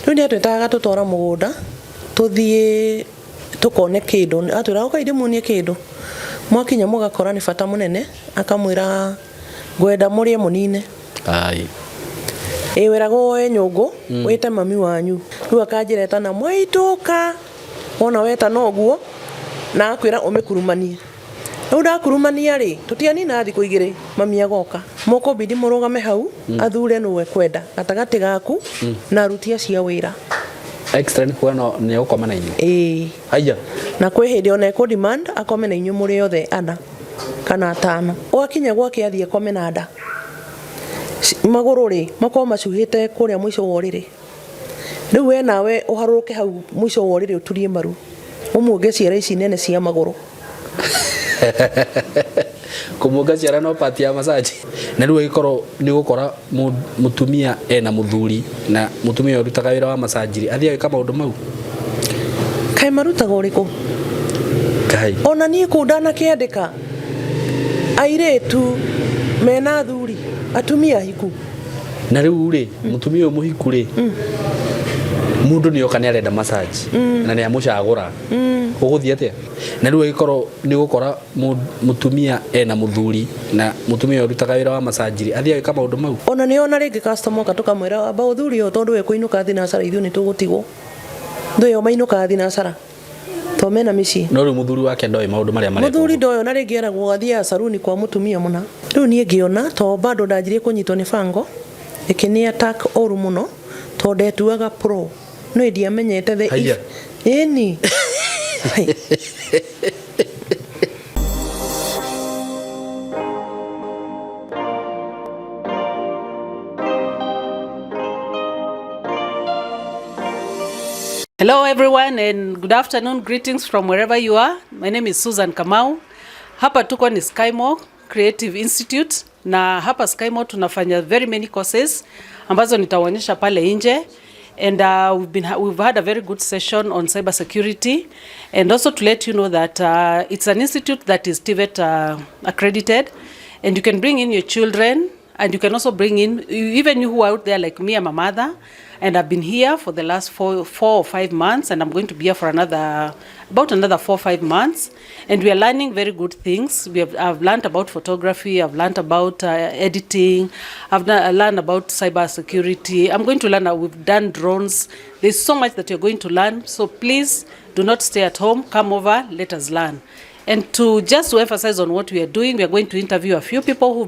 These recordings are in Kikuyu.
Rĩu nĩ atwĩtaga agatũtwara mũgũnda tũthiĩ tũkone kĩndũ, atwĩra ũkai ndĩmuonie kĩndũ. Mwakinya mũgakora nĩ bata mũnene, akamwĩra ngwenda mũrĩe mũnine. Ai. Ĩ weragwo woe nyũngũ wĩte mami wanyu. Rĩu akanjĩra etana mwaitũka, wona wetana ũguo na agakwĩra ũmĩkurumanie. Rĩu ndakurumania rĩ, tũtianina thikũ igĩrĩ mami agoka. Mũkũbidi mũrũgame hau athure nũ ekwenda gatagatĩ gaku na aruti acio a wĩra. Extra nĩ kuona nĩ egũkoma na inyuĩ. Ĩĩ. Haiya. Na kwĩ hĩndĩ ona ekũ demand akome na inyuĩ mũrĩ othe ana kana atano. Wakinya gwake athiĩ akome na nda. Magũrũ rĩ makorwo macuhĩte kũrĩa mũico wa ũrĩrĩ. Rĩu we nawe ũharũrũke hau mũico wa ũrĩrĩ ũturie maru. Ũmuonge ciara ici nene cia magũrũ. Kũmuonga ciara no part ya massage. Na rĩu agĩkorwo nĩ ũgũkora mũtumia ena mũthuri na mũtumia ũyũ ũrutaga wĩra wa massage rĩ, athiĩ agĩka maũndũ mau. Kaĩ marutaga ũrĩkũ? Ngai. Ona niĩ kũu ndanakĩandĩka airĩtu mena athuri, atumia ahiku. Na rĩu rĩ, mũtumia ũyũ mũhiku rĩ, mũndũ nĩ oka nĩ arenda massage na nĩ amũcagũra. Ũgũthiĩ atĩa? Na rĩu agĩkorwo nĩ ũgũkora mũtumia ena mũthuri na mũtumia ũyũ ũrutaga wĩra wa massage rĩ, athiĩ agĩka maũndũ mau. Ona nĩ ona rĩngĩ customer oka tũkamwĩra amba ũthuri ũyũ tondũ we kũinũka thinacara ithuĩ nĩ tũgũtigwo. Thũ ĩyo mainũkaga thinacara to mena mĩciĩ. No rĩu mũthuri wake ndoĩ maũndũ marĩa marekwo. Mũthuri ndoĩ ona rĩngĩ eragwo athiaga saruni kwa mũtumia mũna. Rĩu niĩ ngĩona to bado ndanjirie kũnyitwo nĩ bango ĩkĩnĩ attack ũru mũno to ndetuaga pro no ndiamenyete the Haiya. if ĩni. Hello everyone and good afternoon. Greetings from wherever you are. My name is Susan Kamau. Hapa tuko ni Skymore Creative Institute na hapa Skymore tunafanya very many courses ambazo nitawaonyesha pale nje and we've had a very good session on cyber security and also to let you know that it's an institute that is TVET accredited and you can bring in your children and you can also bring in even you who are out there like me. I'm a mother and I've been here for the last four or 5 months, and I'm going to be here for about another 4 or 5 months, and we are learning very good things. I've learned about photography, I've learned about editing, I've learned about cyber security. I'm going to learn, we've done drones. There's so much that you're going to learn, so please do not stay at home. Come over, let us learn. And to just to emphasize on what we are doing, we are going to interview a few people who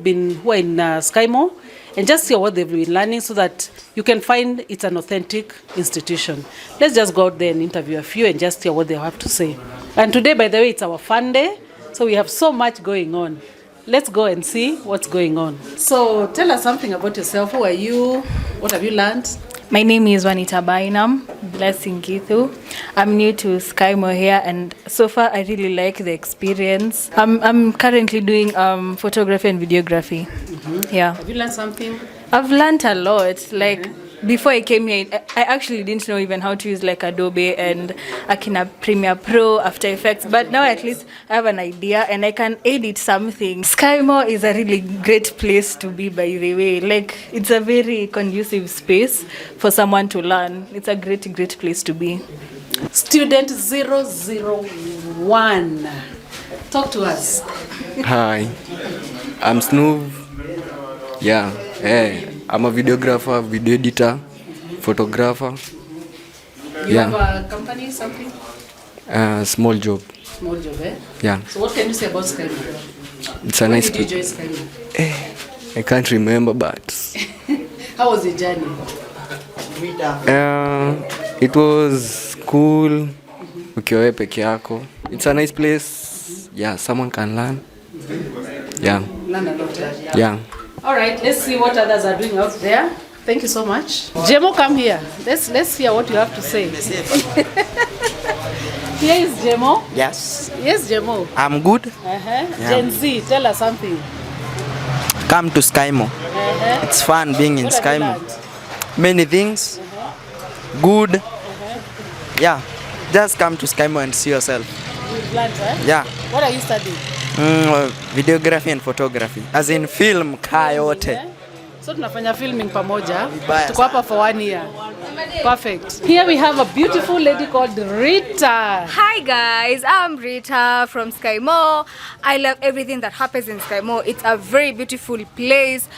are in Skymore and just see what they've been learning so that you can find it's an authentic institution. Let's just go out there and interview a few and just hear what they have to say. And today, by the way, it's our fun day, so we have so much going on. Let's go and see what's going on. So tell us something about yourself. Who are you? What have you learned? My name is Juanita Bainam, Blessing Githu. I'm new to Skymore here, and so far I really like the experience. I'm currently doing photography and videography. Mm-hmm. Yeah. Have you learned something? I've learned a lot. Like before I came here, I actually didn't know even how to use like Adobe and Akina Premiere Pro, After Effects, but now at least I have an idea and I can edit something. Skymore is a really great place to be, by the way. Like, it's a very conducive space for someone to learn. It's a great, great place to be. Student 001. Talk to us. Hi, I'm Snoov. Yeah, hey, I'm a videographer, video editor, photographer. You Yeah. have a company, something? Small job. Small job, eh? Yeah. So what can you say about Skymore? It's a When nice did you join Skymore? I can't remember, but How was the journey? It was cool. Ukiwa wewe peke yako. It's a nice place. Yeah, someone can learn. Yeah. Learn a lot, eh? Yeah. All right, let's see what others are doing out there. Thank you so much. Jemo, come here. Let's hear what you have to say. Here is Jemo. Yes. Yes, Jemo. I'm good. Uh-huh. Yeah. Gen Z, tell us something. Come to Skymore. Uh-huh. It's fun being in What have you Skymore. learned? Many things. Uh-huh. Good. Uh-huh. Yeah. Just come to Skymore and see yourself. You've learned, eh? Yeah. What are you studying? Videography and photography. As in film, kaa yote. So tunafanya filming pamoja. Vibaya. Tuko hapa for one year. Perfect. Here we have a beautiful lady called Rita. Hi guys, I'm Rita from Skymo. I love everything that happens in Skymo. It's a very beautiful place.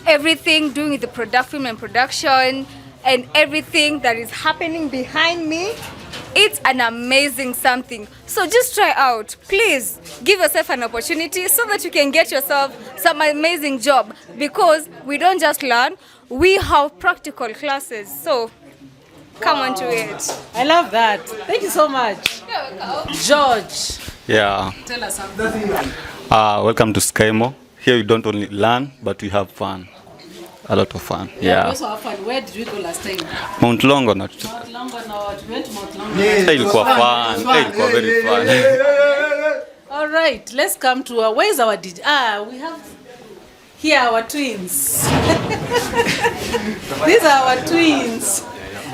Everything doing with the product, film and production, and everything that is happening behind me. It's an amazing something. So just try out. Please give yourself an opportunity so that you can get yourself some amazing job, because we don't just learn, we have practical classes. So come on to it. I love that. Thank you so much. George, Yeah. tell us something. Welcome to Skymo. Here we don't only learn, but we have fun. A lot of fun. We Yeah. also have fun. Where did we go last time? Mount Longonot. Mount Longonot. We went to Mount Longonot. Hey, ilikuwa fun. Hey, ilikuwa very fun. All right, let's come to our, where's our DJ? Ah, we have here our twins. These are our twins.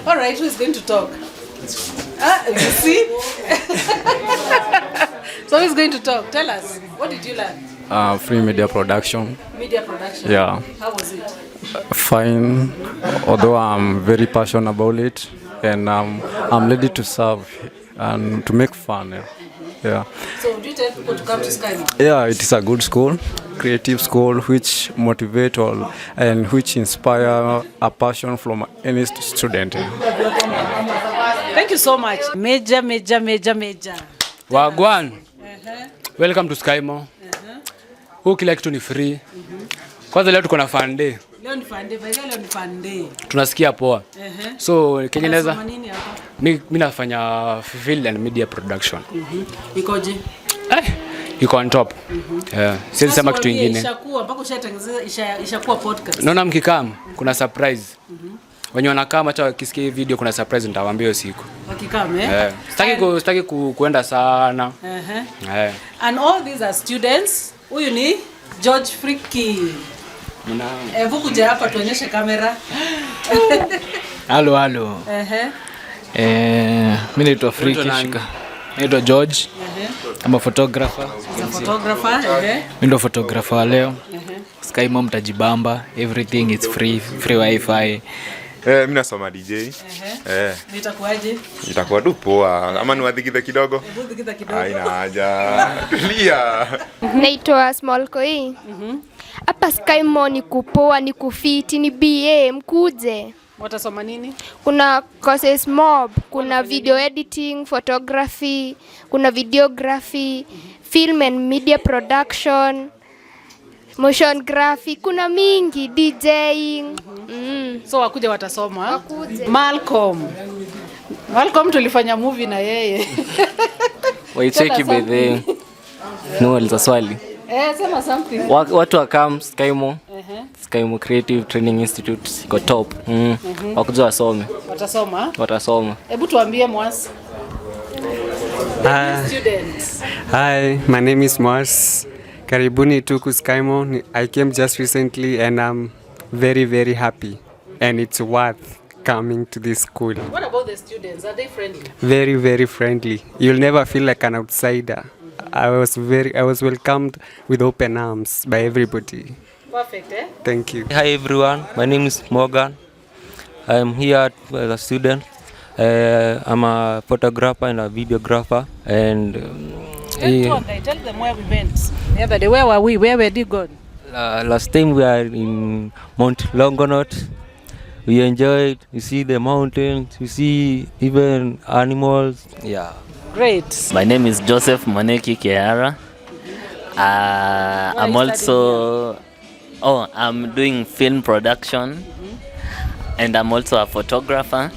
All right, who is going to talk? Ah, you see? So who is going to talk? Tell us, what did you learn? Free media production. Media production. Yeah. How was it? Fine, although I'm very passionate about it, and I'm ready to serve and to make fun. Yeah. Yeah. So would you tell people to come to Skymo? Yeah, it is a good school, creative school, which motivate all and which inspire a passion from any student. Thank you so much. Major, major, major, major. Wagwan. Welcome to Skymo. Huu kila kitu ni free. Kwanza leo tuko na fun day. Leo ni fun day, by the way, leo ni fun day. Tunasikia poa. So kenye naweza Unasoma nini hapa? mi nafanya film and media production. Ikoje? Iko on top. Yeah. Siwezi sema kitu Tuambie, ingine. Ishakuwa mpaka ushatengeneza ishakuwa podcast. Naona mkikam kuna surprise. Wenye wanakaa hata wakisikia hii video kuna surprise nitawaambia hiyo siku. Wakikam, eh? Yeah. Sitaki kuenda sana. Yeah. And all these are students. Huyu ni George Friki. Hebu kuja hapa tuonyeshe kamera. Halo halo. Mi naitwa Friki Shika. Naitwa George. I'm a photographer. As a photographer, Mi ndo photographer wa leo. Skymo mtajibamba, everything is free, free wifi. Mi nasoma DJ. Nitakuaje? Itakuwa tu poa. Ama niwadhikithe kidogo? Hebu dhikitha kidogo. Haina haja. Tulia. Naitwa Small Koi. Hapa Skymo ni kupoa, ni kufiti, ni BA, mkuje. Watasoma nini? Kuna courses mob, kuna video editing, photography, kuna videography, film and media production, motion graphic, kuna mingi, DJing. So wakuja watasoma. Wakuje. Malcolm. Malcolm tulifanya movie na yeye. Waicheki by the no, uliza swali. Sema something. Watu wakam Skymo. Skymo Creative Training Institute iko top. Wakuja wasome. Watasoma. Watasoma. Hebu tuambie Mwasi. Students. Hi, my name is Mars. Karibuni tuku Skymo. I came just recently and I'm very, very happy. And it's worth coming to this school. What about the students? Are they friendly? Very, very friendly. You'll never feel like an outsider. I was welcomed with open arms by everybody. Perfect, eh? Thank you. Hi everyone, my name is Morgan. I'm here as a student. I'm a photographer and a videographer. And Tell them where we went the other day. Where were we? Where were you gone? Last time we are in Mount Longonot. We enjoyed. We see the mountains. We see even animals. Yeah. Great. My name is Joseph Moneki Kehara. I'm also I'm doing film production, and I'm also a photographer.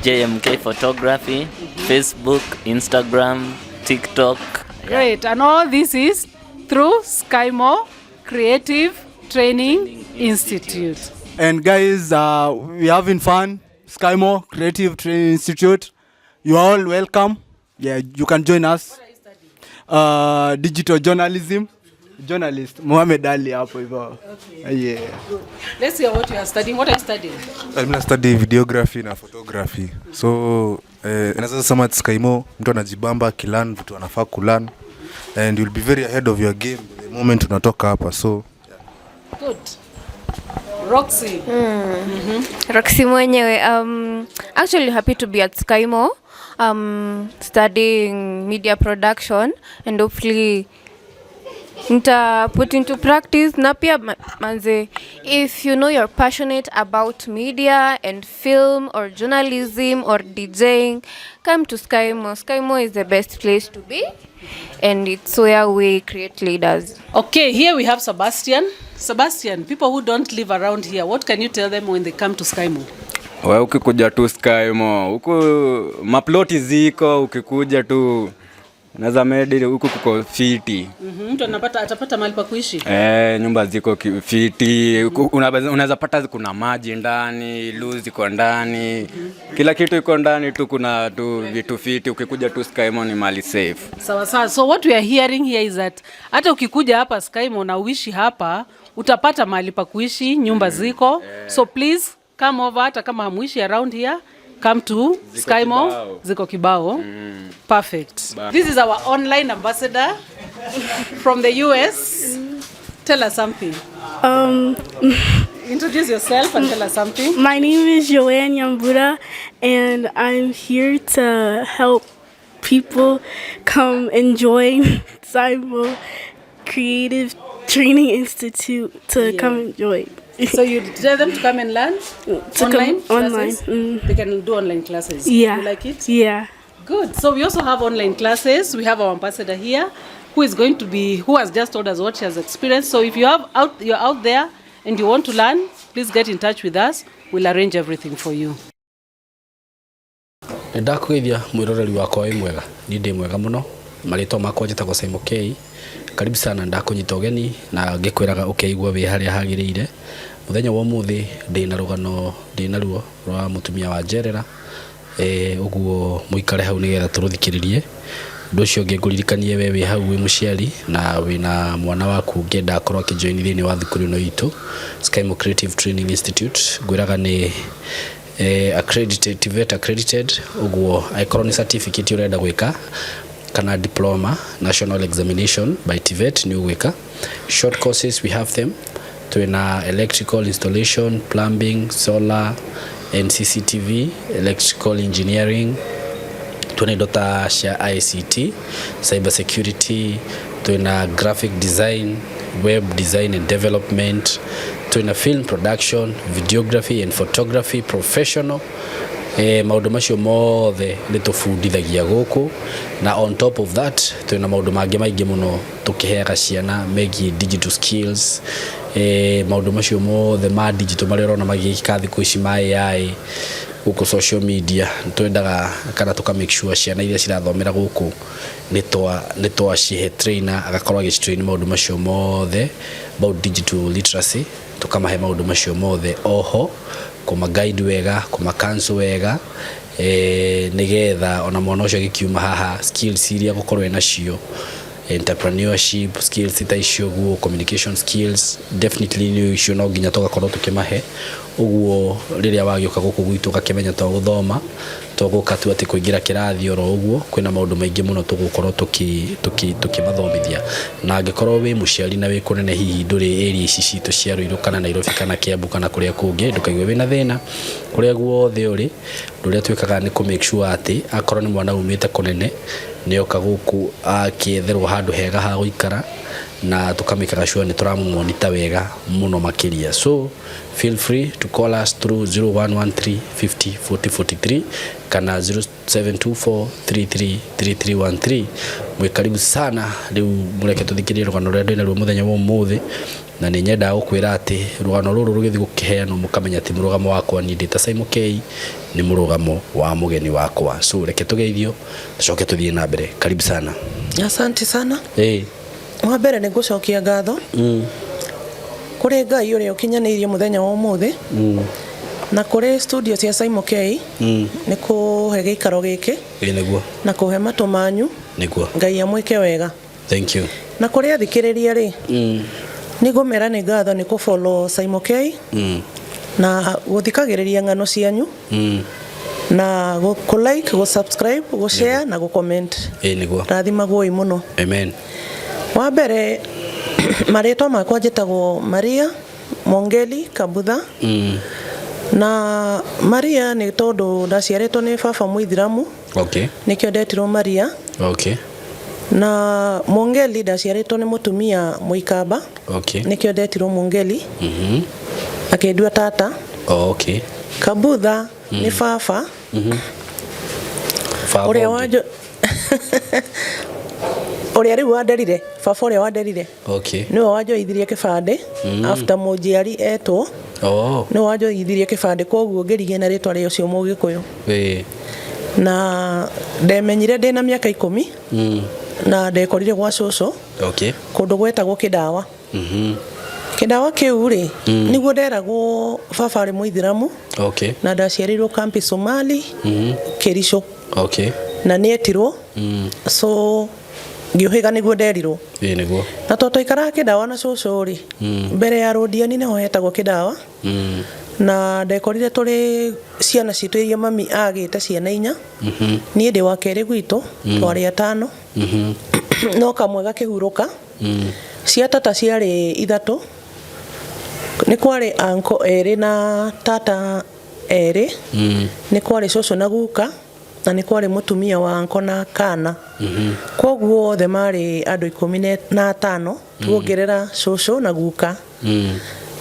JMK Photography, Facebook, Instagram, TikTok. Great. And all this is through Skymo Creative Training Institute. And guys, we're having fun. Skymo Creative Training Institute. You are all welcome. Yeah, you can join us. Digital journalism. Journalist Mohamed Ali hapo hivyo. Okay. Yeah. Good. Let's hear what you are studying. What are you studying? Mimi na study videography na photography. So, naweza sema at Skymo mtu anajibamba akilearn vitu anafaa kulearn and you'll be very ahead of your game the moment unatoka hapa. So, Good. Roxy. Roxy mwenyewe. Actually happy to be at Skymo, studying media production and hopefully nita put into practice na pia manze, if you know you're passionate about media and film or journalism or DJing, come to Skymo. Skymo is the best place to be and it's where we create leaders. Okay, here we have Sebastian. Sebastian, people who don't live around here, what can you tell them when they come to Skymo? We ukikuja tu Skymo huku maploti ziko, ukikuja tu unaweza medi huku kuko fiti. Mtu anapata atapata mahali pa kuishi. Eh, nyumba ziko fiti. Huku unaweza pata kuna maji ndani, loo ziko ndani, kila kitu iko ndani tu, kuna tu vitu fiti. Ukikuja tu Skymo ni mali safe. Sawa sawa. So what we are hearing here is that hata ukikuja hapa Skymo na uishi hapa, utapata mahali pa kuishi, nyumba ziko. So please come over, hata kama hamuishi around here, come to Ziko Skymo. kibao. Ziko kibao. Perfect. This is our online ambassador from the US. Tell us something. Introduce yourself and tell us something. My name is Joanne Yambura, and I'm here to help people come and join Skymo Creative Training Institute to come and join. So you tell them to come and learn To come online online. classes? They can do online classes. Yeah. You like it? Yeah. Good. So we also have online classes. We have our ambassador here who is going to be who has just told us what she has experienced. So if you're out there and you want to learn, please get in touch with us. We'll arrange everything for you. Nĩ ndakũgeithia mwĩroreri wakwa, wĩ mwega? Niĩ ndĩ mwega mũno. Marĩtwa makwa njĩtagwo Simon K. Karibu sana, ndakũnyita ũgeni na ngĩkwĩraga ũkeigua wĩ harĩa hagĩrĩire. Mũthenya wa ũmũthĩ ndĩna rũgano ndĩnaruo rwa mũtumia wa njerera, ũguo mũikare hau nĩgetha tũrũthikĩrĩrie. Ũndũ ũcio ũngĩ ngũririkanie, we wĩ hau wĩ mũciari na wĩna mwana waku ũngĩenda akorwo akĩjoin thĩinĩ wa thukuru ĩno itũ, Skymo Creative Training Institute, ngwĩraga nĩ accredited, TVET accredited. Ũguo angĩkorwo nĩ certificate ũrenda gwĩka kana diploma, national examination by TVET, nĩ ũgwĩka. Short courses, we have them. Twĩna electrical installation, plumbing, solar and CCTV, electrical engineering, twĩna indo ta cia ICT, cyber security, twĩna graphic design, web design and development, twĩna film production, videography and photography professional. Maũndũ macio mothe nĩ tũbundithagia gũkũ, na on top of that twĩna maũndũ mangĩ maingĩ mũno tũkĩheaga ciana megiĩ digital skills, maũndũ macio mothe ma digital marĩa ũrona magĩkĩka thikũ ici ma AI gũkũ social media. Twendaga kana tũka make sure ciana iria cirathomera gũkũ nĩ twacihe trainer agakorwo agĩcitrain maũndũ macio mothe about digital literacy. Tũkamahe maũndũ macio mothe, oho kũma guide wega, kũma counsel wega, nĩgetha ona mwana ũcio agĩkiuma haha, skills iria gũkorwo enacio, entrepreneurship skills ta icio ũguo, communication skills, definitely nĩ icio no nginya tũgakorwo tũkĩmahe. Ũguo rĩrĩa wagĩũka gũkũ gwitũ ũgakĩmenya to gũthoma, to gũka tu atĩ kũingĩra kĩrathi oro ũguo, kwĩna maũndũ maingĩ mũno tũgũkorwo tũkĩmathomithia. Na angĩkorwo wĩ mũciari na wĩ kũnene, hihi ndũrĩ area ici citũ cia Ruiru kana Nairobi kana Kiambu kana kũrĩa kũngĩ, ndũkaigue wĩna thĩna. Kũrĩa guothe ũrĩ, ũndũ ũrĩa twĩkaga nĩ kũ make sure atĩ akorwo nĩ mwana umĩte kũnene, nĩ oka gũkũ akĩetherwo handũ hega ha gũikara, na tũkamĩkaga sure nĩ tũramũmonita wega mũno makĩria. So feel free to call us through 0113 50 40 43 kana 0724 33 3313. Mwĩ karibu sana. Rĩu mũreke tũthikĩrĩrie rũgano rũrĩa ndĩnaruo mũthenya wa ũmũthĩ, na nĩ nyendaga gũkwĩra atĩ rũgano rũrũ rũgĩthiĩ gũkĩheanwo, mũkamenya atĩ mũrũgamo wakwa niĩ ndĩ ta Simon K nĩ mũrũgamo wa mũgeni wakwa. So reke tũgeithio tũcoke tũthiĩ na mbere. Karibu sana. Asante sana. Wa mbere nĩ ngũcokia ngatho kũrĩ Ngai ũrĩa ũkinyanĩirie mũthenya wa ũmũthĩ, na kũrĩ studio cia Simon K nĩ kũhe gĩikaro gĩkĩ Ĩ nĩguo. na kũhe matũ manyu. Ngai amwĩke wega. Thank you. Na kũrĩ athikĩrĩria rĩ, nĩ ngũmera nĩ ngatho nĩ kũfollow Simon K na gũthikagĩrĩria ng'ano cianyu na kũ like, gũ subscribe, gũ share na gũ comment. Ĩ nĩguo. Rathimagwoi mũno. Amen. Wa mbere, marĩtwa makwa njĩtagwo Maria Mongeli Kabutha. Na Maria nĩ tondũ ndaciarĩtwo nĩ baba mũithiramu. Nĩkĩo ndetirwo Maria. Na Mongeli ndaciarĩtwo nĩ mũtumia mũikamba. Nĩkĩo ndetirwo Mongeli. Akĩndua tata. Kabutha nĩ baba. Baba Ũrĩa ũngĩ. wanjo ũrĩa rĩu wanderire, baba ũrĩa wanderire. Nĩwe wanjoithirie kĩbandĩ. After mũnjiari etwo. Nĩwe wanjoithirie kĩbandĩ, koguo ngĩrigia na rĩtwa rĩa ũcio mũgĩkũyũ. Na ndemenyire ndĩna mĩaka 10. Na ndekorire gwa cũcũ. Kũndũ gwetagwo Kĩndawa. Kĩndawa kĩu rĩ, nĩguo nderagwo baba arĩ mũithiramu. Na ndaciarĩirwo kambi Somali. Kĩricũ. Na nĩetirwo. So ngĩũhĩga nĩguo nderirwo. Ĩĩ nĩguo. Na tondũ twaikaraga Kĩndawa na cũcũ rĩ, mbere ya rũndiani nĩho hetagwo Kĩndawa. Na ndekorire tũrĩ ciana citũ iria mami agĩte ciana 4. Niĩ ndĩ wa kerĩ gwitũ. Twarĩ 5. No kamwe gakĩhurũka. Cia tata ciarĩ 3. Nĩ kwarĩ anko 2 na tata 2. Nĩ kwarĩ cũcũ na guka, na nĩ kwarĩ mũtumia wa anko na kana. Koguo othe marĩ andũ 15, tuongerera cũcũ na guka.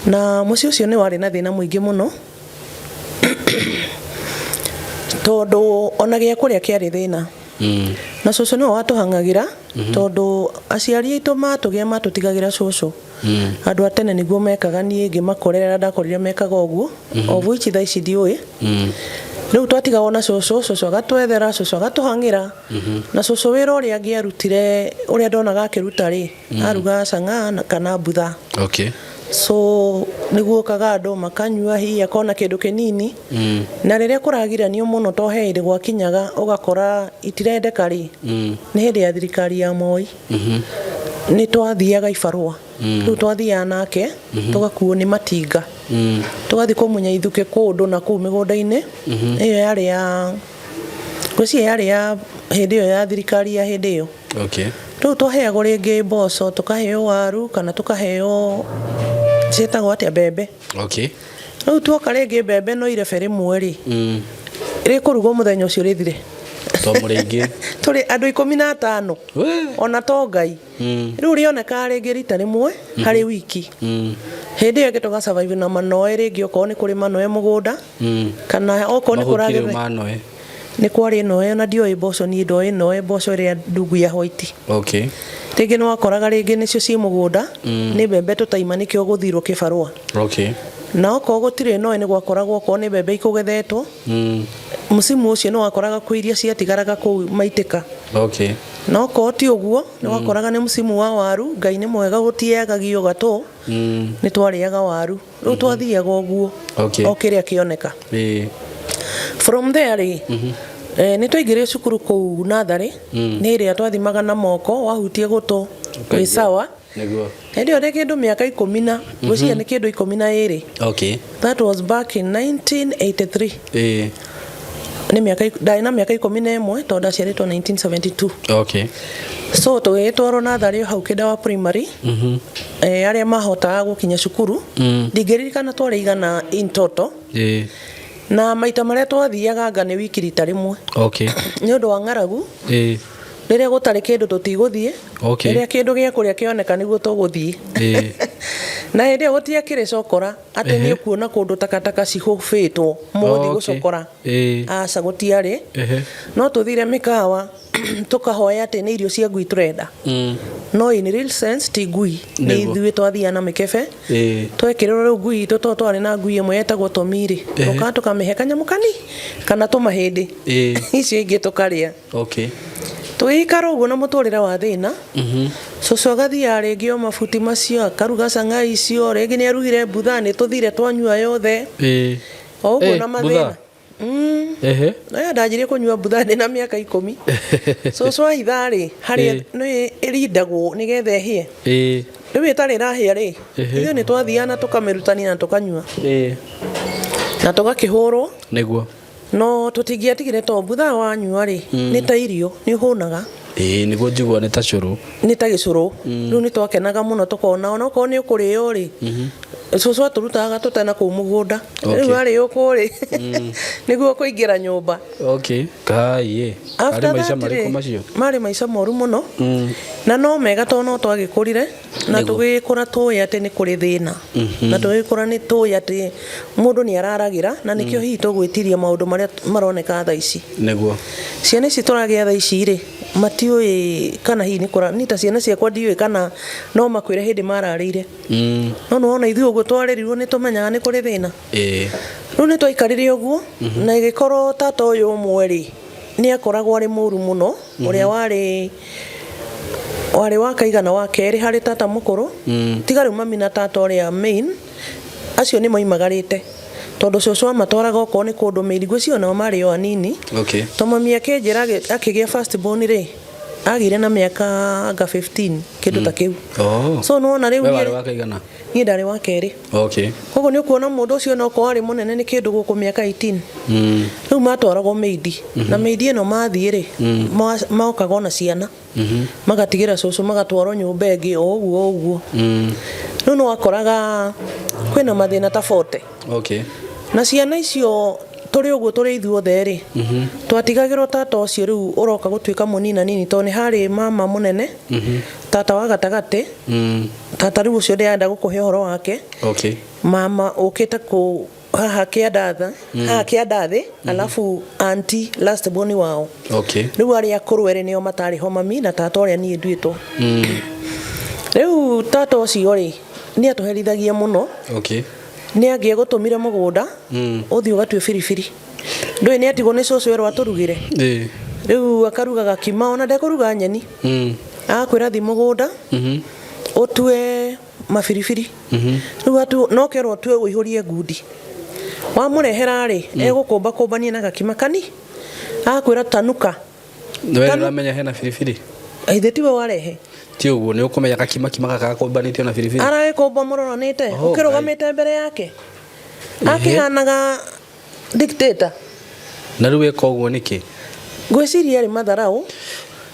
Na mũciĩ ũcio nĩ warĩ na thĩna mũingĩ mũno, tondũ ona gĩa kũrĩa kĩarĩ thĩna. Na cũcũ nĩwe watũhang'agĩra, tondũ aciari aitũ matũgĩa matũtigagĩra cũcũ. Andũ a tene nĩguo mekaga, niĩ ngĩmakorerera ndakorire mekaga ũguo. Of which thaa ici ndiũĩ. Rĩu twatigagwo na cũcũ, cũcũ agatwethera, cũcũ agatũhang'ĩra. Na cũcũ wĩra ũrĩa angĩarutire, ũrĩa ndonaga akĩruta rĩ, arugaga cang'aa kana mbutha. So nĩguo okaga andũ makanyua, hihi akona kĩndũ kĩnini. Na rĩrĩa kũragiranio mũno, to he hĩndĩ gwakinyaga ũgakora itirendeka rĩ, nĩ hĩndĩ ya thirikari ya Moi. Nĩ twathiaga ibarũa. Rĩu twathiaga nake, tũgakuo nĩ matinga. Tũgathiĩ kũmunya ithukĩ kũndũ na kũu mĩgũnda-inĩ. Ĩyo yarĩ ya ngwĩciria yarĩ ya hĩndĩ ĩyo ya thirikari ya hĩndĩ ĩyo. Rĩu twaheagwo rĩngĩ mboco, tũkaheo waru, kana tũkaheo ciĩtagwo atĩa, mbembe. Rĩu tuoka rĩngĩ mbembe no irebe rĩmwe rĩ, rĩkũrugwo mũthenya ũcio rĩthire. To mũrĩ aingĩ. Tũrĩ andũ 15. Ona to Ngai. Rĩu rĩonekaga rĩngĩ rita rĩmwe harĩ wiki. Hĩndĩ ĩyo ĩngĩ tũga survive na manoe rĩngĩ, okorwo nĩ kũrĩ manoe mũgũnda, kana okorwo nĩ Mahuti rĩu kũragetha. ma noe. Nĩ kwarĩ noe, ona ndioĩ mboco, niĩ ndoĩ noe mboco ĩrĩa ndungu ya white. Rĩngĩ nĩ wakoraga rĩngĩ nĩcio ciĩ mũgũnda, nĩ mbembe tũtaima nĩkĩo gũthirwo kĩbarũa. Na okorwo gũtirĩ noe nĩ gwakoragwo okorwo nĩ mbembe ikũgethetwo. Msimu ũcio nĩ wakoraga kwĩ iria ciatigaraga kũu maitĩka. Na okorwo ti ũguo, nĩ wakoraga nĩ msimu wa waru, Ngai nĩ mwega gũtiagagio gatũ, nĩ twarĩaga waru. Rĩu twathiaga ũguo. O kĩrĩa kĩoneka. From there rĩ, nĩ twaingĩrire cukuru kũu natharĩ. Nĩ ĩrĩa twathimaga na moko, wahutia gũtũ wĩ sawa. Nĩguo. Hĩndĩ ĩyo ndĩ kĩndũ mĩaka 10 na ngwĩciria nĩ kĩndũ 12. That was back in 1983. Nĩ mĩaka ndarĩ na mĩaka 11 tondũ ndaciarĩtwo 1972. So tũgĩgĩtwarwo natharĩ o hau Kĩndawa primary. Arĩa mahotaga gũkinya cukuru. Ndingĩririkana twarĩ igana in total. Na maita marĩa twathiaga anga nĩ wiki rita rĩmwe. Nĩ ũndũ wa ng'aragu. Rĩrĩa gũtarĩ kĩndũ tũtigũthiĩ. Rĩrĩa kĩndũ gĩa kũrĩa kĩoneka nĩguo tũgũthiĩ. Na hĩndĩ ĩyo gũtiakĩrĩ cokora atĩ nĩ ũkuona kũndũ takataka cihũbĩtwo mũgũthiĩ gũcokora. Aca gũtiarĩ. No tũthire mĩkawa tũkahoya atĩ nĩ irio cia ngui tũrenda. No in real sense ti ngui, nĩ ithuĩ twathiaga na mĩkebe. Twekĩrĩrwo rĩu ngui itũ, tondũ twarĩ na ngui ĩmwe yetagwo Tomi rĩ, tũkaga tũkamĩhe kanyamũ kani kana tũmahĩndĩ. Icio ingĩ tũkarĩa. Tũgĩikara ũguo na mũtũrĩre wa thĩna. Cũcũ agathiaga rĩngĩ o mabuti macio, akaruga cang'a icio, rĩngĩ nĩ arugire mbutha, nĩ tũthire twanyua yothe. O ũguo na mathĩna. Na ndanjirie kũnyua mbutha ndĩ na mĩaka 10. Cũcũ ahitha rĩ, harĩa nĩ ĩrindagwo nĩgetha ĩhĩe. Rĩu ĩtarĩ ĩrahĩa rĩ, ithuĩ nĩ twathiaga na tũkamĩrutania na tũkanyua. Na tũgakĩhũrwo. Nĩguo. No tũtingĩatigire to mbutha wanyua rĩ, nĩ ta irio, nĩ ũhũnaga. Ĩĩ nĩguo njigua nĩ ta cũrũ. Nĩ ta gĩcũrũ. Rĩu nĩ twakenaga mũno tũkona onokorwo nĩ ũkũrĩo rĩ, cũcũ atũrutaga tũtena kũu mũgũnda. Rĩu arĩo kũrĩ nĩguo kũingĩra nyũmba. Okay. Kai ĩ. After Arĩ maica that marĩkũ rĩ, macio? Marĩ maica moru mũno. Na no mega tondũ no twagĩkũrire na Nĩguo. tũgĩkũra tũĩ atĩ nĩ kũrĩ thĩna. Na tũgĩkũra nĩ tũĩ atĩ mũndũ nĩ araragĩra na nĩkĩo hihi tũgwĩtiria maũndũ marĩa maroneka thaa ici. Nĩguo. Ciana ici tũragĩa thaa ici rĩ, matiũĩ kana hihi nĩ kũra, niĩ ta ciana ciakwa ndiũĩ kana no makwĩre hĩndĩ mararĩire. No nĩ wona ithuĩ ũguo twarerirwo nĩ tũmenyaga nĩ kũrĩ thĩna. Ĩĩ. Rĩu nĩ twaikarire ũguo na ĩgĩkorwo tata ũyũ ũmwe rĩ, nĩ akoragwo arĩ mũru mũno, ũrĩa warĩ wa kaigana wa kerĩ harĩ tata mũkũrũ. Tiga rĩu mami na tata ũrĩa main, acio nĩ moimagarĩte tondũ cũcũ amatwaraga okorwo nĩ kũndũ mĩiri, ngwĩciria onao marĩ o anini. Okay. To mami akĩnjĩra akĩgĩa first born rĩ, agĩire na mĩaka anga 15 kĩndũ ta kĩu. Oh. So nĩwona rĩu We niĩ warĩ wa kaigana? Niĩ ndarĩ wa kerĩ. Okay. Koguo nĩ ũkuona mũndũ ũcio onokorwo arĩ mũnene nĩ kĩndũ gũkũ mĩaka 18. Rĩu matwaragwo mĩindi. Na mĩindi ĩno mathiĩ rĩ, mokaga ona ciana. Magatigĩra cũcũ magatwarwo nyũmba ĩngĩ o ũguo o ũguo. Rĩu nĩ wakoraga kwĩna mathĩna ta 40. Okay. Na ciana icio tũrĩ ũguo tũrĩ ithuothe rĩ, twatigagĩrwo tata ũcio rĩu ũroka gũtuĩka mũnina nini tondũ nĩ harĩ mama mũnene, tata wa gatagatĩ, tata rĩu ũcio ndĩrenda gũkũhe ũhoro wake. Okay. Mama ũkĩte kũ haha kĩandatha, haha kĩandathĩ, alafu auntie last born wao. Okay. Rĩu arĩa akũrũ erĩ nĩo matarĩ ho, mami na tata ũrĩa niĩ nduĩtwo. Rĩu tata ũcio rĩ, nĩ atũherithagia mũno. Okay. Nĩ angĩegũtũmire mũgũnda, ũthiĩ ũgatue biribiri. Ndũĩ nĩ atigwo nĩ cũcũ erwo atũrugĩre. Ĩĩ. Rĩu akaruga gakima ona ndekũruga nyeni. Agakwĩra thiĩ mũgũnda, ũtue mabiribiri. Rĩu atu no kerwo ũtue ũihũrie ngundi. Wamũrehera rĩ, egũkũmba kũmbania na gakima kani. Agakwĩra tanuka. We nĩ ũramenya hena biribiri? Ithe tiwe warehe. Ti ũguo nĩ ũkũmenya gakima kima gaka gakũmbanĩtio na biribiri. Aragĩkũmba mũroranĩte, Oh, ũkĩrũgamĩte mbere yake. Akĩhanaga dictator. Na rĩu eka ũguo nĩkĩ? Ngwĩciria arĩ matharau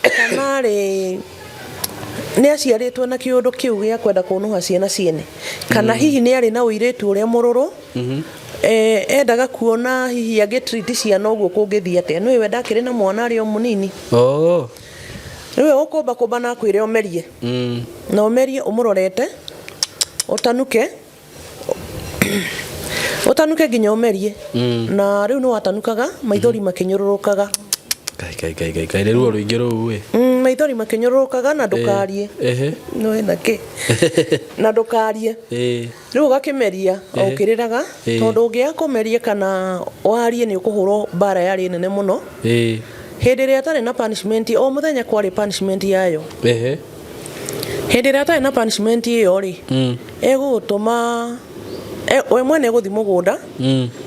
kana arĩ nĩ aciarĩtwo na kĩũndũ kĩu gĩa kwenda kũnũha ciana ciene, kana hihi nĩ arĩ na ũirĩtu ũrĩa mũrũrũ, endaga kuona hihi angĩ treat ciana ũguo kũngĩthiĩ atĩa. Nĩũĩ we ndakĩrĩ na mwana arĩ o mũnini. Oh. Rĩu egũkũmba kũmba na akwĩre ũmerie. Na ũmerie ũmũrorete, ũtanuke, ũtanuke nginya ũmerie. Na rĩu nĩ watanukaga maithori makĩnyũrũrũkaga. Kai kai kai kai kai ruo rũingĩ rũu ĩ. Maithori makĩnyũrũrũkaga na ndũkarie. Ehe. Nĩũĩ na kĩ? Na ndũkarie. Ĩĩ. Rĩu ũgakĩmeria o ũkĩrĩraga, tondũ ũngĩaga kũmeria kana warie nĩ ũkũhũrwo mbara yarĩ nene mũno. Ĩĩ. Hĩndĩ ĩrĩa atarĩ na punishment, o mũthenya kwarĩ punishment yayo. Ehe. Hĩndĩ ĩrĩa atarĩ na punishment ĩyo rĩ, egũgũtũma we mwene egũthiĩ mũgũnda,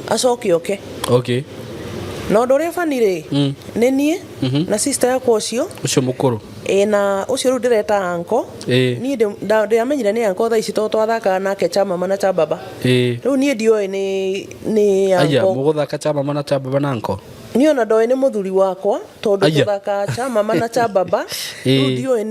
acoke oke. Okay. Na ũndũ ũrĩa bani rĩ, nĩ niĩ na sister yakwa ũcio. Ũcio mũkũrũ. Ĩĩ, na ũcio rĩu ndĩreta uncle. Ĩĩ. Niĩ ndĩamenyire nĩ uncle thaa ici tondũ twathakaga nake cha mama na cha baba. Ĩĩ. Rĩu niĩ ndioĩ nĩ Aya, uncle. mũgũthaka cha mama na cha baba na uncle? Niĩ ona ndoĩ nĩ mũthuri wakwa tondũ Aya. tũthakaga cha mama na cha baba. Rĩu ndiũĩ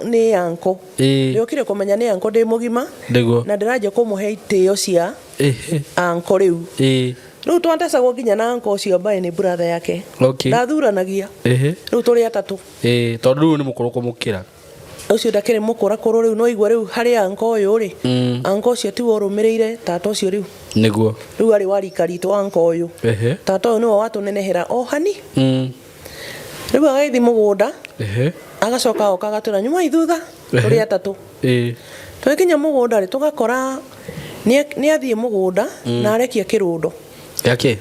nĩ uncle. Ĩĩ. Ndĩokire kũmenya nĩ uncle ndĩ mũgima. Nĩguo. Na ndĩranjia kũmũhe itĩo cia Ehe. uncle rĩu. Ĩĩ. Rĩu twatecagwo nginya na uncle ũcio ambaye nĩ brother yake. Okay. Ndathuranagia. Ehe. Rĩu tũrĩ atatũ. Ĩĩ, tondũ rĩu nĩ mũkũrũ kũmũkĩra. Ũcio ndakĩrĩ mũkũrakũrũ rĩu, no igua rĩu harĩ uncle ũyũ rĩ, uncle ũcio tiwe ũrũmĩrĩire tata ũcio rĩu. Nĩguo. Rĩu arĩ wa rika ritũ uncle ũyũ. Ehe. Tata ũyũ nĩwe watũnenehera o hani. Rĩu agagĩthiĩ mũgũnda, Ehe. agacoka oka agatwĩra nyumai thutha, tũrĩ atatũ. Ĩĩ. Twagĩkinya mũgũnda rĩ, tũgakora nĩ athiĩ mũgũnda na arekia kĩrũndo. Gĩa kĩ?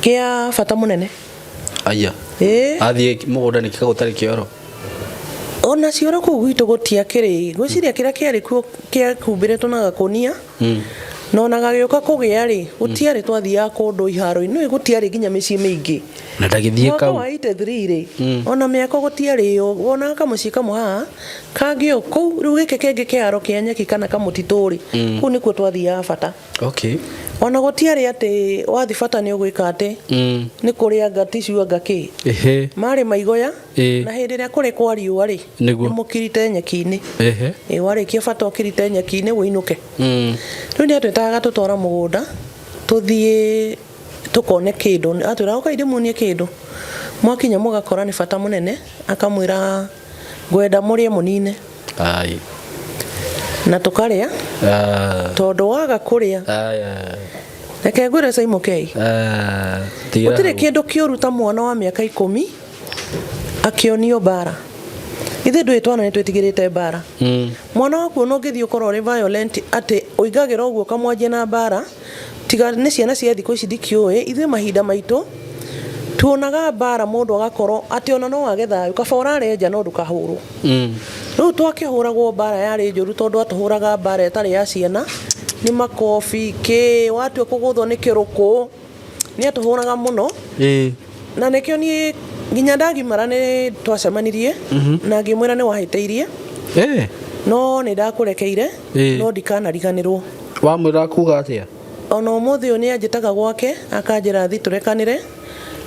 Kĩa bata mũnene. Aya. Ĩĩ. Athiĩ mũgũnda nĩkĩ gũtarĩ kĩoro? Ona cioro kũu gwitũ gũtiakĩrĩ, ngwĩciria kĩrĩa kĩarĩ kuo kĩahumbĩrĩtwo na gakũnia. Na ona gagĩũka kũgĩa rĩ, gũtiarĩ twathiaga kũndũ iharo-inĩ, nĩũĩ gũtiarĩ nginya mĩciĩ mĩingĩ. Na ndagĩthiĩ Mwaka kau. wa 83 rĩ, Mm. ona mĩako gũtiarĩ ĩyo, wonaga kamũciĩ kamwe haha, kangĩ o kũu, rĩu gĩkĩ kĩngĩ kĩharo kĩa nyeki kana kamũtitũ rĩ, Mm. kũu nĩkuo twathiaga bata. Okay. Ona gũtiarĩ atĩ wathiĩ bata nĩ ũgwĩka atĩ, Mm. nĩ kũrĩa anga tissue anga kĩ. Ehe. Marĩ maigoya, Ĩĩ. na hĩndĩ ĩrĩa kũrĩ kwa riũa rĩ, Nĩguo. nĩ mũkirite nyeki-inĩ. Ehe. Ĩ warĩkia bata ũkirite nyeki-inĩ ũinũke. Mm. Rĩu nĩ atwĩtaga agatũtwara mũgũnda tũthiĩ tũkone kĩndũ, atwĩra ũkai ndĩmuonie kĩndũ. Mwakinya mũgakora nĩ bata mũnene, akamwĩra ngwenda mũrĩe mũnine. Ai. Na tũkarĩa Ah. tondũ waga kũrĩa Aya. reke ngwĩre Saimũkei, Ah. Tiga gũtirĩ hau. kĩndũ kĩũru ta mwana wa mĩaka ikũmi akĩonio mbara. Ithuĩ ndũĩ twana nĩ twĩtigĩrĩte mbara. Mm. Mwana waku ona ũngĩthiĩ ũkorwo ũrĩ violent atĩ ũingagĩra ũguo ũkamwanjia na mbara, tiga nĩ ciana cia thikũ ici ndikĩũĩ, ithuĩ mahinda maitũ tuonaga mbara mũndũ agakorwo atĩ ona no wage thayũ, kaba ũrare nja no ndũkahũrwo. Mm. Rĩu twakĩhũragwo mbara yarĩ njũru tondũ atũhũraga mbara ĩtarĩ ya ciana, nĩ makobi kĩ, watua kũgũthwo nĩ kĩrũkũ, nĩ atũhũraga mũno. Ĩĩ. Na nĩkĩo niĩ nginya ndagimara nĩ twacemanirie Mhm. na ngĩmwĩra nĩ wahĩtĩirie Eh. no nĩ ndakũrekeire Ĩĩ. no ndikanariganĩrwo. Wamwĩra kuga atĩa? Ona ũmũthĩ ũyũ nĩ anjĩtaga gwake akanjĩra thi tũrekanĩre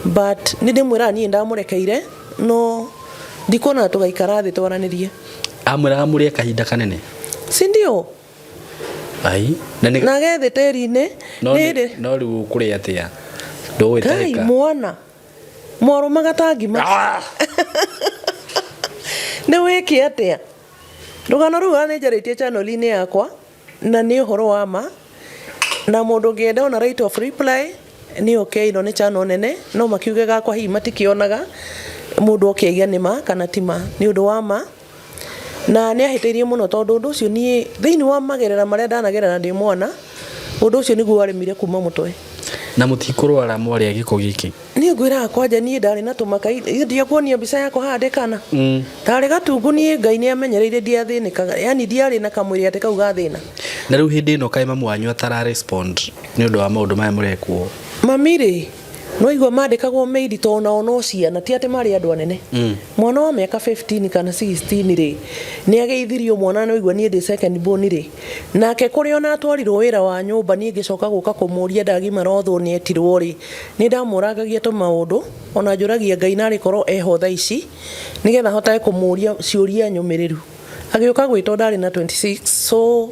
but nĩ ndĩmwĩraga niĩ ndamũrekeire no ndikuona tũgaikara thĩ twaranĩrie. Amwĩraga mũrĩe kahinda kanene. Si ndio? Ai. Na nĩ Na gethe tĩri-inĩ no nĩ hĩndĩ no rĩu ũkũrĩa atĩa? Ngai Ndũgwĩtahĩka. mwana mwarũmaga ta ngima nĩ wĩke atĩa rũgano rũu nĩ njarĩtie channel-inĩ yakwa na nĩ ũhoro wa ma na mũndũ ũngĩenda ona right of reply nĩ okay ĩno nĩ channel nene no makiuge gakwa hihi matikĩonaga mũndũ oke nĩ ma kana ti ma nĩ ũndũ wa ma na nĩ ahĩtĩirie mũno tondũ ũndũ ũcio niĩ thĩinĩ wa magerera marĩa ndanagerera ndĩ mwana ũndũ ũcio nĩguo warĩmire kuma mũtwe. Na mũtikũrwara mwarĩa gĩko gĩkĩ. Niĩ ngwĩraga kwanja niĩ ndarĩ na tũmaka ndiakuonia mbica yakwa haha ndĩ kana Mm. ndarĩ gatungu niĩ Ngai nĩ amenyereire ndiathĩnĩkaga yani ndiarĩ na kamwĩrĩ atĩ kau gathĩna. Na rĩu hĩndĩ ĩno kaĩ mamu wanyu atara respond nĩ ũndũ wa maũndũ maya mũrekwo. Mami rĩ nĩwaigua mandĩkagwo maid tondũ nao no ciana ti atĩ marĩ andũ anene. Mm. Mwana wa mĩaka 15 kana 16 rĩ nĩ ageithirio mwana nĩwaigua niĩ ndĩ second born rĩ nake kũrĩa ona atwarirwo wĩra wa nyũmba niĩ ngĩcoka gũka kũmũria ndagimara othwo nĩ etirwo rĩ nĩ ndamũrangagia tũmaũndũ ona njũragia Ngai narĩ korwo eho thaa ici nĩgetha hotage kũmũria ciũria nyũmĩrĩru. Agĩũka gwĩtwo ndarĩ na 26 so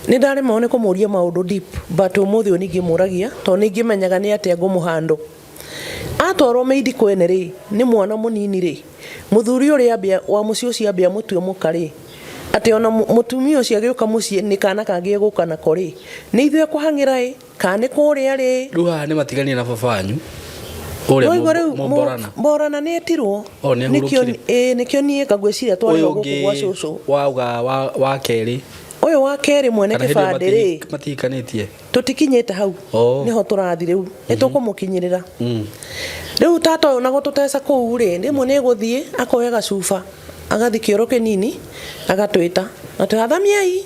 nĩ ndaremagwo nĩ kũmũria maũndũ deep but ũmũthĩ ũyũ ningĩmũragia tondũ nĩ ingĩmenyaga nĩ atĩa ngũmũhandle. Atwarwo maid kwene rĩ nĩ mwana mũnini rĩ mũthuri ũrĩa ambia wa mũciĩ ũcio ambia amũtue mũka rĩ atĩ ona mũtumia ũcio agĩũka mũciĩ nĩ kana kangĩ egũka nako rĩ nĩ ithuĩ ekũhang'ĩra ĩ kana nĩ kũrĩa rĩ. Rĩu haha nĩ matiganie na baba wanyu ũrĩa Waigua rĩu mũmborana. Mborana nĩ etirwo. O, nĩ Nĩkĩo ahurũkire. ĩĩ nĩkĩo niĩ ngwĩciria Ũyũ twarĩho gũkũ gwa ũngĩ cũcũ. wauga wa kerĩ. Ũyũ wa kerĩ mwene Kana hĩndĩ ĩyo kĩbandĩ rĩ matihikanĩtie. tũtikinyĩte hau Oh. nĩho tũrathi rĩu nĩ tũkũmũkinyĩrĩra. Mm. Rĩu tata ũyũ na gũtũteca kũu rĩ rĩmwe nĩ egũthiĩ akoya gacuba agathiĩ kĩoro kĩnini agatwĩta atwĩra thamiai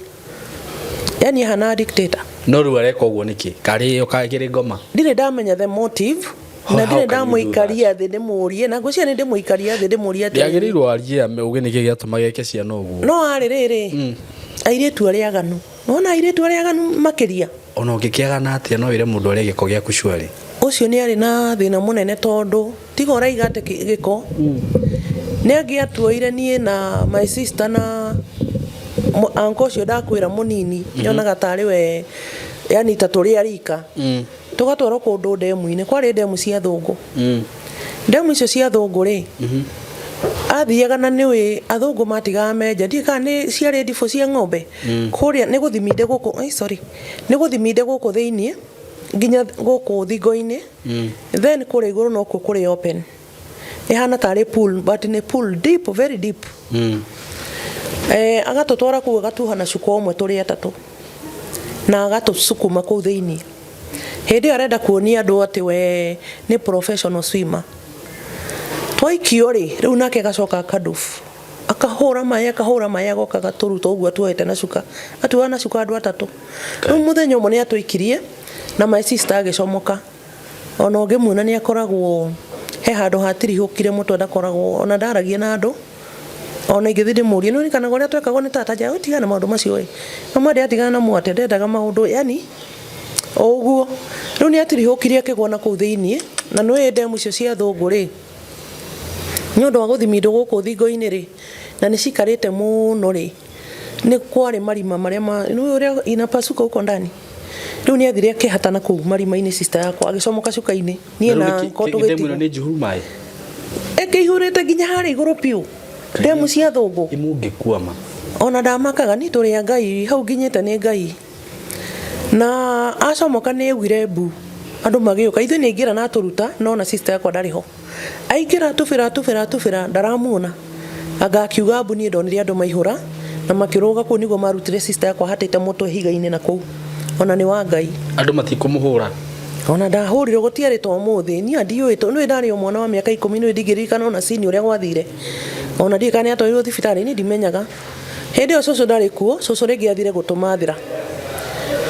yani ahana dictator. No rĩu areka ũguo nĩkĩ? Karĩ ĩyo kagĩrĩ ngoma. Ndirĩ ndamenya the motive How- na how ndirĩ can you do ndamũikaria thĩ ndĩmũrie na ngwĩciria nĩ ndĩmũikaria thĩ ndĩmũrie atĩrĩrĩ Ndĩagĩrĩirwo arie uge nĩkĩ gĩatũma geke ciana ũguo. no arĩ rĩrĩ Mm. airĩtu arĩa aganu nona airĩtu arĩa aganu makĩria Ona ũngĩkĩagana atĩa no wĩre mũndũ arĩa gĩko gĩaku surely. ũcio nĩ arĩ na thĩna mũnene tondũ tiga ũraiga atĩ gĩko nĩ angĩatuoire niĩ na my sister na uncle ũcio ndakwĩra mũnini nyonaga tarĩ we yani ta tũrĩ a rika Mm. tũgatwarwo kũndũ ndemu-inĩ kwarĩ ndemu cia thũngũ Mm. ndemu icio cia thũngũ rĩ Mhm. athiaga na nĩũĩ athũngũ matigaga menja ndiũĩ kana nĩ ciarĩ ndibũ cia ng'ombe Mm. kũrĩa nĩ gũthiminde gũkũ ai, sorry nĩ gũthiminde gũkũ thĩiniĩ nginya gũkũ thingo-inĩ Mm. then kũrĩa igũrũ nokuo kũrĩ open ĩhana tarĩ pool but nĩ pool deep very deep Mm. eh, agatũtwara kũu agatuha na cuka ũmwe tũrĩ atatũ na agatũcukuma kũu thĩiniĩ hĩndĩ ĩyo arenda kuonia andũ atĩ we nĩ professional swimmer twaikio rĩ rĩu nake agacoka akadufu Akahũra maĩ, akahũra maĩ, agoka agatũruta ũguo atuohete na cuka. Atuoha na cuka andũ atatũ. Rĩu mũthenya ũmwe nĩ atũikirie na my sister agĩcomoka. Ona ũngĩmuona nĩ akoragwo he handũ hatirihũkire mũtwe, ndakoragwo ona ndaragia na andũ. Ona ingĩthiĩ ndĩmũrie, nĩ ũririkanaga ũrĩa twekagwo nĩ tata? Anjĩraga tigana na maũndũ macio ĩ. Mama ndĩratigana namo atĩa? Ndendaga maũndũ yani o ũguo. Rĩu nĩ atirihũkire akĩgwa na kũu thĩiniĩ, na nĩ ũĩ ndemu icio cia athũngũ rĩ, nĩ ũndũ wa gũthimindwo gũkũ thingo-inĩ rĩ, na nĩ cikarĩte mũno rĩ, nĩ kwarĩ marima marĩa ma, nĩ ũĩ ũrĩa inapasuka huko ndani. Rĩu nĩ athire akĩhata na kũu marima-inĩ sister yakwa agĩcomoka cuka-inĩ. Niĩ na uncle Ndemu tũgĩtigwo. ĩno nĩ njihũru maĩ. Ĩkĩihũrĩte nginya harĩa igũrũ biũ. Ndemu cia athũngũ. Imũngĩkuama. Ona ndamakaga niĩ tũrĩ a Ngai, hau nginyĩte nĩ Ngai. Na acomoka nĩ augire mbu, andũ magĩũka. Ithuĩ nĩ aingĩra na atũruta, no ona sister yakwa ndarĩ ho. Aingĩra atubĩra atubĩra atubĩra, ndaramuona. Anga akiuga mbu, niĩ ndonire andũ maihũra na makĩrũga kũu nĩguo marutire sister yakwa ahatĩte mũtwe ihiga-inĩ na kũu. Ona nĩ wa Ngai. Andũ matikũmũhũra. Ona ndahũrirwo gũtiarĩ ta ũmũthĩ. Niĩ ndiũĩ tondũ nĩũĩ ndarĩ o mwana wa mĩaka ikũmi, nĩũĩ ndingĩririkana ona scene ũrĩa gwathire. Ona ndiũĩ kana nĩ atwarirwo thibitarĩ, niĩ ndimenyaga. Hĩndĩ ĩyo cũcũ ndarĩ kuo, cũcũ rĩngĩ athire gũtũmathĩra.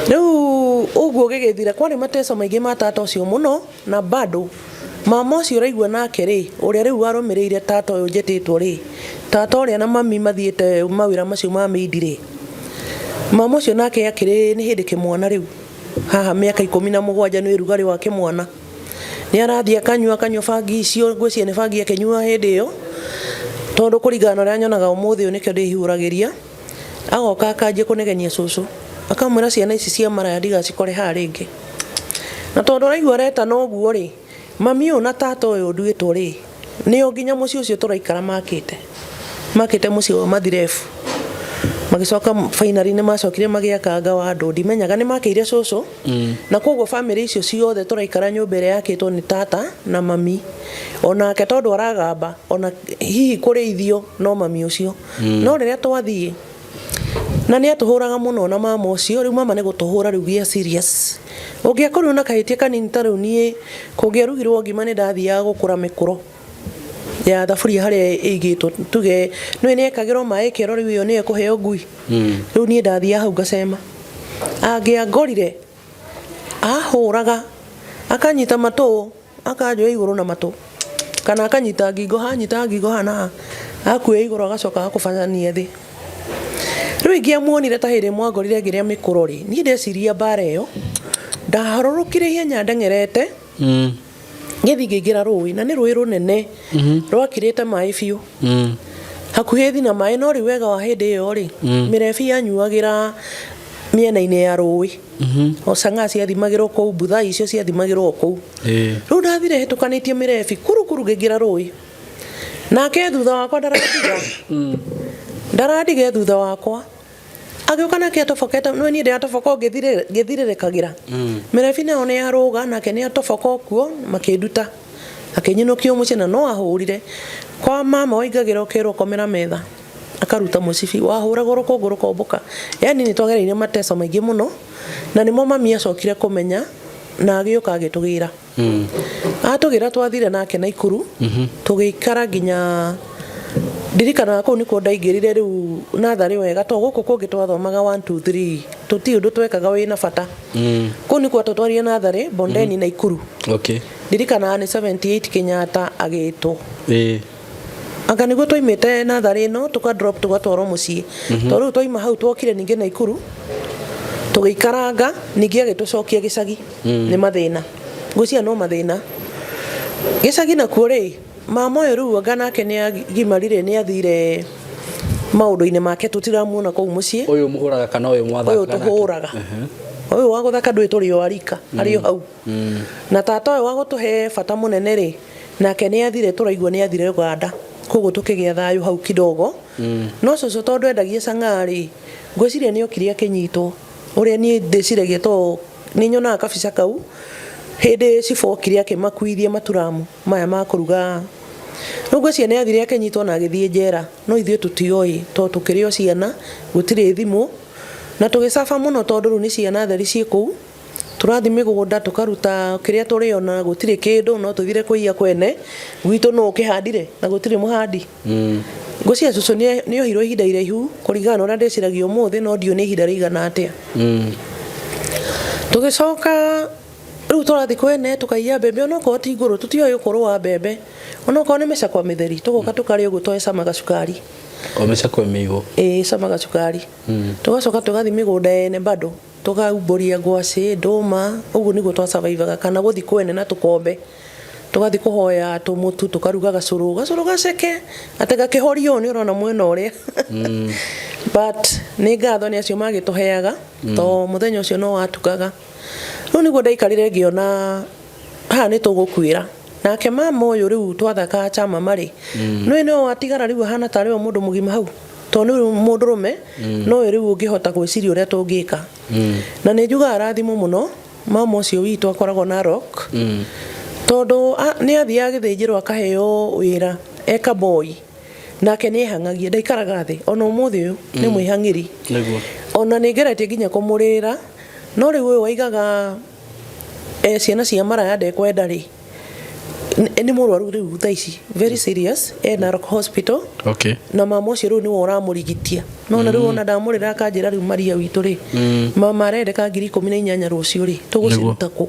Rĩu ũguo gĩgĩthira, kwarĩ mateso maingĩ ma tata ũcio mũno, na bado mama ũcio ũraigua nake rĩ, ũrĩa rĩu warũmĩrĩire tata ũyũ njĩtĩtwo rĩ, tata ũrĩa na mami mathiĩte mawĩra macio ma maid rĩ, mama ũcio nake akĩrĩ nĩ hĩndĩ kĩmwana rĩu, haha mĩaka 17 nĩ ũrugarĩ wa kĩmwana. Nĩ arathiĩ akanyua akanyua bangi icio, ngwĩciria nĩ bangi akĩnyua hĩndĩ ĩyo, tondũ kũringana na ũrĩa nyonaga ũmũthĩ ũyũ nĩkĩo ndĩhiũragĩria, agoka akanjia kũnegenia cũcũ, akamwĩra ciana ici cia maraya ndigacikore haha rĩngĩ. Na tondũ ũraigua aretana ũguo rĩ, mami ũyũ na tata ũyũ nduĩtwo rĩ, nĩo nginya mũciĩ ũcio tũraikara makĩte, makĩte mũciĩ wa mathirebu. Magĩcoka finally nĩ macokire magĩaka anga wa andũ, ndimenyaga nĩ makĩire cũcũ, na koguo bamĩrĩ icio ciothe tũraikara nyũmba ĩrĩa yakĩtwo nĩ tata na mami. Onake tondũ aragamba, ona hihi kũrĩithio no mami ũcio. No rĩrĩa twathiĩ, na nĩ atũhũraga mũno na mama ũcio, rĩu mama nĩ gũtũhũra rĩu gĩa serious. Ũngĩakorirwo na kahĩtia kanini ta rĩu niĩ, kũngĩarugirwo ngima nĩ ndathiaga gũkũra mĩkũro ya thaburia harĩa ĩigĩtwo, tuge nĩũĩ nĩ yekagĩrwo maĩ ĩkerwo rĩu ĩyo nĩyo ĩkũheo ngui. Rĩu niĩ ndathiaga hau ngacema. Angĩangorire, ahũraga, akanyita matũ, akanjoya igũrũ na matũ, kana akanyita ngingo, anyita ngingo haha na haha, agakuoya igũrũ agacoka agakũbacania thĩ. Rĩu ingĩamuonire ta hĩndĩ ĩmwe angorire ngĩrĩa mĩkũro rĩ, niĩ ndeciria mbara ĩyo, ndaharũrũkire ihenya ndeng'erete, ngĩthiĩ ngĩingĩra rũĩ, na nĩ rũĩ rũnene, rwakirĩte maĩ biũ, hakuhĩ thi na maĩ, no rĩu wega wa hĩndĩ ĩyo rĩ, mĩrebi yanyuagĩra mĩena-inĩ ya rũĩ, o cang'aa ciathimagĩrwo kũu, mbuthai icio ciathimagĩrwo o kũu. Rĩu ndathire hĩtũkanĩtie mĩrebi kurukuru ngĩingĩra rũĩ, nake thutha wakwa ndarandiga, ndarandiga e thutha wakwa, agĩũka nake atobokete, nĩũĩ niĩ ndĩratoboka o ngĩthirĩrĩkagĩra, mĩrebi nayo nĩ yarũga nake nĩ atoboka o kuo makĩnduta, akĩnyinũkia mũciĩ na no ahũrire. Kwa mama waingagĩra ũkerwo komera metha, akaruta mũcibi, wahũragwo rũkũngũ rũkombũka. Yaani nĩ twagereire mateso maingĩ mũno, na nĩmo mami acokire kũmenya na agĩũka agĩtũgĩra. Atũgĩra twathire nake Naikuru, tũgĩikara nginya ndirikanaga kũu nĩkuo ndaingĩrire rĩu natharĩ wega tondũ gũkũ kũngĩ twathomaga 1 2 3 tũtirĩ ũndũ twekaga wĩna bata. Kũu nĩkuo atũtwarire natharĩ Bondeni Naikuru. Ndirikanaga nĩ 78 Kenyatta agĩtwo. Anga nĩguo twaimĩte natharĩ ĩno tũka drop tũgatwarwo mũciĩ. Tondũ rĩu twaima hau twokire ningĩ Naikuru tũgĩikaranga ningĩ agĩtũcokia gĩcagi. Nĩ mathĩna. Ngwĩciria no mathĩna. Gĩcagi nakuo rĩ, mama ũyũ rĩu anga nake nĩ agimarire nĩ athire maũndũ-inĩ make tũtiramuona kũu mũciĩ. Ũyũ mũhũraga kana ũyũ mwathakaga Ũyũ tũhũraga. Ũyũ wa gũthaka ndũĩ tũrĩ o a rika, arĩ o hau. Na tata ũyũ wa gũtũhe bata mũnene rĩ, nake nĩ athire tũraigua nĩ athire Uganda. Koguo tũkĩgĩa thayũ hau kidogo. No cũcũ tondũ endagia cang'aa rĩ, ngwĩciria nĩ okire akĩnyitwo. Ũrĩa niĩ ndĩciragia tondũ nĩ nyonaga kabica kau, hĩndĩ cibũ okire akĩmakuithia maturamu maya ma kũruga. Rĩu ngwĩciria nĩ athire akĩnyitwo na agĩthiĩ njera, no ithuĩ tũtioĩ tondũ tũkĩrĩ o ciana, gũtirĩ thimũ, na tũgĩcaba mũno tondũ rĩu nĩ ciana theri ciĩ kũu. Tũrathiĩ mĩgũnda tũkaruta kĩrĩa tũrĩona, gũtirĩ kĩndũ, no tũthire kũiya kwene gwitũ, nũ ũkĩhandire na gũtirĩ mũhandi. Ngwĩciria cũcũ nĩ ohirwo ihinda iraihu kũringana na ũrĩa ndĩciragia ũmũthĩ, no ndiũĩ nĩ ihinda rĩigana atĩa. Tũgĩcoka rĩu tũrathiĩ kwene tũkaiya mbembe, onokorwo ti ngũrũ, tũtioĩ ũkũrũ wa mbembe, onokorwo nĩ mĩcakwa mĩtheri, tũgoka tũkarĩa ũguo to ĩcamaga cukari. O mĩcakwe mĩigũ. Ĩĩ, ĩcamaga cukari. Tũgacoka tũgathiĩ mĩgũnda ene bado tũkaumbũria ngwacĩ, ndũma, ũguo nĩguo twasurvivaga, kana gũthiĩ kwene na tũkombe tũgathiĩ kũhoya tũmũtu tũkaruga gacũrũ, gacũrũ gaceke atĩ gakĩhorio nĩ ũrona mwena ũrĩa. But nĩ ngatho nĩ acio magĩtũheaga, to mũthenya ũcio no watukaga. Rĩu nĩguo ndaikarire ngĩona haha nĩ tũgũkuĩra. Nake mama ũyũ rĩu twathakaga chama marĩ, nĩwe nĩwe watigara rĩu ahana tarĩ we mũndũ mũgima hau, tondũ nĩ mũndũrũme, nowe rĩu ũngĩhota gwĩciria ũrĩa tũngĩka. Na nĩ njugaga rathimo mũno mama ũcio witũ akoragwo Narok, tondũ nĩ athiaga gĩthĩnjĩro akaheo wĩra eka boy, nake nĩ ehang'agia, ndaikaraga thĩ ona ũmũthĩ ũyũ nĩ mwĩhang'ĩri. Ona nĩ ngeretie nginya kũmũrĩra, no rĩu ũyũ waigaga ciana cia maraya ndekwenda rĩ, nĩ mũrwaru rĩu thaa ici, very serious, e Narok Hospital. Na mama ũcio rĩu nĩwe ũramũrigitia, nona rĩu ona ndamũrĩra akanjĩra rĩu Maria witũ rĩ, mama arendeka 18,000 rũciũ rĩ, tũgũciruta kũ?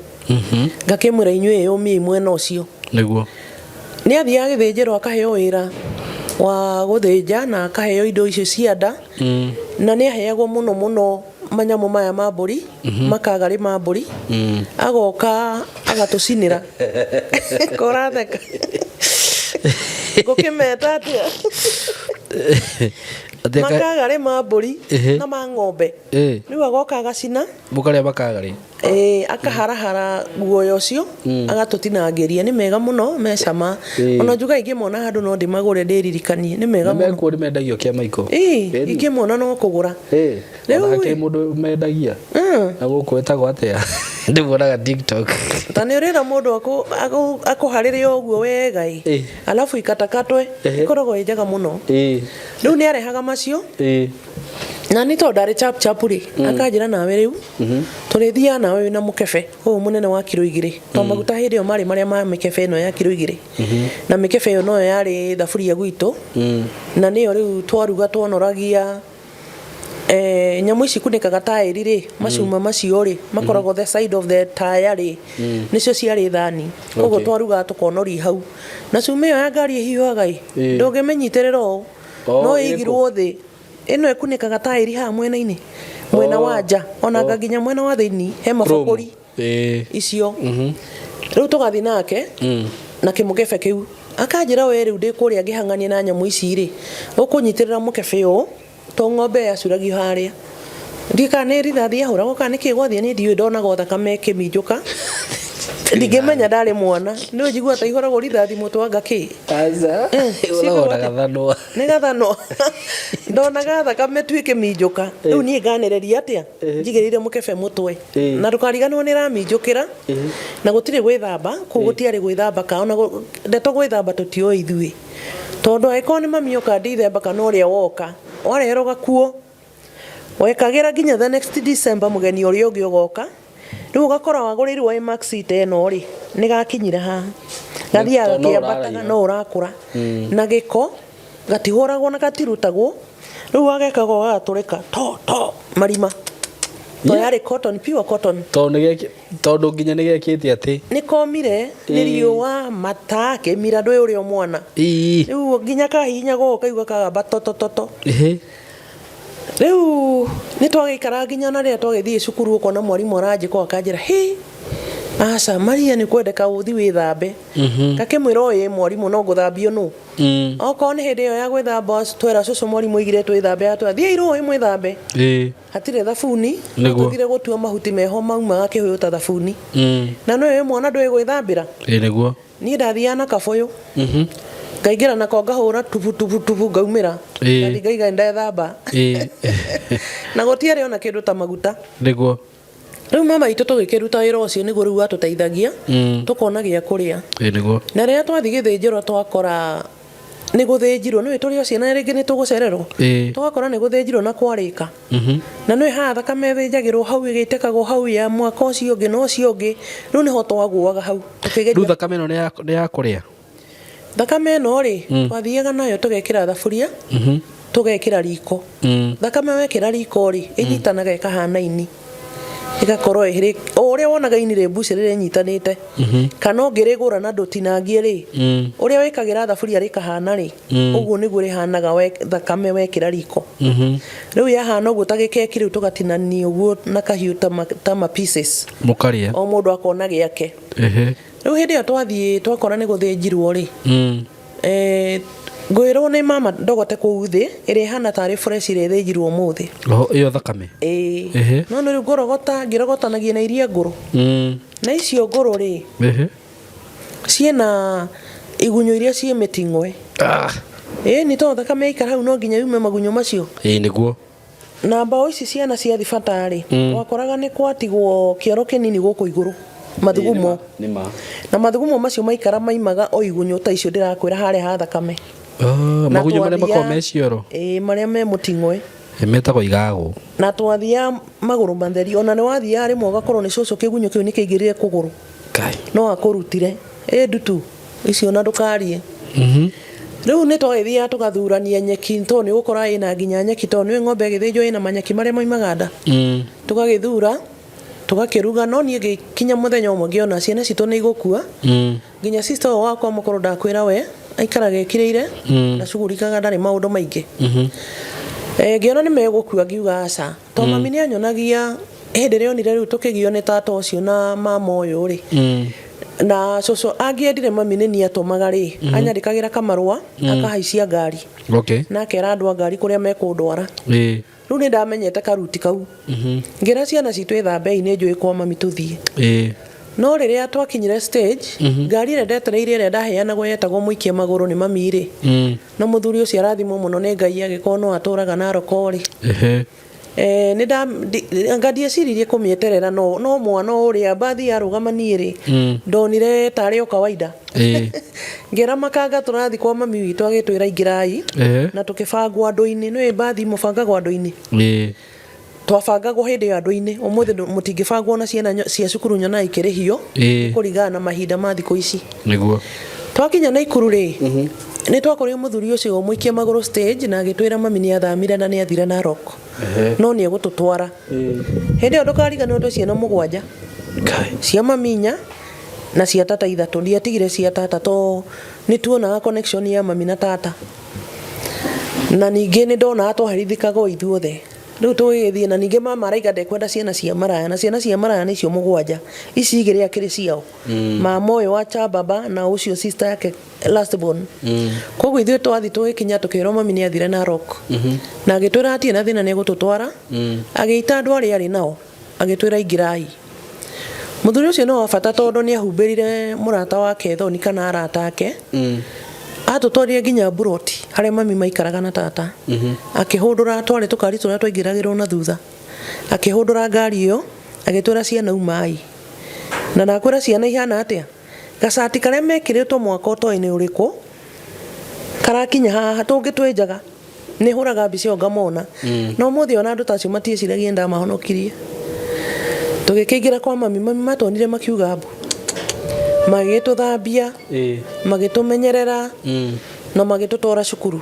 Ngakĩmwĩra inyuĩ ĩyũmiei mwena ũcio. Nĩ athiaga gĩthĩnjĩro akaheo wĩra wa gũthĩnja na akaheo indo icio cia nda, na nĩ aheagwo mũno mũno manyamũ maya ma mbũri, makagarĩ ma mbũri, agoka agatũcinĩra. Kũratheka ngũkĩmeta atĩa? Makagarĩ ma mbũri na ma ng'ombe. Rĩu agoka agacina. Mũkarĩa makagarĩ? Ĩĩ, akaharahara guoya ũcio, agatũtinangĩria. Nĩ mega mũno, me cama. Ona njuga ingĩmona handũ no ndĩmagũre ndĩririkanie, nĩ mega mũno. Mekuo nĩ mendagio Kĩamaiko? Ĩĩ, ingĩmona no kũgũra. Rĩu ona hakĩrĩ mũndũ mendagia na gũkũ etagwo atĩa, ndĩmuonaga TikTok. Ta nĩ ũrĩra mũndũ akũharĩre ũguo wega ĩ, alafu ikatakatwe, ĩkoragwo ĩ njega mũno. Rĩu nĩ arehaga macio, na nĩ tondũ ndarĩ chap chap rĩ, akanjĩra nawe rĩu tũrĩthiaga nawe wĩna mũkebe ũyũ mũnene wa kiro 2, to maguta hĩndĩ ĩyo marĩ marĩa ma mĩkebe ĩno ya kiro 2, na mĩkebe ĩyo noyo yarĩ thaburia gwitũ, na nĩyo rĩu twaruga twonoragia nyamũ ici ikunĩkaga taĩri rĩ, macuma macio rĩ makoragwo the side of the tire rĩ, nĩcio ciarĩ thani. Koguo twarugaga tũkonoria hau, na cuma ĩyo ya ngari ĩhiũhaga ĩ, ndũngĩmĩnyitĩrĩra ũũ, no ĩrĩkũ? ĩigirwo thĩ ĩno ĩkunĩkaga taĩri haha mwena-inĩ, mwena wa nja, ona anga nginya mwena wa thĩinĩ he mabakũri icio. Rĩu tũgathiĩ nake na kĩmũkebe kĩu, akanjĩra we rĩu ndĩ kũrĩa ngĩhang'ania na nyamũ ici rĩ, ũkũnyitĩrĩra mũkebe ũũ, to ng'ombe yacuragio harĩa, ndiũĩ kana nĩ rithathi yahũragwo kana nĩkĩ gwathiĩ, niĩ ndiũĩ, ndonaga o thakame ĩkĩminjũka, ndingĩmenya, ndarĩ mwana, nĩ njiguaga ta ihũragwo rithathi mũtwe anga kĩ. Aca. Ciĩkagwo Ũragwo na atĩa? gathanwa. Nĩ gathanwa, ndonaga thakame tu ĩkĩminjũka. Rĩu niĩ nganĩrĩria atĩa njigĩrĩire mũkebe mũtwe, na ndũkariganĩrwo nĩ ĩraminjũkĩra, na gũtirĩ gwĩthamba kũu, gũtiarĩ gwĩthamba ka ona ndeto gwĩthamba tũtiũĩ ithuĩ, tondũ angĩkorwo nĩ mami oka ndithemba kana ũrĩa woka wareherwo gakuo wekagĩra nginya the next December, mũgeni ũrĩa ũngĩ ũgoka. Rĩu ũgakora wagũrĩirwo ĩ maxi ta ĩno rĩ, nĩ gakinyire haha, gathiaga Tondũ no gakĩambataga, ũraraiha. no ũrakũra, na gĩko gatihũragwo na gatirutagwo. Rĩu wagekaga ũgagatũrĩka to to marima, to yarĩ cotton, pure cotton. Tondũ nginya nĩ gekĩte atĩ nĩ komire nĩ riũa mata kĩmira, ndũĩ ũrĩa o mwana. Rĩu nginya kahihinyagwo ũkaigua kagamba totototo. Rĩu nĩ twagĩikara nginya na rĩrĩa twagĩthiĩ cukuru, ũkona mwarimũ aranjĩka ũũ, akanjĩra, "Hĩ, aca Maria, nĩ kwendeka ũthi wĩthambe." Ngakĩmwĩra, "Ĩ mwarimũ, no ngũthambio nũ?" Okorwo nĩ hĩndĩ ĩyo ya gwĩthamba, twera cũcũ mwarimũ oigire twĩthambe, atwĩra, "Thiĩi rũĩ mwĩthambe." Hatirĩ thabuni. Tũthire gũtua mahuti meho maumaga kĩhũyũ ta thabuni, na nĩwe wĩ mwana ndũĩ gwĩthambĩra. Ĩĩ nĩguo. Niĩ ndathiaga na kabũyũ, ngaingĩra nako, ngahũra tubu tubu tubu, ngaumĩra. Ngathi ngaiga ndethamba. Na gũtiarĩ ona kĩndũ ta maguta. Rĩu mama itũ tũgĩkĩruta wĩra ũcio nĩguo rĩu atũteithagia, tũkona gĩa kũrĩa. Ĩĩ nĩguo. Na rĩrĩa twathiĩ gĩthĩnjĩro twakora Nĩ gũthĩnjirwo, nĩũĩ tũrĩ o ciana rĩngĩ nĩ tũgũcererwo. Tũgakora nĩ gũthĩnjirwo na kwarĩka. Na nĩũĩ haha thakame ĩthĩnjagĩrwo hau ĩgĩitĩkagwo hau ya mwaka ũcio ũngĩ na ũcio ũngĩ. Rĩu nĩho twagũaga hau Rĩu tũkĩgeria. Thakame ĩno nĩ ya kũrĩa? Thakame ĩno rĩ, twathiaga nayo tũgekĩra thaburia, tũgekĩra riko. Thakame wekĩra riko rĩ, ĩnyitanaga ĩkahana ini, ĩgakorwo ĩrĩ o ũrĩa wonaga ini rĩ mbucĩrĩ rĩnyitanĩte. Kana ũngĩrĩgũra na ndũtinangie rĩ, ũrĩa wĩkagĩra thaburia rĩkahana rĩ, ũguo nĩguo rĩhanaga thakame wekĩra riko. Rĩu yahana ũguo ta gĩkeki, rĩu tũgatinania ũguo na kahiũ ta ma pieces. Mũkarĩa. O mũndũ akona gĩake. Rĩu hĩndĩ ĩyo twathiĩ twakora nĩ gũthĩnjirwo rĩ, ngwĩrwo nĩ mama ndogote kũu thĩ ĩrĩa ĩhana tarĩ fresh ĩrĩa ĩthĩnjirwo ũmũthĩ. Oho, ĩyo thakame? Ĩĩ. No nĩ rĩu ngũrogota ngĩrogotanagia na iria ngũrũ. Na icio ngũrũ rĩ, ciĩna igunyũ iria ciĩ mĩting'oe. Ĩĩ nĩ tondũ thakame yaikara hau no nginya yume magunyũ macio. Ĩĩ nĩguo. Na mbaũ ici ciana cia thibatarĩ, wakoraga nĩ gwatigwo kĩoro kĩnini gũkũ igũrũ mathugumo. Nĩ ma. Na mathugumo macio maikara maimaga o igunyũ ta icio ndĩrakwĩra harĩa ha thakame. Oh, Na magunyũ marĩa makoragwo twathiaga- me cioro? Ĩĩ, marĩa me mũting'oe. Metagwo igagũ. Na twathiaga magũrũ matheri, ona nĩ wathiaga rĩmwe ũgakorwo nĩ cũcũ kĩgunyũ kĩu nĩ kĩingĩrire kũgũrũ. No akũrutire ĩ ndutu icio na ndũkarie. Rĩu nĩ twagĩthiaga tũgathurania nyeki tondũ nĩ ũgũkora ĩna nginya nyeki, tondũ nĩ ng'ombe ĩgĩthĩnjwo ĩna manyeki marĩa maumaga nda. Tũgagĩthura tũgakĩruga, no niĩ ngĩkinya mũthenya ũmwe ngĩona ciana citũ nĩ igũkua. Nginya sister ũyũ wakwa mũkũrũ ndakwĩra we aikaraga ekirĩire na cugurikaga, ndarĩ maũndũ maingĩ. Ngĩona nĩ megũkua, ngiuga aca, to mami nĩ anyonagia hĩndĩ ĩrĩa onire rĩu tũkĩgio nĩ tata ũcio na mama ũyũ rĩ, na cũcũ angĩendire mami nĩ niĩ atũmaga rĩ, anyandĩkagĩra kamarũa, akahaicia ngari, na akera andũ a ngari kũrĩa mekũndwara. Rĩu nĩ ndamenyete karuti kau. Ngĩra ciana citũ ĩthambei, nĩ njũĩ kwa mami tũthiĩ. No rĩrĩa twakinyire stage, ngari ĩrĩa ndetereire ĩrĩa ndaheanagwo yetagwo mũikia magũrũ nĩ mami rĩ, na mũthuri ũcio arathimwo mũno nĩ Ngai agĩkorwo no atũraga Narok rĩ, nĩ anga ndieciririe kũmĩeterera, no mwana ũrĩa mbathi yarũgama niĩ rĩ, ndonire tarĩ o kawaida. Ngĩra makanga tũrathiĩ kwa mami witũ, agĩtwĩra ingĩrai. Na tũkĩbangwo andũ-inĩ, nĩũĩ mbathi mũbangagwo andũ-inĩ. Twabangagwo hĩndĩ ĩyo andũ-inĩ, ũmũthĩ mũtingĩbangwo na ciana cia cukuru nyonaga ikĩrĩhio. Kũringana na mahinda ma thikũ ici. Nĩguo. Twakinya Naikuru rĩ, nĩ twakorire mũthuri ũcio mũikia magũrũ stage na agĩtwĩra mami nĩ athamire na nĩ athire Narok, no nĩ egũtũtwara. Hĩndĩ ĩyo ndũkariganĩrwo twĩ ciana mũgwanja, cia mami inya na cia tata ithatũ. Ndiatigire cia tata to nĩ tuonaga connection ya mami na tata, na ningĩ nĩ ndonaga twaherithĩkaga o ithuothe. Rĩu tũgĩgĩthiĩ, na ningĩ mama araiga ndekwenda ciana cia maraya, na ciana cia maraya nĩcio mũgwanja ici igĩrĩ akĩrĩ ciao, mama ũyũ wa Chababa na ũcio sister yake last born. Koguo ithuĩ twathi tũgĩkinya tũkĩrwo mami nĩ athire Narok, na agĩtwĩra hatirĩ na thĩna, nĩ egũtũtwara. Agĩita andũ arĩa arĩ nao agĩtwĩra ingĩrai. Mũthuri ũcio nĩ wa bata tondũ nĩ ahumbĩrire mũrata wake thoni kana arata ake. Atũtwarire nginya mburoti harĩa mami maikaraga na tata. Akĩhũndũra, twarĩ tũkari tũrĩa twaingĩragĩrwo na thutha, akĩhũndũra ngari ĩyo agĩtwĩra ciana umai. Na ndakwĩra ciana ihana atĩa, gacati karĩa mekĩrĩtwo mwaka ũtoĩ nĩ ũrĩkũ karakinya haha tũngĩ twĩnjaga. Nĩ hũraga mbica ĩyo ngamona. No ũmũthĩ ona andũ ta acio matiĩciragia ndamahonokirie. Tũgĩkĩingĩra kwa mami, mami matuonire makiuga mbu, magĩgĩtũthambia, magĩtũmenyerera na magĩtũtwara cukuru.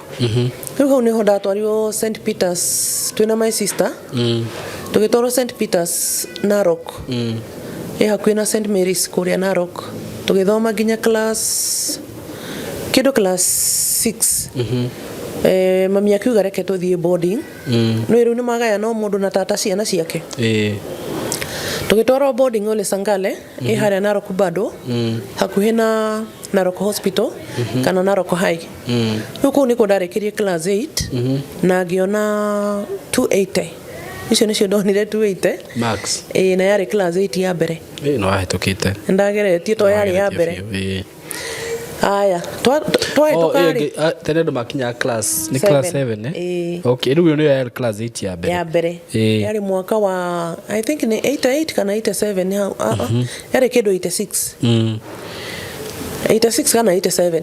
Rĩu hau nĩho ndatwarirwo St Peters twĩna my sister. Tũgĩtwarwo St Peters Narok, ĩ hakuhĩ na St Mary's kũrĩa Narok. Tũgĩthoma nginya class kĩndũ class 6. Mami akiuga reke tũthiĩ boarding. No rĩu nĩ magayana o mũndũ na tata ciana ciake. Tũgĩtwarwo boarding Ole Sangale, ĩ harĩa Narok bado, hakuhĩ na Narok Hospital kana Narok High. Rĩu kũu nĩkuo ndarĩkirie class 8 na ngĩona 280. Icio nĩcio ndonire, 280. Max. Ĩĩ, na yarĩ class 8 ya mbere. Ĩĩ, no wahĩtũkĩte. Ndageretie to yarĩ ya mbere. Aya, twahĩtũka Oh, ĩyo rĩ, tene andũ makinyaga class nĩ class 7. 7 eh? Ĩĩ. Okay, rĩu ĩyo nĩyo yarĩ class 8 ya mbere. Ya mbere. Yarĩ mwaka wa I think nĩ 88 kana 87 hau. Yarĩ kĩndũ 86, 86 kana 87.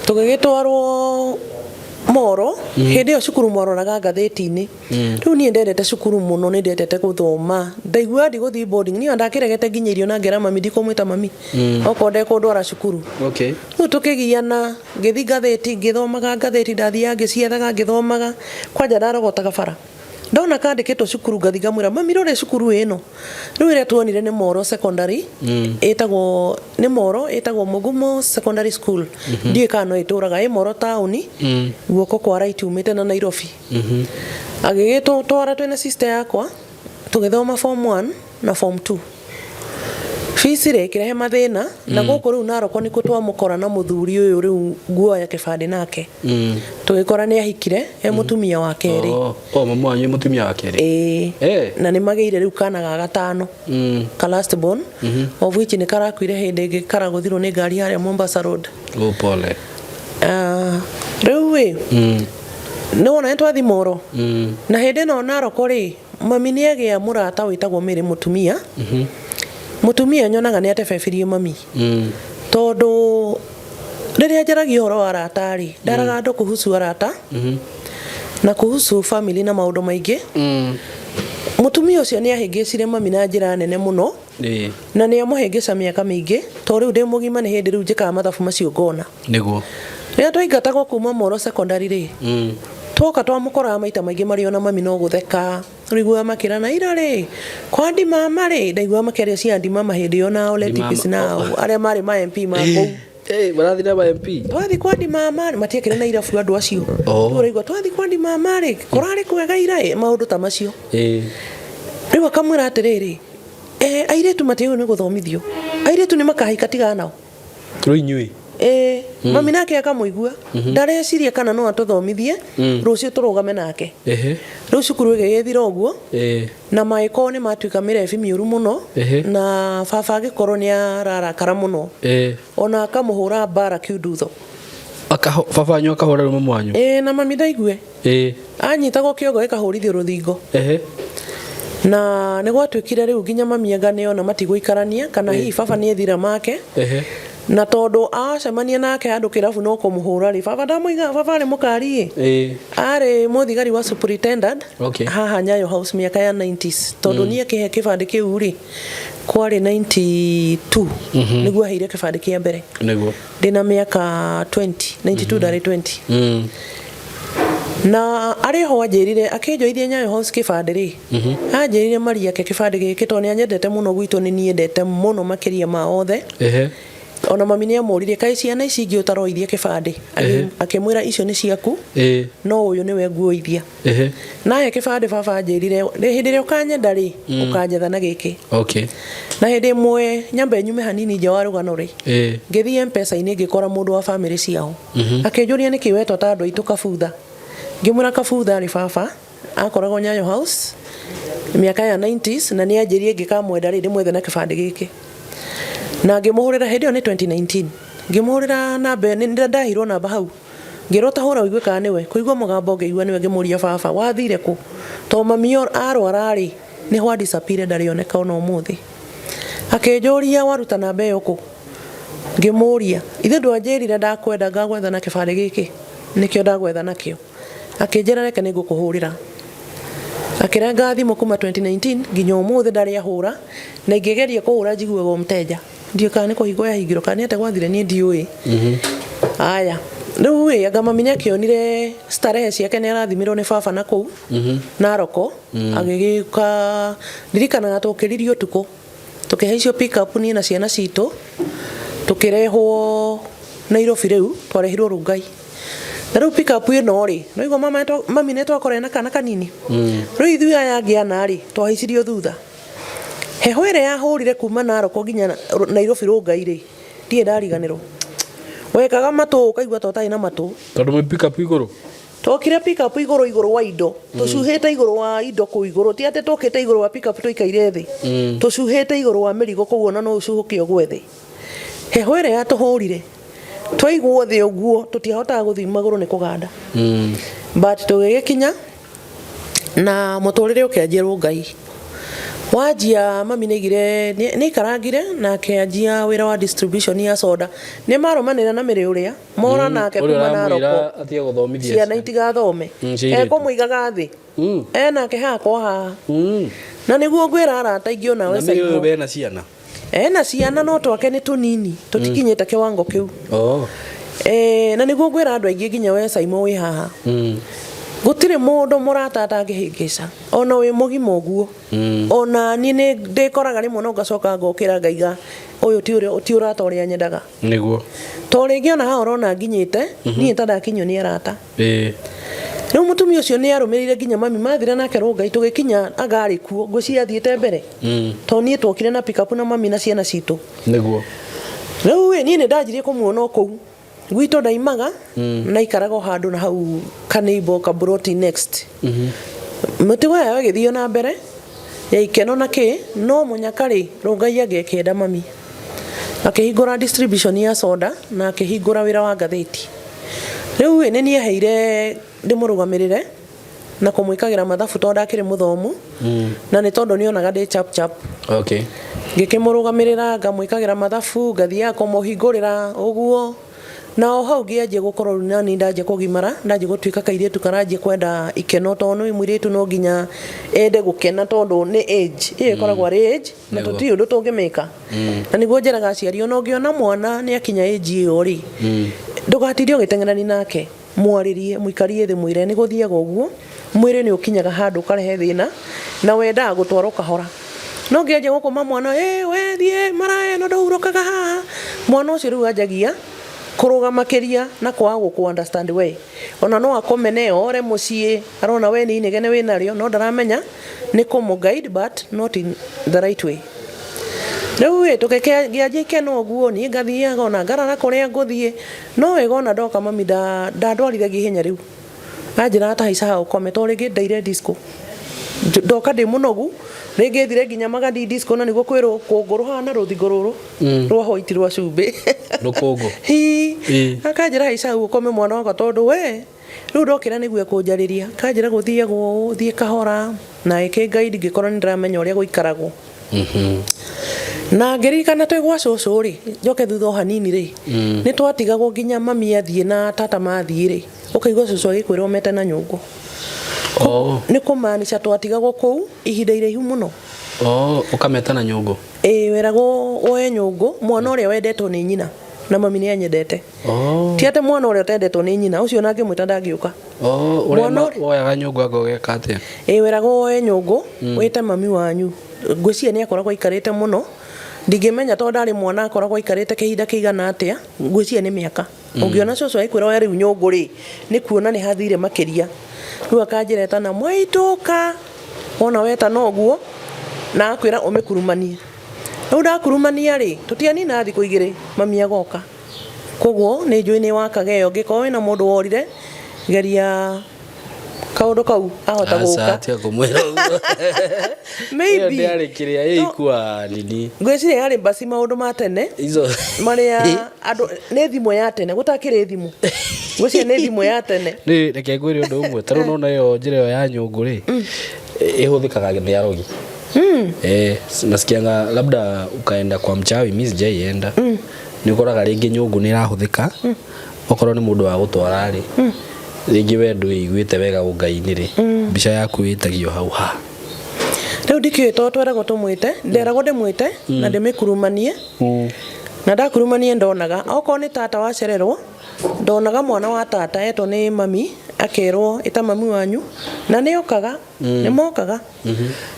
Tũgĩgĩtwarwo Moro. Hĩndĩ ĩyo cukuru mwaroraga ngathĩti-inĩ. Rĩu niĩ ndendete cukuru mũno, nĩ ndendete gũthoma, ndaiguaga ndigũthiĩ boarding. Niĩ ona ndakĩregete nginya irio na ngera mami ndikũmwĩta mami okorwo ndekũndwara cukuru. Rĩu tũkĩgiana, ngĩthi ngathĩti, ngĩthomaga ngathĩti, ndathiaga ngĩciethaga ngĩthomaga. Kwanja ndarogotaga bara, ndona kandĩkĩtwo cukuru ngathi ngamwĩra mami rore cukuru ĩno. Rĩu ĩrĩa tuonire nĩ Moro Secondary. Ĩtagwo nĩ Moro, ĩtagwo Mugumo Secondary School. Ndiũĩ kana no ĩtũraga ĩ Moro taũni, guoko kwa right umĩte na Nairobi. Agĩgĩtũtwara twĩna sister yakwa, tũgĩthoma form 1 na form 2. Fees rĩ ĩkĩrehe mathĩna na gũkũ rĩu Naroko nĩkuo twamũkora na mũthuri ũyũ rĩu nguoya kĩbandĩ nake. Tũgĩkora nĩ ahikire, e mũtumia wa kerĩ. Oh, mamu wanyu mũtumia wa kerĩ? Ĩĩ. Eh. Na nĩ magĩire rĩu kana ga gatano, ka last born, of which nĩ karakuire hĩndĩ ĩngĩ karagũthirwo nĩ ngari harĩa Mombasa Road. Oh, pole. Ah, rĩu ĩ nĩ wona nĩ twathi Moro. Na hĩndĩ ĩno Naroko rĩ, mami nĩ agĩa mũrata wĩtagwo Mary, mũtumia. Mũtumia nyonaga nĩ atebebirie mami, tondũ rĩrĩa njaragia ũhoro wa arata rĩ, ndaraga andũ kuhusu arata na kuhusu family na maũndũ maingĩ. Mũtumia ũcio nĩ ahĩngĩcire mami na njĩra nene mũno. Na nĩ amũhĩngĩca mĩaka mĩingĩ, tondũ rĩu ndĩ mũgima nĩ hĩndĩ rĩu njĩkaga mathabu macio ngona. Rĩrĩa twaingatagwo kuma Moro Secondary rĩ, twoka twamũkoraga maita maingĩ marĩ ona mami no gũtheka, ũraiguaga makĩrana ira rĩ kwa ndimama rĩ, ndaiguaga makĩaria cia ndimama hĩndĩ ĩyo na Ole Ndimama, Tipis nao arĩa marĩ ma MP ma kũu. Eh, marathi na ma MP. Twathi kwa ndimama rĩ, matiakĩrĩ na irabu andũ acio. Oh. Rĩu ũraigua twathi kwa ndimama rĩ, kũrarĩ kwega ira ĩ, maũndũ ta macio. Rĩu akamwĩra atĩrĩrĩ, eh, airĩtu matiagĩrĩirwo nĩ gũthomithio, airĩtu nĩ makahika, tigana nao. Rĩu inyuĩ. Ĩĩ. Mami nake akamũigua. Ndareciria kana no atũthomithie rũciũ tũrũgame nake. Rĩu cukuru ĩgĩgĩthira ũguo. Na maĩko nĩ matuĩka mĩrebi mĩũru mũno. Na baba agĩkorwo nĩ ararakara mũno, ona akamũhũra mbara kiundutho. Akaho baba wanyu akahũra rĩu mamu wanyu. Ĩĩ, na mami ndaigue. Anyitagwo kĩongo gĩkahũrithio rũthingo. Na nĩ gwatuĩkire rĩu nginya mami anga nĩona matigũikarania, kana hihi baba nĩ ethira make. Na tondũ acemania nake handũ kĩrabu no kũmũhũra rĩ, baba ndamũiga, baba arĩ mũkari ĩ, arĩ mũthigari wa superintendent haha Nyayo House mĩaka ya 90s, tondũ niĩ akĩhe kĩbandĩ kĩu rĩ kwarĩ 92. Nĩguo aheire kĩbandĩ kĩa mbere. Ndĩna mĩaka 20, 92 ndarĩ 20. Na arĩ ho anjĩrire akĩnjoithia Nyayo House kĩbandĩ rĩ, anjĩrire Mariake kĩbandĩ gĩkĩ tondũ nĩ anyendete mũno, gwitũ nĩ niendete mũno makĩria ma othe. Ona mami nĩ amũririe, kaĩ ciana ici ingĩ ũtaroithia kĩbandĩ? Akĩmwĩra icio nĩ ciaku, no ũyũ nĩwe nguoithia. Nahe kĩbandĩ baba anjĩrire hĩndĩ ĩrĩa ũkanyenda rĩ, ũkanyetha na gĩkĩ. Na hĩndĩ ĩmwe nyambe nyume hanini nja wa rũgano rĩ, ngĩthiĩ Mpesa-inĩ ngĩkora mũndũ wa bamĩrĩ ciao. Akĩnjũria nĩkĩ wetwo ta andũ aitũ kabutha. Ngĩmwĩra kabutha rĩ, baba akoragwo Nyayo House mĩaka ya 90s, na nĩ anjĩrie ngĩkamwenda rĩ ndĩmwethe na kĩbandĩ gĩkĩ. Na ngĩmũhũrĩra hĩndĩ ĩyo nĩ 2019, ngĩmũhũrĩra namba ĩyo, nĩ ndaheirwo namba hau, ngĩrwo ta hũra ũigue kana nĩwe. Kũigua mũgambo ngĩigua nĩwe, ngĩmũria baba wathire kũ, tondũ mami arwara rĩ nĩho a disappear, ndarĩoneka ona ũmũthĩ. Akĩnjũria waruta namba ĩyo kũ, ngĩmũria ithe ndwanjĩrire ndakwenda ngagwetha na kĩbandĩ gĩkĩ, nĩkĩo ndagwetha nakĩo. Akĩnjĩra reke nĩ ngũkũhũrĩra. Akĩrenga thimũ kuma 2019 nginya ũmũthĩ ndarĩ ahũra, na ingĩgeria kũhũra njiguaga mteja, ndiũĩ kana nĩ kũhingwo yahingirwo kana nĩ atĩa gwathire, niĩ ndiũĩ. Aya, rĩu ĩ anga mami nĩ akĩonire starehe ciake, nĩ arathimirwo nĩ baba na kũu Naroko. Agĩgĩũka, ndirikanaga twokĩririe ũtukũ tũkĩhaicio pick up, niĩ na ciana citũ tũkĩrehwo Nairobi. Rĩu twarehirwo Rungai, na rĩu pick up ĩno rĩ, naigua mama mami nĩ twakora na kana kanini. Rĩu ithuĩ aya angĩ ana rĩ, twahaicirio thutha. Heho ĩrĩa yahũrire kuma Naroko nginya Nairobi Rungai rĩ, ndirĩ ndariganĩrwo. Wekaga matũ ũkaigua ta ũtarĩ na matũ. Tondũ mwĩ pick up igũrũ. Twokire pick up igũrũ, igũrũ wa indo, tũcuhĩte igũrũ wa indo kũu igũrũ. Ti atĩ twokĩte igũrũ wa pick up tũikaire thĩ. Tũcuhĩte igũrũ wa mĩrigo kũu, ona no ũcuhũke ũgwe thĩ. Heho ĩrĩa yatũhũrire, twaigwo thĩ ũguo tũtiahotaga gũthiĩ magũrũ nĩ kũganda. But tũgĩgĩkinya na mũtũrĩre ũkĩanjia Rũngai. Wanjia mami nĩaigire nĩaikarangire na akĩanjia wĩra wa distribution ya soda. Nĩ marũmanĩra na mĩrĩ ũrĩa mora nake Ũrĩa kuma ũramwĩra Naroko atige gũthomithia ciana itigathome. Cia airĩtu. Ekũmũigaga thĩ enake haha kwa haha na nĩguo ngwĩra arata aingĩ onawe Na mĩrĩ ũyũ Saimo. wena ciana. Ena ciana no twake nĩ tũnini tũtikinyĩte kĩwango kĩu. Oh. Eh, na nĩguo ngwĩra andũ aingĩ nginya we Saimo wĩ haha gũtirĩ mũndũ mũrata atangĩhĩngĩca ona wĩ mũgima ũguo ona niĩ nĩ ndĩkoraga rĩmwe no ngacoka ngokĩra ngaiga ũyũ ti ũrĩa ti ũrata ũrĩa nyendaga Nĩguo. to rĩngĩ ona haha ũrona nginyĩte niĩ ta ndakinyio nĩ arata Ĩĩ. rĩu mũtumia ũcio nĩ arũmĩrĩire nginya mami mathire nake rũngai tũgĩkinya anga arĩ kuo ngwĩciria athiĩte mbere to niĩ twokire na pickup na mami na ciana citũ Nĩguo. rĩu ĩ niĩ nĩ ndanjirie kũmuona o kũu gwitũ ndaimaga naikaraga o handũ na hau kaneibo kaburoti next mĩtugo yao ĩgĩthiĩ na mbere ya ikeno na kĩ no mũnyaka rĩ rũngai angĩkĩenda mami akĩhingũra distribution ya soda na akĩhingũra wĩra wa ngathĩti rĩu ĩ nĩ niĩ aheire ndĩmũrũgamĩrĩre na kũmwĩkagĩra mathabu tondũ ndakĩrĩ mũthomu na nĩ tondũ nĩonaga ndĩ chap chap Okay. ngĩkĩmũrũgamĩrĩra ngamwĩkagĩra mathabu ngathiaga kũmũhingũrĩra ũguo na o hau ngĩanjia gũkorwo rĩu nani ndanjia kũgimara ndanjia gũtuĩka kairĩtu karanjia kwenda ikeno tondũ nĩ mũirĩtu no nginya ende gũkena tondũ nĩ age ĩyo ĩkoragwo arĩ age na Nĩguo. tũtirĩ ũndũ tũngĩmĩka na nĩguo njĩraga aciari ona ũngĩona mwana nĩ akinya age ĩyo rĩ ndũgatinde ũgĩteng'erani nake mwarĩrie mũikarie thĩ mwĩre nĩ gũthiaga ũguo mwĩrĩ nĩ ũkinyaga handũ ũkarehe thĩna na wendaga gũtwarwo kahora no ngĩanjia gũkũma mwana ĩ we thiĩ maraya ĩno ndũhurũkaga haha mwana ũcio rĩu anjagia kũrũga makĩria na kwaga gũkũ understand we ona no akũmene ore mũciĩ arona we nĩ inegene wĩ narĩo no ndaramenya nĩ kũmũ guide but not in the right way rĩu ĩ tũgĩkĩanjia ikeno ũguo niĩ ngathiaga ona ngarara kũrĩa ngũthiĩ no wega ona ndoka mami ndandwarithagia ihenya rĩu anjĩraga ta haica haha ũkome to rĩngĩ ndaire disco ndoka ndĩ mũnogu rĩngĩ thire nginya magadi disco na nĩguo kwĩ rũkũngũ rũhana rũthingo rũrũ rwa white rwa cumbĩ Rũkũngũ. hi Ĩĩ. akanjĩra haica hau ũkome mwana wakwa tondũ we rĩu ndokĩra nĩguo ekũnjarĩria kanjĩra gũthiagwo ũũ thiĩ kahora na ĩkĩ guide ngĩkorwo nĩ ndĩramenya ũrĩa gũikaragwo na ngĩririkana twĩ gwa cũcũ rĩ njoke thutha o hanini rĩ nĩ twatigagwo nginya mami athiĩ na tata mathiĩ rĩ ũkaigua cũcũ agĩkwĩra ũmete na nyũngũ Oh. nĩ kũmaanisha twatigagwo kũu ihinda iraihu mũno Oh, ũkameta na nyũngũ. ĩĩ weragwo woe nyũngũ mwana ũrĩa wendetwo nĩ nyina na mami nĩ anyendete Oh. ti atĩ mwana ũrĩa ũtendetwo nĩ nyina ũcio ona ngĩmwĩta ndangĩũka Oh, ũrĩa Mwana woyaga nyũngũ anga ũgeka atĩa? ĩĩ weragwo woe nyũngũ wĩte mami wanyu ngwĩciria nĩ akoragwo aikarĩte mũno ndingĩmenya tondũ ndarĩ mwana akoragwo aikarĩte kĩhinda kĩigana atĩa ngwĩciria nĩ mĩaka ũngĩona cũcũ agĩkwĩra oya rĩu nyũngũ rĩ nĩ kuona nĩ hathire makĩria rĩu akanjĩra etana mwaitũka wona wetana ũguo na akwĩra ũmĩkurumanie rĩu ndakurumania rĩ tũtianina thikũ igĩrĩ mami agoka koguo nĩ njũĩ nĩ wakaga ĩyo ngĩkorwo wĩna mũndũ worire geria kaũndũ kau ahota Aca, gũka tiga kũmwĩra ũguo. Ĩyo maybe ndĩarĩ kĩrĩa ĩ ikua nini. ngwĩciria yarĩ mbasi maũndũ ma tene Izo. marĩa andũ nĩ thimũ ya tene gũtakĩrĩ thimũ ngwĩciria nĩ thimũ ya tene Nĩ reke ngwĩre ũndũ ũmwe ta rĩu nona ĩyo njĩra ĩyo ya nyũngũ rĩ ĩhũthĩkaga nĩ arogi. Eh, nasikianga labda ukaenda kwa mchawi mi sijaienda nĩ ũkoraga rĩngĩ nyũngũ nĩ ĩrahũthĩka okorwo nĩ mũndũ wa gũtwara rĩ rĩngĩ we ndwĩiguĩte wega ũngai-inĩ rĩ mbica yaku ĩtagio hau ha rĩu ndikĩũĩ tondũ tweragwo tũmwĩte nderagwo ndĩmwĩte na ndĩmĩkurumanie na ndakurumanie ndonaga okorwo nĩ tata wacererwo ndonaga mwana wa tata etwo nĩ mami akerwo ĩta mami wanyu na nĩ okaga nĩ mokaga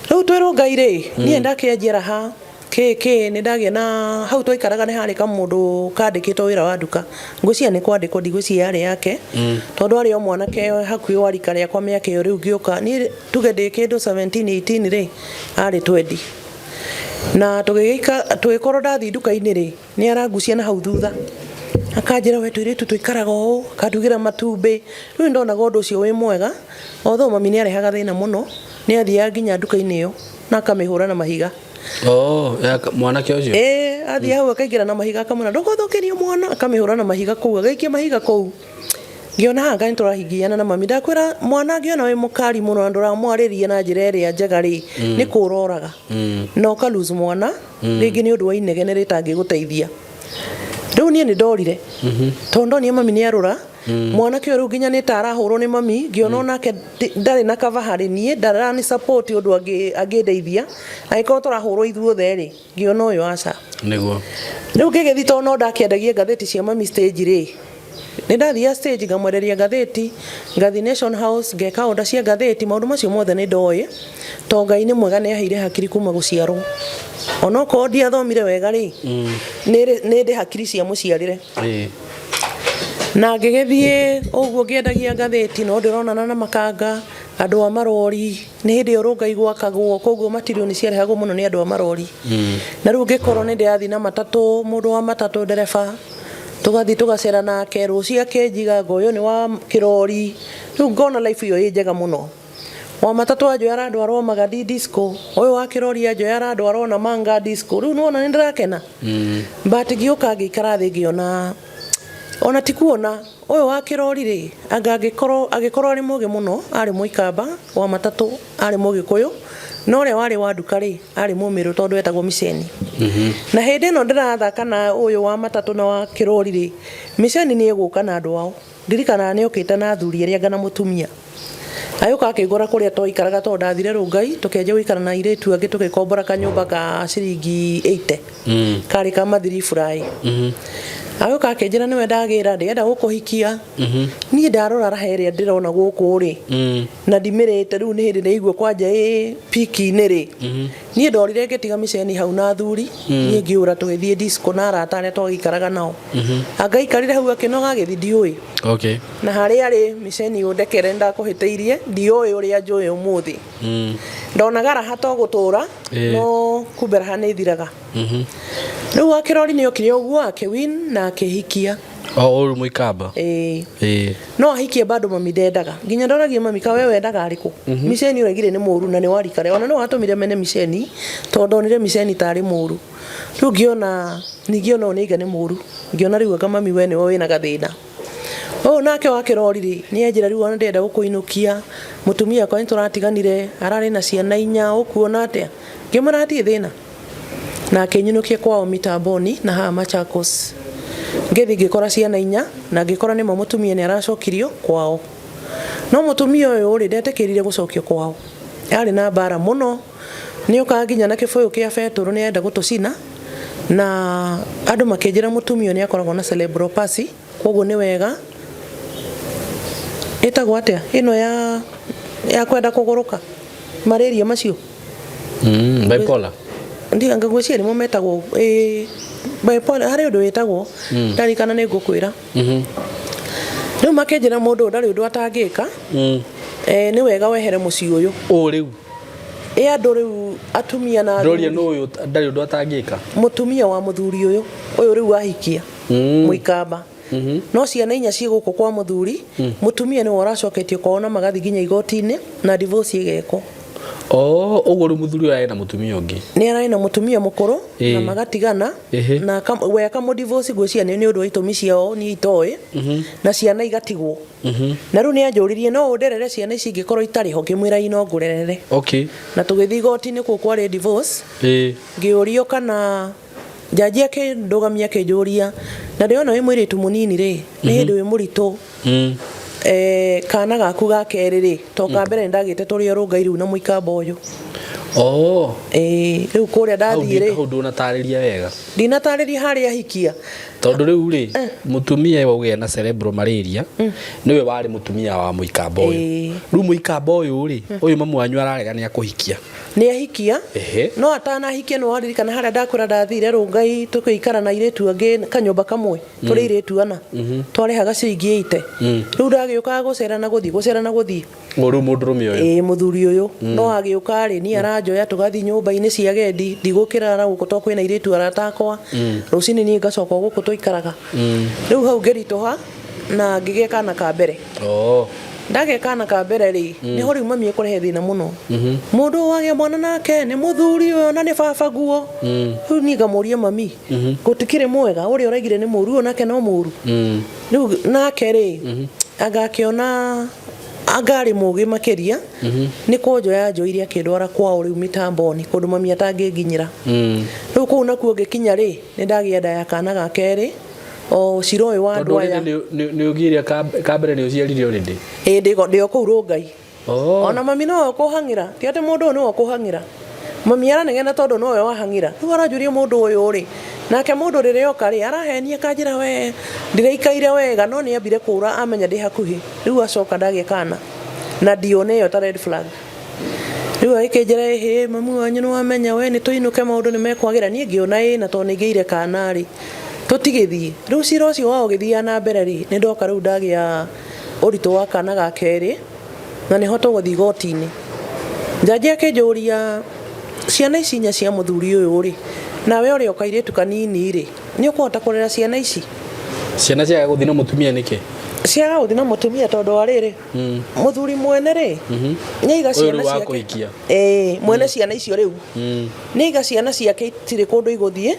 rĩu twĩrwo ngai rĩ niĩ ndakĩanjia raha kĩ kĩ nĩ ndagĩa na hau twaikaraga nĩ harĩ kamũndũ kandĩkĩtwo wĩra wa nduka ngwĩciria nĩ kwandĩkwo ndigwĩciria yarĩ yake tondũ arĩ o mwanake hakuhĩ wa rika rĩakwa mĩaka ĩyo rĩu ngĩũka niĩ tuge ndĩ kĩndũ 17 18 rĩ arĩ 20 na tũgĩkorwo ndathiĩ nduka-inĩ rĩ nĩ arangucia na hau thutha akanjĩra we tũirĩtu tũikaraga ũũ akandugĩra matumbĩ rĩu ndonaga ũndũ ũcio wĩ mwega although mami nĩ arehaga thĩna mũno nĩ athiaga nginya nduka-inĩ ĩyo na akamĩhũra na mahiga Oh, ya mwanake ũcio ĩĩ athiĩ hau akaingĩra na mahiga akamwĩra ndũgũthũkĩrie mwana akamĩhũra na mahiga kũu agaikia mahiga kũu Ngĩona haha ngai tũrahingiana na mami ndakwĩra mwana angĩona wĩ mũkari mũno na ndũramwarĩria na njĩra ĩrĩa njega rĩ, nĩ kũroraga na ũka lose mwana rĩngĩ nĩ ũndũ wa inegene rĩtangĩgũteithia. Rĩu niĩ nĩ ndorire tondũ ndonire mami nĩ arũra mwanake ũyũ rĩu nginya nĩ ta arahũrwo nĩ mami, ngĩona onake ndarĩ na cover harĩ niĩ, ndarani support ũndũ angĩndeithia angĩkorwo tũrahũrwo ithuothe rĩ, ngĩona ũyũ aca. Nĩguo. Rĩu ngĩgĩthiĩ tondũ no ndakĩendagia ngathĩti cia mami stage rĩ, nĩ ndathiaga stage ngamwenderia ngathĩti, ngathiĩ Nation House ngeka order cia ngathĩti, maũndũ macio mothe nĩ ndoĩ tondũ Ngai nĩ mwega nĩ aheire hakiri kuma gũciarwo, onokorwo ndiathomire wega rĩ, nĩ ndĩ hakiri cia mũciarĩre. Na ngĩgĩthiĩ ũguo ngĩendagia ngathĩti, no ndĩronana na makanga, andũ a marori, nĩ hĩndĩ ĩyo Rũngai gwakagwo, koguo material nĩ ciarehagwo mũno nĩ andũ a marori. Na rĩu ngĩkorwo nĩ ndĩrathiĩ na matatũ, mũndũ wa matatũ ndereba, tũgathiĩ tũgacera nake, rũciũ akĩnjiga ngoywo nĩ wa kĩrori, rĩu ngona life ĩyo ĩ njega mũno. Wa matatũ anjoya arandwara o Magadi disco, ũyũ wa kĩrori anjoya arandwara o Namanga disco, rĩu nĩwona nĩ ndĩrakena. But ngĩũka ngĩikara thĩ ngĩona ona ti kuona ũyũ wa kĩrori rĩ, anga angĩkorwo angĩkorwo arĩ mũgĩ mũno, arĩ mũikamba, wa matatũ arĩ mũgĩkũyũ, no ũrĩa warĩ wa nduka rĩ, arĩ mũmĩrũ tondũ etagwo Miceni. Na hĩndĩ ĩno ndĩrathaka na ũyũ wa matatũ na wa kĩrori rĩ, Miceni nĩ egũka na andũ ao. Ndirikanaga nĩ okĩte na athuri erĩ anga na mũtumia. Agĩũka akĩngora kũrĩa twaikaraga tondũ ndathire Rũngai, tũkĩanjia gũikara na airĩtu angĩ tũgĩkombora kanyũmba ka ciringi 80. Karĩ ka mathiri furaĩ. Agĩũka akĩnjĩra nĩwe ndagĩra, ndĩrenda gũkũhikia. Niĩ ndarora raha ĩrĩa ndĩrona gũkũ rĩ, na ndimĩrĩte rĩu nĩ hĩndĩ ndĩraigua kwanja ĩ piki-inĩ rĩ, niĩ ndorire ngĩtiga miceni hau na athuri, niĩ ngĩũra tũgĩthiĩ disco na arata arĩa twagĩikaraga nao. Anga aikarire hau akĩnoga agĩthiĩ ndiũĩ. Na harĩa arĩ miceni ũndekere ndakũhĩtĩirie, ndiũĩ ũrĩa njũĩ ũmũthĩ. Ndonaga raha to gũtũra, no kumbe raha nĩ ĩthiraga. Rĩu wa kĩrori nĩ okire ũguo akĩwin na akĩhikia. O ũyũ mũikamba. Ĩĩ. No ahikie bado mami ndendaga. Nginya ndoragia mami ka we wendaga arĩkũ. Miceni ũraigire nĩ mũru na nĩ warikare. Ona no watũmire mene miceni tondũ ndonire miceni tarĩ mũru. Rĩu ngĩona ningĩ ona ũyũ nĩaiga nĩ mũru. Ngĩona rĩu anga mami we nĩwe wĩna gathĩna. Ũyũ nake wa kĩrori rĩ, nĩ anjĩra rĩu ona ndĩrenda gũkũinũkia, mũtumia wakwa nĩ tũratiganire, ararĩ na ciana inya, ũkuona atĩa? Ngĩmwĩra hatirĩ thĩna. Na akĩnyinũkia kwao Mitamboni na haha Machakos. Ngĩthiĩ ngĩkora ciana inya, na ngĩkora nĩma mũtumia nĩ aracokirio kwao. No mũtumia ũyũ rĩ, ndetĩkĩrire gũcokio kwao. Arĩ na mbara mũno, nĩ okaga nginya na kĩbũyũ kĩa betũrũ nĩ arenda gũtũcina, na andũ makĩnjĩra mũtumia ũyũ nĩ akoragwo na cerebral palsy, koguo nĩ wega, ĩtagwo atĩa ĩno ya kwenda kũgũrũka, malaria macio? Bipolar. Ndiga ngwĩciria nĩmo metagwo ĩĩ bipolar, harĩ ũndũ wĩtagwo, ndarikana nĩ ngũkwĩra. Rĩu makĩnjĩra mũndũ ũyũ ndarĩ ũndũ atangĩka, nĩ wega wehere mũciĩ ũyũ. Ũũ rĩu? Ĩ andũ rĩu atumia na Ndĩroria athuri. nũ ũyũ ndarĩ ũndũ atangĩka? Mũtumia wa mũthuri ũyũ, ũyũ rĩu ahikia, mũikamba. No ciana inya ciĩ gũkũ kwa mũthuri, mũtumia nĩwe ũracoketio kwao na magathiĩ nginya igoti-inĩ na divorce ĩgekwo. Oh, ũguo rĩu mũthuri ũyũ arĩ na mũtumia ũngĩ. Nĩ ararĩ na mũtumia mũkũrũ na magatigana na we akamũ divorce ngwĩciria nĩ ũndũ wa itũmi ciao niĩ itoĩ, na ciana igatigwo. Na rĩu nĩ anjũririe no ũnderere ciana ici ingĩkorwo itarĩ ho, ngĩmwĩra ĩ no ngũrerere. Na tũgĩthiĩ igoti-inĩ kũu kwarĩ divorce, ngĩũrio kana njanji akĩndũgamia akĩnjũria na ndĩrona wĩ mũirĩtu mũnini rĩ, nĩ hĩndĩ wĩ mũritũ, kana gaku ga kerĩ rĩ, to ka mbere nĩndagĩte tũrĩ o Rũngai rĩu na mũikamba ũyũ. Oh. Rĩu kũrĩa ndathiĩ rĩ. Hau ndũnatarĩria wega. Ndinatarĩria harĩa ahikia. Tondũ rĩu rĩ, mũtumia waugĩa na cerebral malaria, nĩwe warĩ mũtumia wa mũikamba ũyũ. Rĩu mũikamba ũyũ rĩ, ũyũ mamu wanyu ararega nĩ akũhikia. Nĩ ahikia. No atanahikia nĩ waririkana harĩa ndakwĩra ndathire Rũngai tũgĩikara na airĩtu angĩ kanyũmba kamwe, tũrĩ airĩtu ana. Twarĩhaga ciringi 80. Rĩu ndagĩũkaga gũcera na gũthiĩ, gũcera na gũthiĩ. O rĩu mũndũrũme ũyũ. Ĩĩ mũthuri ũyũ. No agĩũka rĩ, niĩ aranjoya tũgathiĩ nyũmba-inĩ cia agendi, ndigũkĩrara gũkũ tondũ kwĩna airĩtu arata akwa. Rũcinĩ niĩ ngacoka o gũkũ tũikaraga. Rĩu hau ngĩritũha na ngĩgĩa kana ka mbere. Oh. Ndagĩa kana ka mbere rĩ, nĩho rĩu mami ekũrehe thĩna mũno. Mũndũ ũyũ wagĩa mwana nake nĩ mũthuri ũyũ na nĩ baba guo. Rĩu niĩ ngamũria mami, gũtikĩrĩ mwega, ũrĩa ũraigire nĩ mũru, ũyũ nake no mũru. Rĩu nake rĩ, Anga akĩona anga arĩ mũgĩ makĩria nĩ kũnjoya njoire akĩndwara kwao rĩu mĩtamboni kũndũ mami atangĩnginyĩra. Rĩu kũu nakuo ngĩkinya rĩ, nĩ ndagĩa nda ya kana ga kerĩ o cira ũyũ wa andũ Tondũ aya. already nĩ ũgĩire ka mbere nĩ ũciarire already. Ĩĩ ndĩ o kũu Rũngai. Oh. Ona mami nowe ũkũhang'ĩra, ti atĩ mũndũ ũyũ nĩwe ũkũhang'ĩra. Mami aranegena tondũ nowe wahang'ĩra. Rĩu aranjũria mũndũ ũyũ rĩ, nake mũndũ rĩrĩa oka rĩ, arahenia akanjĩra we ndĩraikaire wega no nĩ ambire kũra amenya ndĩ hakuhĩ. Rĩu acoka ndagĩa kana na ndione ĩyo ta red flag. Rĩu agĩkĩnjĩra ĩhĩ mami wanyu nĩ wamenya we nĩ tũinũke maũndũ nĩ mekwagĩra. Niĩ ngĩona ĩ na tondũ nĩ ngĩire kana rĩ, tũtigĩthiĩ. Rĩu cira ũcio wao ũgĩthiaga na mbere rĩ, nĩ ndoka rĩu ndagĩa ũritũ wa kana ga kerĩ na nĩho tũgũthiĩ igoti-inĩ. Njanji akĩnjũria ciana ici inya cia mũthuri ũyũ rĩ, nawe ũrĩ o kairĩtu kanini rĩ, nĩ ũkũhota kũrera ciana ici? Ciana ciaga gũthiĩ na mũtumia nĩkĩ? Ciaga gũthiĩ na mũtumia tondũ wa rĩrĩ, mũthuri mwene rĩ, nĩaiga Ũyũ ciana rĩu wa ciake. kũhikia. Ĩĩ, mwene ciana icio rĩu. Nĩaiga ciana ciake itirĩ kũndũ igũthiĩ,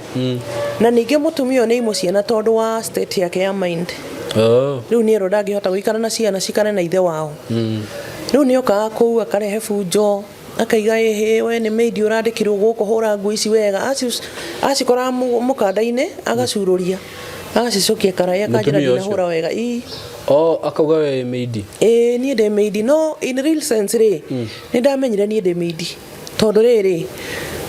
na ningĩ mũtumia ũyũ nĩ aimũ ciana tondũ wa state yake ya mind. Oh. Rĩu nĩerwo ndangĩhota gũikara na ciana cikare na ithe wao. Rĩu nĩokaga kũu akarehe bunjo, akaiga ĩhĩ we nĩ maid ũrandĩkirwo gũkũ hũra nguo ici wega. Acikoraga mũkanda-inĩ agacurũria, agacicokia karaĩ akanjĩra Mũtumia ũcio? ndinahũra wega. Ii. Oh, akauga we maid. Ĩĩ niĩ ndĩ maid no in real sense rĩ, nĩ ndamenyire niĩ ndĩ maid. Tondũ rĩrĩ,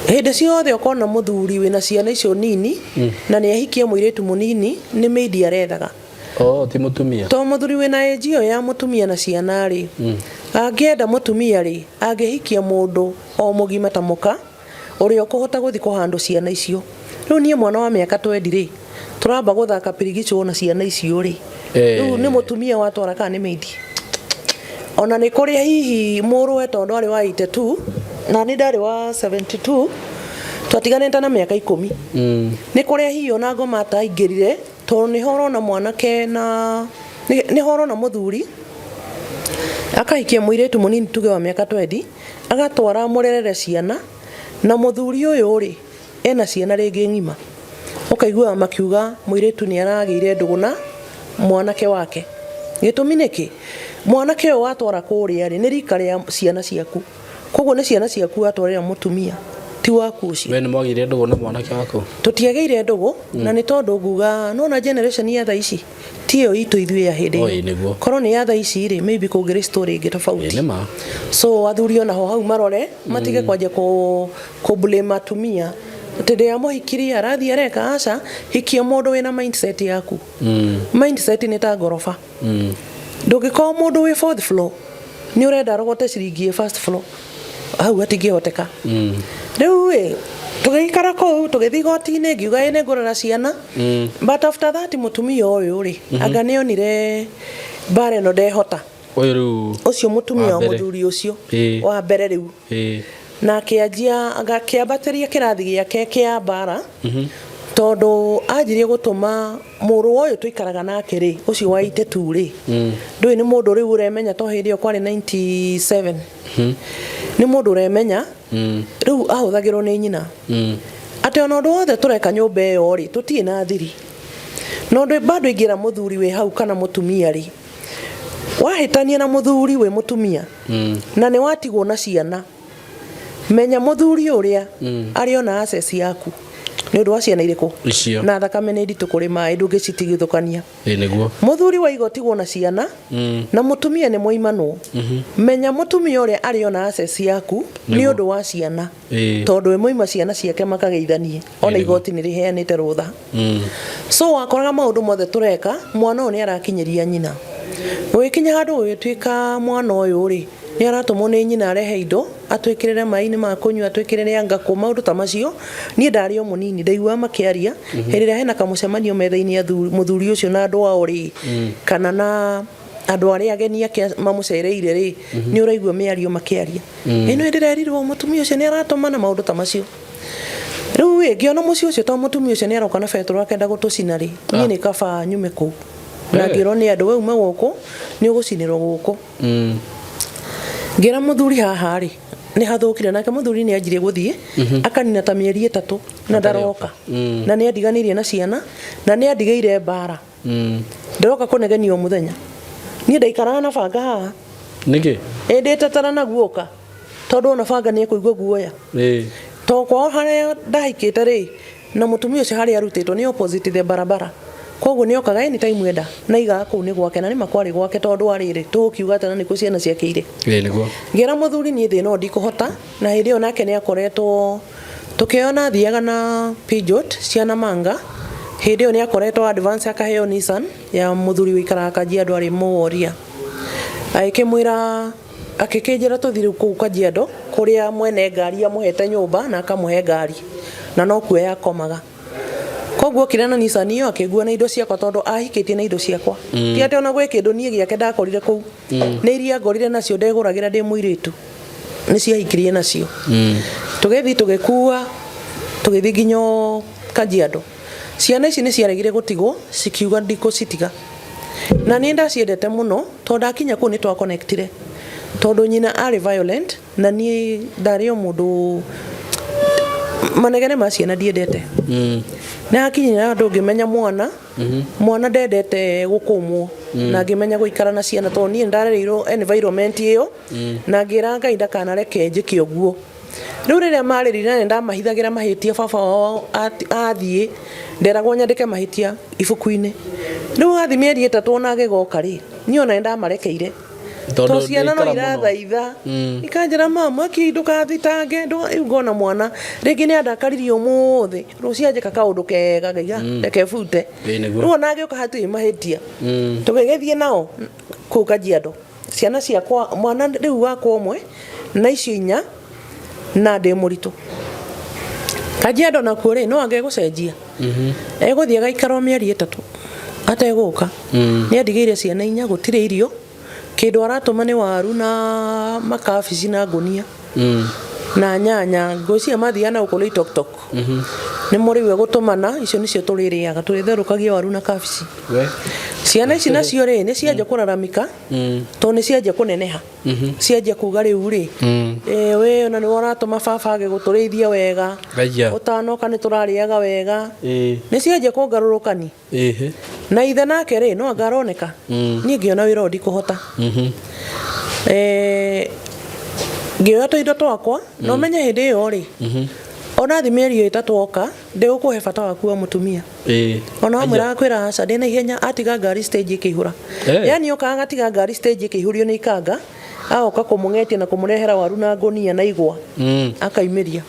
hĩndĩ ciothe ũkona mũthuri wĩna ciana icio nini na nĩ ahikia mũirĩtu mũnini nĩ maid arethaga. Oh, ti mũtumia. To mũthuri wĩna age ĩyo ya mũtumia na ciana rĩ, angĩenda mũtumia rĩ, angĩhikia mũndũ o mũgima ta mũka ũrĩa ũkũhota gũthiĩ kũhandũ ciana icio. Rĩu niĩ mwana wa mĩaka twendi rĩ, tũramba gũthaka pirigicũ na ciana icio rĩ, rĩu nĩ mũtumia watwara kana nĩ maid? Ona nĩ kũrĩa hihi mũrũwe tondũ arĩ wa 82 na niĩ ndarĩ wa 72 twatiganĩte na mĩaka 10. Nĩ kũrĩa hihi ona ngoma ataingĩrire tondũ nĩho ũrona mwanake na nĩho ũrona mũthuri akahikia mũirĩtu mũnini tuge wa mĩaka 20 agatwara mũrerere ciana na mũthuri ũyũ rĩ ena ciana rĩngĩ ng'ima. Ũkaiguaga makiuga mũirĩtu nĩ aragĩire ndũgũ na mwanake wake. Gĩtũmi nĩkĩ? Mwanake ũyũ watwara kũrĩa rĩ, nĩ rika rĩa ciana ciaku. Koguo nĩ ciana ciaku watwarĩra mũtumia, ti waku ũcio. We nĩ mwagĩire ndũgũ na mwanake waku? Tũtiagĩire ndũgũ, na nĩ tondũ nguga nĩwona generation ya thaa ici ti ĩyo itũ ithuĩ ya hĩndĩ Oi, ĩyo. nĩguo. Korwo nĩ ya thaa ici rĩ, maybe kũngĩrĩ story ĩngĩ tofauti. Ĩ, nĩ ma. So athuri onaho hau marore matige kwanjia kũ blame atumia atĩ ndĩamũhikirie arathiĩ areka aca, hikia mũndũ wĩna mindset yaku. Mindset nĩ ta ngoroba. Ndũngĩkorwo mũndũ wĩ fourth floor nĩ ũrenda arogote ciringi ĩ first floor, hau hatingĩhoteka. Rĩu ĩ tũgĩikara kũu tũgĩthiĩ igoti-inĩ ngiuga ĩ nĩngũrera ciana, but after that mũtumia ũyũ rĩ, anga nĩonire mbara ĩno ndehota. Ũyũ rĩu Ũcio mũtumia wa wa mbere. mũthuri ũcio Ĩĩ. wa mbere rĩu. Ĩĩ. Na akĩanjia akĩambatĩria kĩrathi gĩake kĩa mbara tondũ anjirie gũtũma mũrũ ũyũ tũikaraga nake rĩ, ũcio wa 82 rĩ, ndũĩ nĩ mũndũ rĩu ũremenya to hĩndĩ ĩyo kwarĩ 97. Nĩ mũndũ ũremenya rĩu ahũthagĩrwo nĩ nyina. Atĩ ona ũndũ wothe tũreka nyũmba ĩyo rĩ, tũtirĩ na thiri. Na ũndũ bado ingĩra mũthuri wĩ hau kana mũtumia rĩ, wahĩtania na mũthuri wĩ mũtumia na nĩ watigwo na ciana, menya mũthuri ũrĩa arĩ ona access yaku nĩ ũndũ wa ciana irĩkũ? Icio. Na thakame nĩ nditũ kũrĩ maĩ ndũngĩcitigithũkania. Ĩ, nĩguo. Mũthuri waiga ũtigwo na ciana na mũtumia nĩ mwaimanwo, menya mũtumia ũrĩa arĩ ona access yaku nĩ Nĩguo. ũndũ wa ciana. Ĩĩ. Tondũ we mwaima ciana ciake makageithanie, ona Ĩĩ, nĩguo. igoti nĩ rĩheanĩte rũtha. So wakoraga maũndũ mothe tũreka, mwana ũyũ nĩ arakinyĩria nyina. Gũgĩkinya handũ gũgĩtuĩka mwana ũyũ rĩ, nĩ aratũmwo nĩ nyina arehe indo, atwĩkĩrĩre maĩ-inĩ ma kũnyua, atwĩkĩrĩre anga kũ, maũndũ ta macio. Niĩ ndarĩ o mũnini, ndaiguaga makĩaria, hĩndĩ ĩrĩa hena kamũcemanio metha-inĩ mũthuri ũcio na andũ ao rĩ, kana na andũ arĩa ageni ake mamũcereire rĩ, nĩ ũraigua mĩario makĩaria. Ĩno ndĩrerirwo mũtumia ũcio nĩ aratũmana maũndũ ta macio. Rĩu ĩ, ngĩona mũciĩ ũcio tondũ mũtumia ũcio nĩ aroka na betũrũ akenda gũtũcina rĩ, niĩ nĩ kaba nyume kũu. Na ngĩrwo nĩ andũ we ume gũkũ, nĩ ũgũcinĩrwo gũkũ. Ngĩra mũthuri haha rĩ, nĩ hathũkire nake mũthuri nĩ anjirie gũthiĩ, akanina ta mĩeri 3 na ndaroka. Na nĩ andiganĩirie na ciana, na nĩ andigĩire mbara. Ndĩroka kũnegenia o mũthenya. Niĩ ndaikaraga na banga haha. Nĩkĩ? Ĩ ndĩtetera na guoka tondũ ona banga nĩ ekũigua guoya. Ĩĩ. To kwao harĩa ndahikĩte rĩ, na mũtumia ũcio harĩa arutĩtwo nĩ opposite the barabara. Koguo nĩ okaga anytime enda na aigaga kũu nĩ gwake na nĩma kwarĩ gwake tondũ wa rĩrĩ tũgũkiuga atĩa na nĩkuo ciana ciake irĩ. Ĩĩ nĩguo. Ngĩra mũthuri niĩ thĩna ũyũ ndikũhota na hĩndĩ ĩyo nake nĩ akoretwo tũkĩona athiaga na Peugeot cia Namanga hĩndĩ ĩyo nĩ akoretwo advance akaheo Nissan ya mũthuri ũikaraga Kajiado arĩ mũworia. Agĩkĩmwĩra akĩkĩnjĩra tũthiĩ rĩu kũu Kajiado kũrĩa mwene ngari amũhete nyũmba na akamũhe ngari na nokuo yakomaga. Koguo okire na Nissan ĩyo akĩngua na indo ciakwa tondũ ahikĩtie na indo ciakwa. Ti atĩ ona gwĩ kĩndũ niĩ gĩake ndakorire kũu. Nĩ iria ngorire nacio ndegũragĩra ndĩ mũirĩtu. Nĩ ciahikirie nacio. Tũgĩthiĩ tũgĩkua tũgĩthiĩ nginya o Kajiado. Ciana ici nĩ ciaregire gũtigwo cikiuga ndikũcitiga. Na niĩ ndaciendete mũno tondũ ndakinya kũu nĩ twa connect ire. Tondũ nyina arĩ violent na niĩ ndarĩ o mũndũ manegene ma ciana ndiendete. Nĩ hakinyire handũ ngĩmenya mwana, mwana ndendete gũkũmwo na ngĩmenya gũikara na ciana tondũ niĩ nĩ ndarereirwo environment ĩyo na ngĩra Ngai ndakanareke njĩke ũguo. Rĩu rĩrĩa marĩrire na nĩ ndamahithagĩra mahĩtia baba wao athiĩ nderagwo nyandĩke mahĩtia ibuku-inĩ. Rĩu athiĩ mĩeri 3 ona agĩgoka rĩ, niĩ ona nĩ ndamarekeire. Tondũ To ciana no ndĩikara mũno. irathaitha ikanjĩra mama ki ndũgathitange rĩu ngona mwana rĩngĩ nĩ andakaririe ũmũthĩ rũciũ anjĩka kaũndũ kega ngaiga reke bute. Ĩĩ nĩguo. Rĩu ona agĩũka hatirĩ mahĩtia. Tũgĩgĩthiĩ nao kũu Kajiado. Ciana ciakwa mwana rĩu wakwa ũmwe na icio inya na ndĩ mũritũ. Kajiado nakuo rĩ no anga egũcenjia. Egũthiĩ agaikara o mĩeri 3 ategũka. Nĩ andigĩire ciana inya gũtirĩ irio. Kĩndũ aratũma nĩ waru na makabici na ngũnia na nyanya. Ngwĩciria mathiaga na gũkũ Loitoktok. Nĩ mũrĩu egũtũmana icio nĩcio tũrĩrĩaga tũrĩtherũkagia waru na kabici. We. Ciana ici nacio rĩ nĩ cianjia kũraramika tondũ nĩ cianjia kũneneha. Cianjia kuga rĩu rĩ ĩ we ona nĩwe ũratũma baba age gũtũrĩithia wega. Gaiya. Ũtanoka nĩ tũrarĩaga wega. Ĩĩ. Nĩ cianjia kũngarũrũkani. Ĩhĩ. Na ithe nake rĩ no anga aroneka. Niĩ ngĩona wĩra ũyũ ndikũhota. Ngĩoya tũindo twakwa na ũmenye hĩndĩ ĩyo rĩ ona thi mĩeri ĩyo 3 oka ndĩgũkũhe bata waku wa mũtumia. Ĩĩ. Ona wamwĩra akwĩra aca ndĩna ihenya atiga ngari stage ĩkĩihũra. Yani okaga agatiga ngari stage ĩkĩihũrio nĩ ikanga agoka kũmũng'etia na kũmũrehera waru na ngũnia na igwa akaimĩria.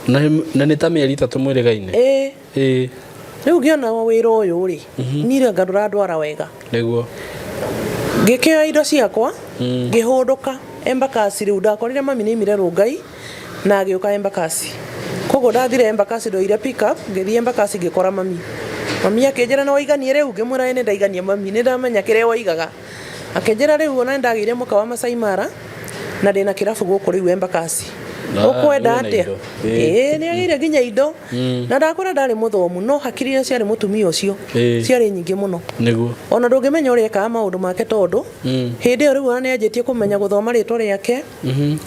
Na nĩ ta mĩeri 3 mwĩrĩgaine. Ĩĩ. Ĩĩ. Rĩu ngĩona wĩra ũyũ rĩ niĩ anga ndũrandwara wega. Nĩguo. Ngĩkĩoya indo ciakwa ngĩhũndũka Embakasi rĩu ndakorire mami nĩaimire Rongai na agĩũka Embakasi. Koguo ndathire Embakasi ndoire pick up ngĩthiĩ Embakasi ngĩkora mami. Mami akĩnjĩra nĩ waigania rĩu ngĩmwĩra ĩĩ nĩ ndaigania mami nĩ ndamenya kĩrĩa woigaga. Akĩnjĩra rĩu ona nĩ ndagĩire mũka wa Masai Mara na ndĩna kĩrabu gũkũ rĩu Embakasi. Ũkwenda wĩna atĩa? indo. Ĩĩ. Ĩĩ nĩ agĩire nginya indo. Na ndakwĩra ndarĩ mũthomu no hakiri iria ciarĩ mũtumia ũcio ciarĩ nyingĩ mũno. Nĩguo. Ona ndũngĩmenya ũrĩa ekaga maũndũ make tondũ hĩndĩ ĩyo rĩu ona nĩ anjĩtie kũmenya gũthoma rĩtwa rĩake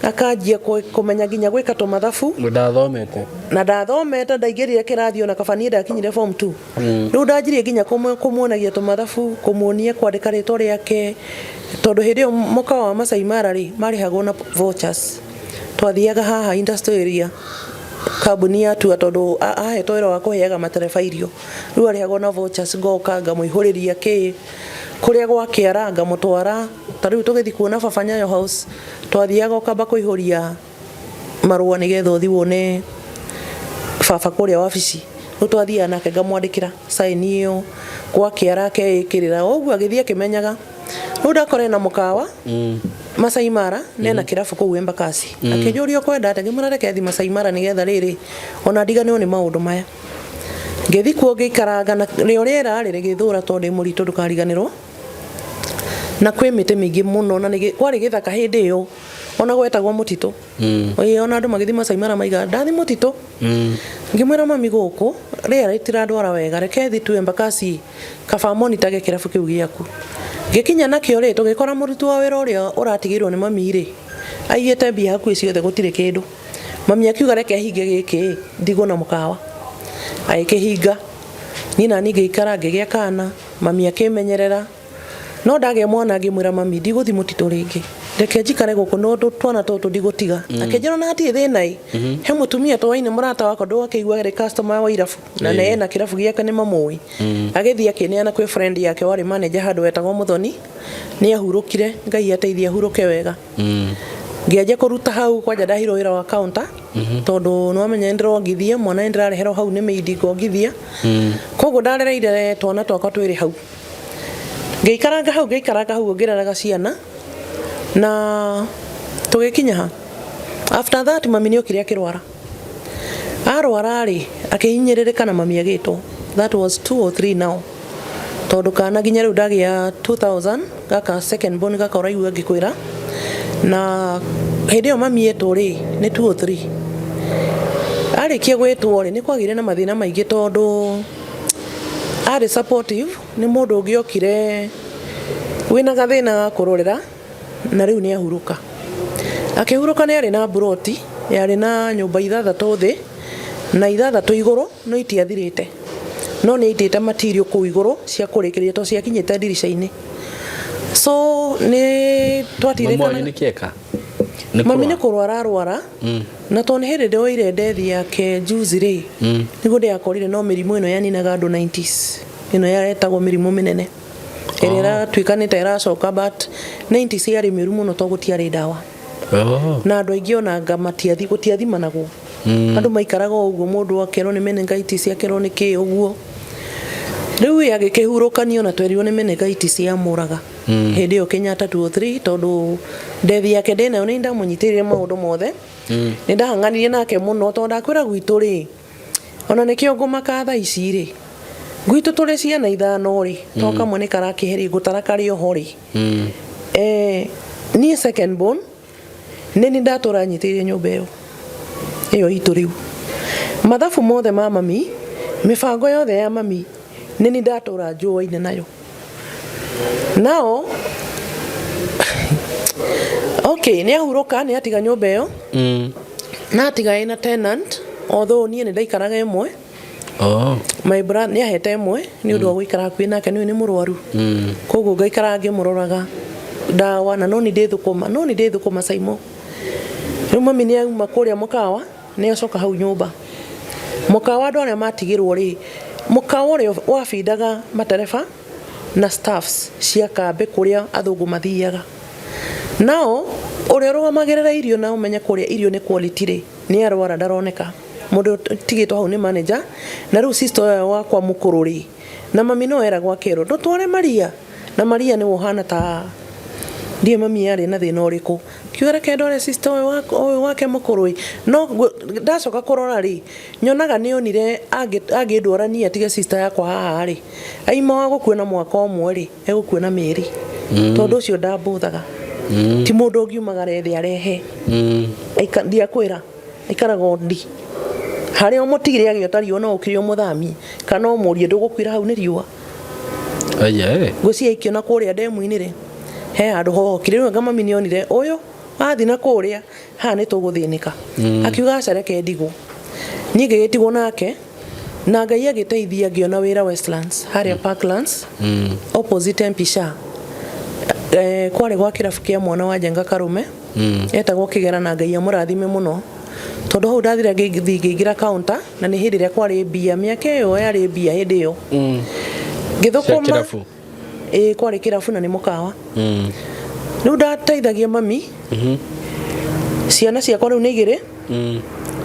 akanjia kũmenya nginya gwĩka tũmathabu Ndathomete. na ndathomete ndaingĩrire kĩrathi ona kaba niĩ ndakinyire form 2. Rĩu ndanjirie nginya kũmuonagia tũmathabu kũmuonia kwandĩka rĩtwa rĩake tondũ hĩndĩ ĩyo mũkawa wa Masai Mara rĩ marĩhagwo na vouchers. Twathiaga haha industrial area kambuni ya Tua tondũ ahetwo wĩra wa kũheaga matereba irio. Rĩu arĩhagwo na vouchers ngoka ngamũihũrĩria kĩ kũrĩa gwa kĩara ngamũtwara. Ta rĩu tũgĩthiĩ kuona baba Nyayo House twathiaga ũkamba kũihũria marũa nĩgetha ũthiĩ wone baba kũrĩa wabici. Rĩu twathiaga nake ngamwandĩkĩra sign ĩyo gwa kĩara akeĩkĩrĩra ũguo agĩthiĩ akĩmenyaga. Rĩu ndakora ena mũkawa Masai Mara nena kĩrabu kũu Embakasi. Akĩnjũria ũkwenda atĩa ngĩmwĩra reke thiĩ Masai Mara nĩgetha rĩrĩ ona ndiganĩrwo nĩ maũndũ maya. Ngĩthiĩ kuo ngĩikaranga na rĩo rĩera rĩ rĩgĩthũra tondũ ndĩ mũritũ ndũkariganĩrwo. Na kwĩ mĩtĩ mĩingĩ mũno na kwarĩ gĩthaka hĩndĩ ĩyo ona gwetagwo mũtitũ. Ĩĩ ona andũ magĩthiĩ Masai Mara maigaga ndathiĩ mũtitũ. Ngĩmwĩra mami gũkũ rĩera rĩtirandwara wega reke thiĩ tu Embakasi kaba monitage kĩrabu kĩu gĩaku. Ngĩkinya nakĩo rĩ tũgĩkora mũruti wa wĩra ũrĩa ũratigĩirwo nĩ mami rĩ aiyĩte mbia hakuhĩ ciothe gũtirĩ kĩndũ. Mami akiuga reke hinge gĩkĩ ndigwo na mũkawa. Agĩkĩhinga. Niĩ naniĩ ngĩikara ngĩgĩa kana mami akĩmenyerera. No ndagĩa mwana ngĩmwĩra mami ndigũthiĩ mũtitũ rĩngĩ, reke njikare gũkũ no twana tũtũ ndigũtiga. Akĩnjĩra ona hatirĩ thĩna ĩ, he mũtumia twaine mũrata wakwa ndũgakĩigua arĩ customer wa irabu na nĩ ena kĩrabu gĩake nĩ mamũĩ. Agĩthiĩ akĩneana kwĩ friend yake warĩ manager handũ wetagwo Mũthoni, nĩ ahurũkire, Ngai ateithie ahurũke wega. Ngĩanjia kũruta hau kwanja ndaheirwo wĩra wa counter tondũ nĩ wamenya nĩ ndĩrongithia mwana nĩ ndĩrareherwo hau nĩ maid ngongithia. Koguo ndarereire twana twakwa twĩrĩ hau. Ngĩikaranga hau ngĩikaranga hau ngĩreraga ciana na tũgĩkinya ha. After that mami nĩ okire akĩrwara. Arwara rĩ akĩhinyĩrĩrĩka na mami agĩtwo. That was 2 or 3 now. Tondũ kana nginya rĩu ndagĩa 2000 gaka second born gaka ũraigua ngĩkwĩra. Na hĩndĩ ĩyo mami etwo rĩ nĩ 2 or 3. Arĩkia gwĩtwo rĩ nĩ kwagĩire na mathĩna maingĩ tondũ arĩ supportive nĩ mũndũ ũngĩokire wĩna gathĩna ga kũrorera na rĩu nĩ ahurũka. Akĩhurũka nĩ arĩ na mburoti yarĩ na nyũmba ithathatũ thĩ na ithathatũ igũrũ no itiathirĩte. No nĩ aitĩte material kũu igũrũ cia kũrĩkĩrĩria tondũ ciakinyĩte ndirica-inĩ. So nĩ Mami wanyu twatindĩkanaga. nĩ kĩeka? Nĩ Mami nĩ kũrwara? kũrwara arwara na tondũ nĩ hĩndĩ ndĩroire ndethi yake juzi rĩ nĩguo ndĩrakorire no mĩrimũ ĩno yaninaga andũ 90s ĩno yaretagwo mĩrimũ mĩnene ĩrĩa ĩratuĩka nĩ ta ĩracoka but 90s yarĩ mĩũru mũno tondũ gũtiarĩ ndawa. Na andũ aingĩ onanga matiathi gũtiathimanagwo. Andũ maikaraga o ũguo mũndũ akerwo nĩ meningitis akerwo nĩ kĩ ũguo. Rĩu ĩ agĩkĩhurũkanio na twerirwo nĩ meningitis yamũraga. Hĩndĩ ĩyo Kenyatta 203 tondũ ndethi yake ndĩnayo nĩ ndamũnyitĩrĩire maũndũ mothe. Nĩ ndahang'anirie nake mũno tondũ ndakwĩra gwitũ rĩ ona nĩkĩo ngũmaka thaa ici rĩ gwitũ tũrĩ ciana ithano rĩ to kamwe nĩ karakĩheria ngũtara karĩ oho rĩ. Niĩ second born nĩ niĩ ndatũra nyitĩrĩire nyũmba ĩyo ĩyo itũ rĩu. Mathabu mothe ma mami, mĩbango yothe ya mami nĩ niĩ ndatũra njũaine nayo. Nao okay nĩ ahurũka nĩ atiga nyũmba ĩyo na atiga ĩna tenant although niĩ nĩ ndaikaraga ĩmwe. My brother nĩ ahete ĩmwe nĩ ũndũ wa gũikara hakuhĩ nake nĩ nĩ mũrwaru. Koguo ngaikara ngĩmũroraga ndawa na no nĩ ndĩthũkũma no nĩ ndĩthũkũma Saimo. Rĩu mami nĩ auma kũrĩa mũkawa nĩ acoka hau nyũmba. Mũkawa andũ arĩa matigĩrwo rĩ, mũkawa ũrĩa wabindaga matereba na staffs cia kambĩ kũrĩa athũngũ mathiaga. Nao ũrĩa ũrũgamagĩrĩra irio na ũmenye kũrĩa irio nĩ quality rĩ, nĩ arwara ndaroneka. Mũndũ ũtigĩtwo hau nĩ manager na rĩu sister ũyũ wakwa mũkũrũ rĩ, na mami no eragwo akerwo ndũtware Maria, na Maria nĩwe ũhana ta ndiũĩ mami arĩ na thĩna ũrĩkũ. Kiuga reke ndware sister ũyũ wake mũkũrũ ĩ, no ndacoka kũrora rĩ, nyonaga nĩ onire angĩndwara niĩ atige sister yakwa haha rĩ, aima wa gũkua na mwaka ũmwe rĩ, egũkua na mĩeri. Tondũ ũcio ndambũthaga. Ti mũndũ ũngiumagara ethe arehe. Ndiakwĩra aikaraga ndi harĩa ũmũtigire agĩota riũa no ũkire ũmũthamie kana ũmũrie ndũgũkuĩra hau nĩ riũa. Ngwĩciria aikio na kũrĩa ndemu-inĩ rĩ, he handũ hohokire. Rĩu anga mami nĩ onire ũyũ athiĩ na kũrĩa haha nĩ tũgũthĩnĩka. Akiuga aca reke ndigwo. Niĩ ngĩgĩtigwo nake na Ngai agĩteithia ngĩona wĩra Westlands harĩa Parklands opposite MP Shah. Kwarĩ gwa kĩrabu kĩa mwana wa Njenga Karume. Etagwo Kĩgera na Ngai amũrathime mũno tondũ hau ndathire ngĩthiĩ ngĩingĩra counter na nĩ hĩndĩ ĩrĩa kwarĩ mbia mĩaka ĩyo yarĩ mbia hĩndĩ ĩyo. Ngĩthũkũma kĩrabu. Ĩĩ kwarĩ kĩrabu na nĩ mũkawa. Rĩu ndateithagia mami ciana ciakwa rĩu nĩ igĩrĩ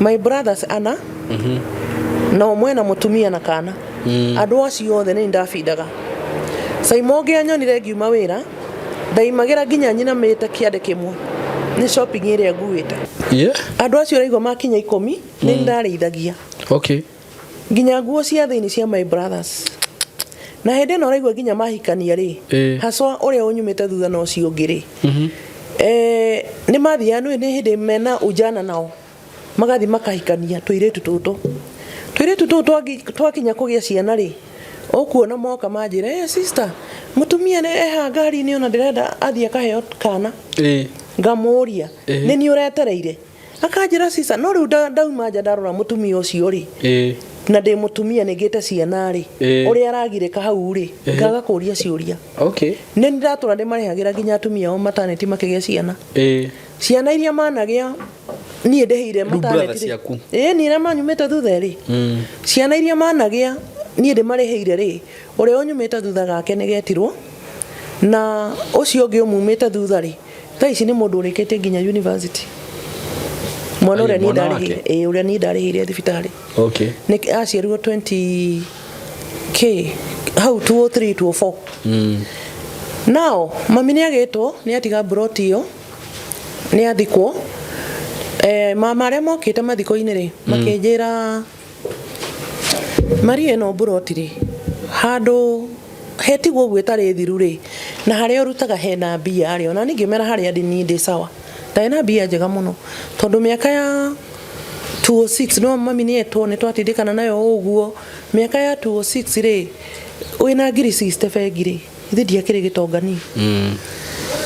my brothers ana na ũmwe na mũtumia na kana. Andũ acio othe nĩ ndabindaga. Saimo ũngĩ anyonire ngiuma wĩra ndaimagĩra nginya nyinamĩte kĩande kĩmwe nĩ shopping ĩrĩa nguĩte. Andũ acio ũraigua makinya ikũmi nĩ ndarĩithagia. Nginya nguo cia thĩinĩ cia my brothers. Na hĩndĩ ĩno ũraigua nginya mahikania rĩ, haswa ũrĩa ũnyumĩte thutha na ũcio ũngĩ rĩ, nĩ mathiaga nĩ hĩndĩ mena ujana nao magathiĩ makahikania tũirĩtu tũtũ. Tũirĩtu tũu twakinya kũgĩa ciana rĩ, ũkuona moka manjĩra, eh sister, mũtumia nĩ ehaha ngari-inĩ ona ndĩrenda athiĩ akaheo kana. Ngamũria, nĩ niĩ ũretereire? Akanjĩra sister, no rĩu ndauma nja ndarora mũtumia ũcio rĩ, Na ndĩ mũtumia nĩ ngĩte ciana rĩ, ũrĩa aragirĩka hau rĩ, ngaga kũria ciũria. Nĩ ndatũra ndĩmarĩhagĩra nginya atumia ao mataneti makĩgĩa ciana. Ciana iria managĩa niĩ ndĩhĩire Rĩu brother mataneti rĩ. ciaku. Ĩĩ, niĩ arĩa manyumĩte thutha rĩ, ciana iria managĩa niĩ ndĩmarĩhĩire rĩ, ũrĩa ũnyumĩte thutha gake nĩ getirwo, na ũcio ũngĩ ũmumĩte thutha rĩ, thaa ici nĩ mũndũ ũrĩkĩtie nginya university, mwana Ai, ũrĩa niĩ mwana ndarĩhĩire. wake? Ĩĩ, ũrĩa niĩ ndarĩhĩire thibitarĩ. Nĩ aciarirwo 20 k hau 203 204. Nao mami nĩ agĩtwo, nĩ atiga mburoti ĩyo, nĩ athikwo. Mama arĩa mokĩte mathiko-inĩ rĩ, makĩnjĩra, Maria, ĩno mburoti rĩ, handũ hetigwo ũguo ĩtarĩ thiru rĩ, na harĩa ũrutaga hena mbia rĩ, ona niĩ ngĩmera harĩa ndĩ niĩ ndĩ sawa, ndarĩ na mbia njega mũno, tondũ mĩaka ya 206 no mami nĩ etwo, nĩ twatindĩkana nayo ũguo. Mĩaka ya 206 rĩ, wĩna ngiri 60 bengi rĩ, ithe ndiakĩrĩ gĩtonga niĩ.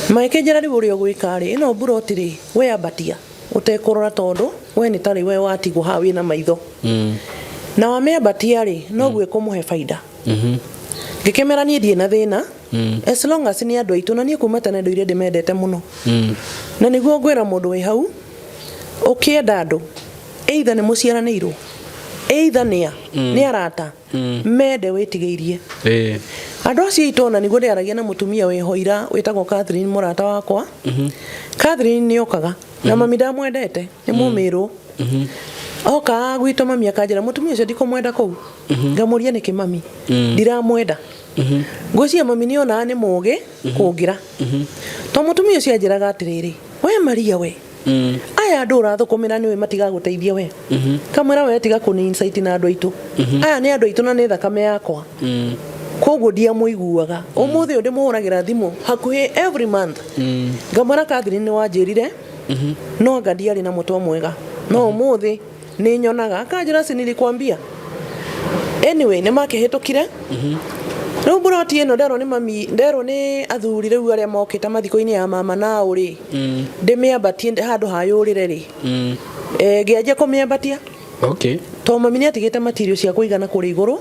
Magĩkĩnjĩra, rĩu ũrĩa ũgwĩka rĩ, ĩno mburoti rĩ, we ambatia ũtekũrora, tondũ we nĩ tarĩ we watigwo haha wĩna maitho, na wamĩambatia rĩ, noguo ĩkũmũhe baida. Ngĩkĩmera niĩ ndirĩ na thĩna, as long as nĩ andũ aitũ, na niĩ kuma tene ndũire ndĩmendete mũno. Na nĩguo ngwĩra mũndũ wĩ hau ũkĩenda andũ, either nĩ mũciaranĩirwo, either nĩa nĩ arata, mende wĩtigĩirie andũ acio aitũ. Ona nĩguo ndĩaragia na mũtumia wĩho ira wĩtagwo Catherine, mũrata wakwa. Catherine nĩ okaga na mami ndamwendete, nĩ mũmĩrũ. Oka gwitũ, mami akanjĩra, mũtumia ũcio ndikũmwenda kũu. Ngamũria, nĩkĩ mami? Ndiramwenda. Ngwĩciria mami nĩ onaga nĩ mũgĩ kũngĩra, to mũtumia ũcio anjĩraga atĩrĩrĩ, we Maria, we aya andũ ũrathũkũmĩra nĩwe matigagũteithia we. Kamwĩra, we tiga kũni insight na andũ aitũ. Aya nĩ andũ aitũ na nĩ thakame yakwa. Koguo ndiamũiguaga. Ũmũthĩ ũyũ ndĩmũhũragĩra thimũ hakuhĩ every month. Ngamwĩra, Catherine, nĩ wanjĩrire, no anga ndiarĩ na mũtwe mwega, no ũmũthĩ nĩ nyonaga. Akanjĩra, si nilikwambia? Anyway, nĩ makĩhĩtũkire. Rĩu mburoti ĩno nderwo nĩ mami, nderwo nĩ athuri rĩu arĩa mokĩte mathiko-inĩ ya mama nao rĩ, ndĩmĩambatie handũ hayũrĩre rĩ. Ngĩanjia kũmĩambatia, to mami nĩ atigĩte material cia kũigana kũrĩa igũrũ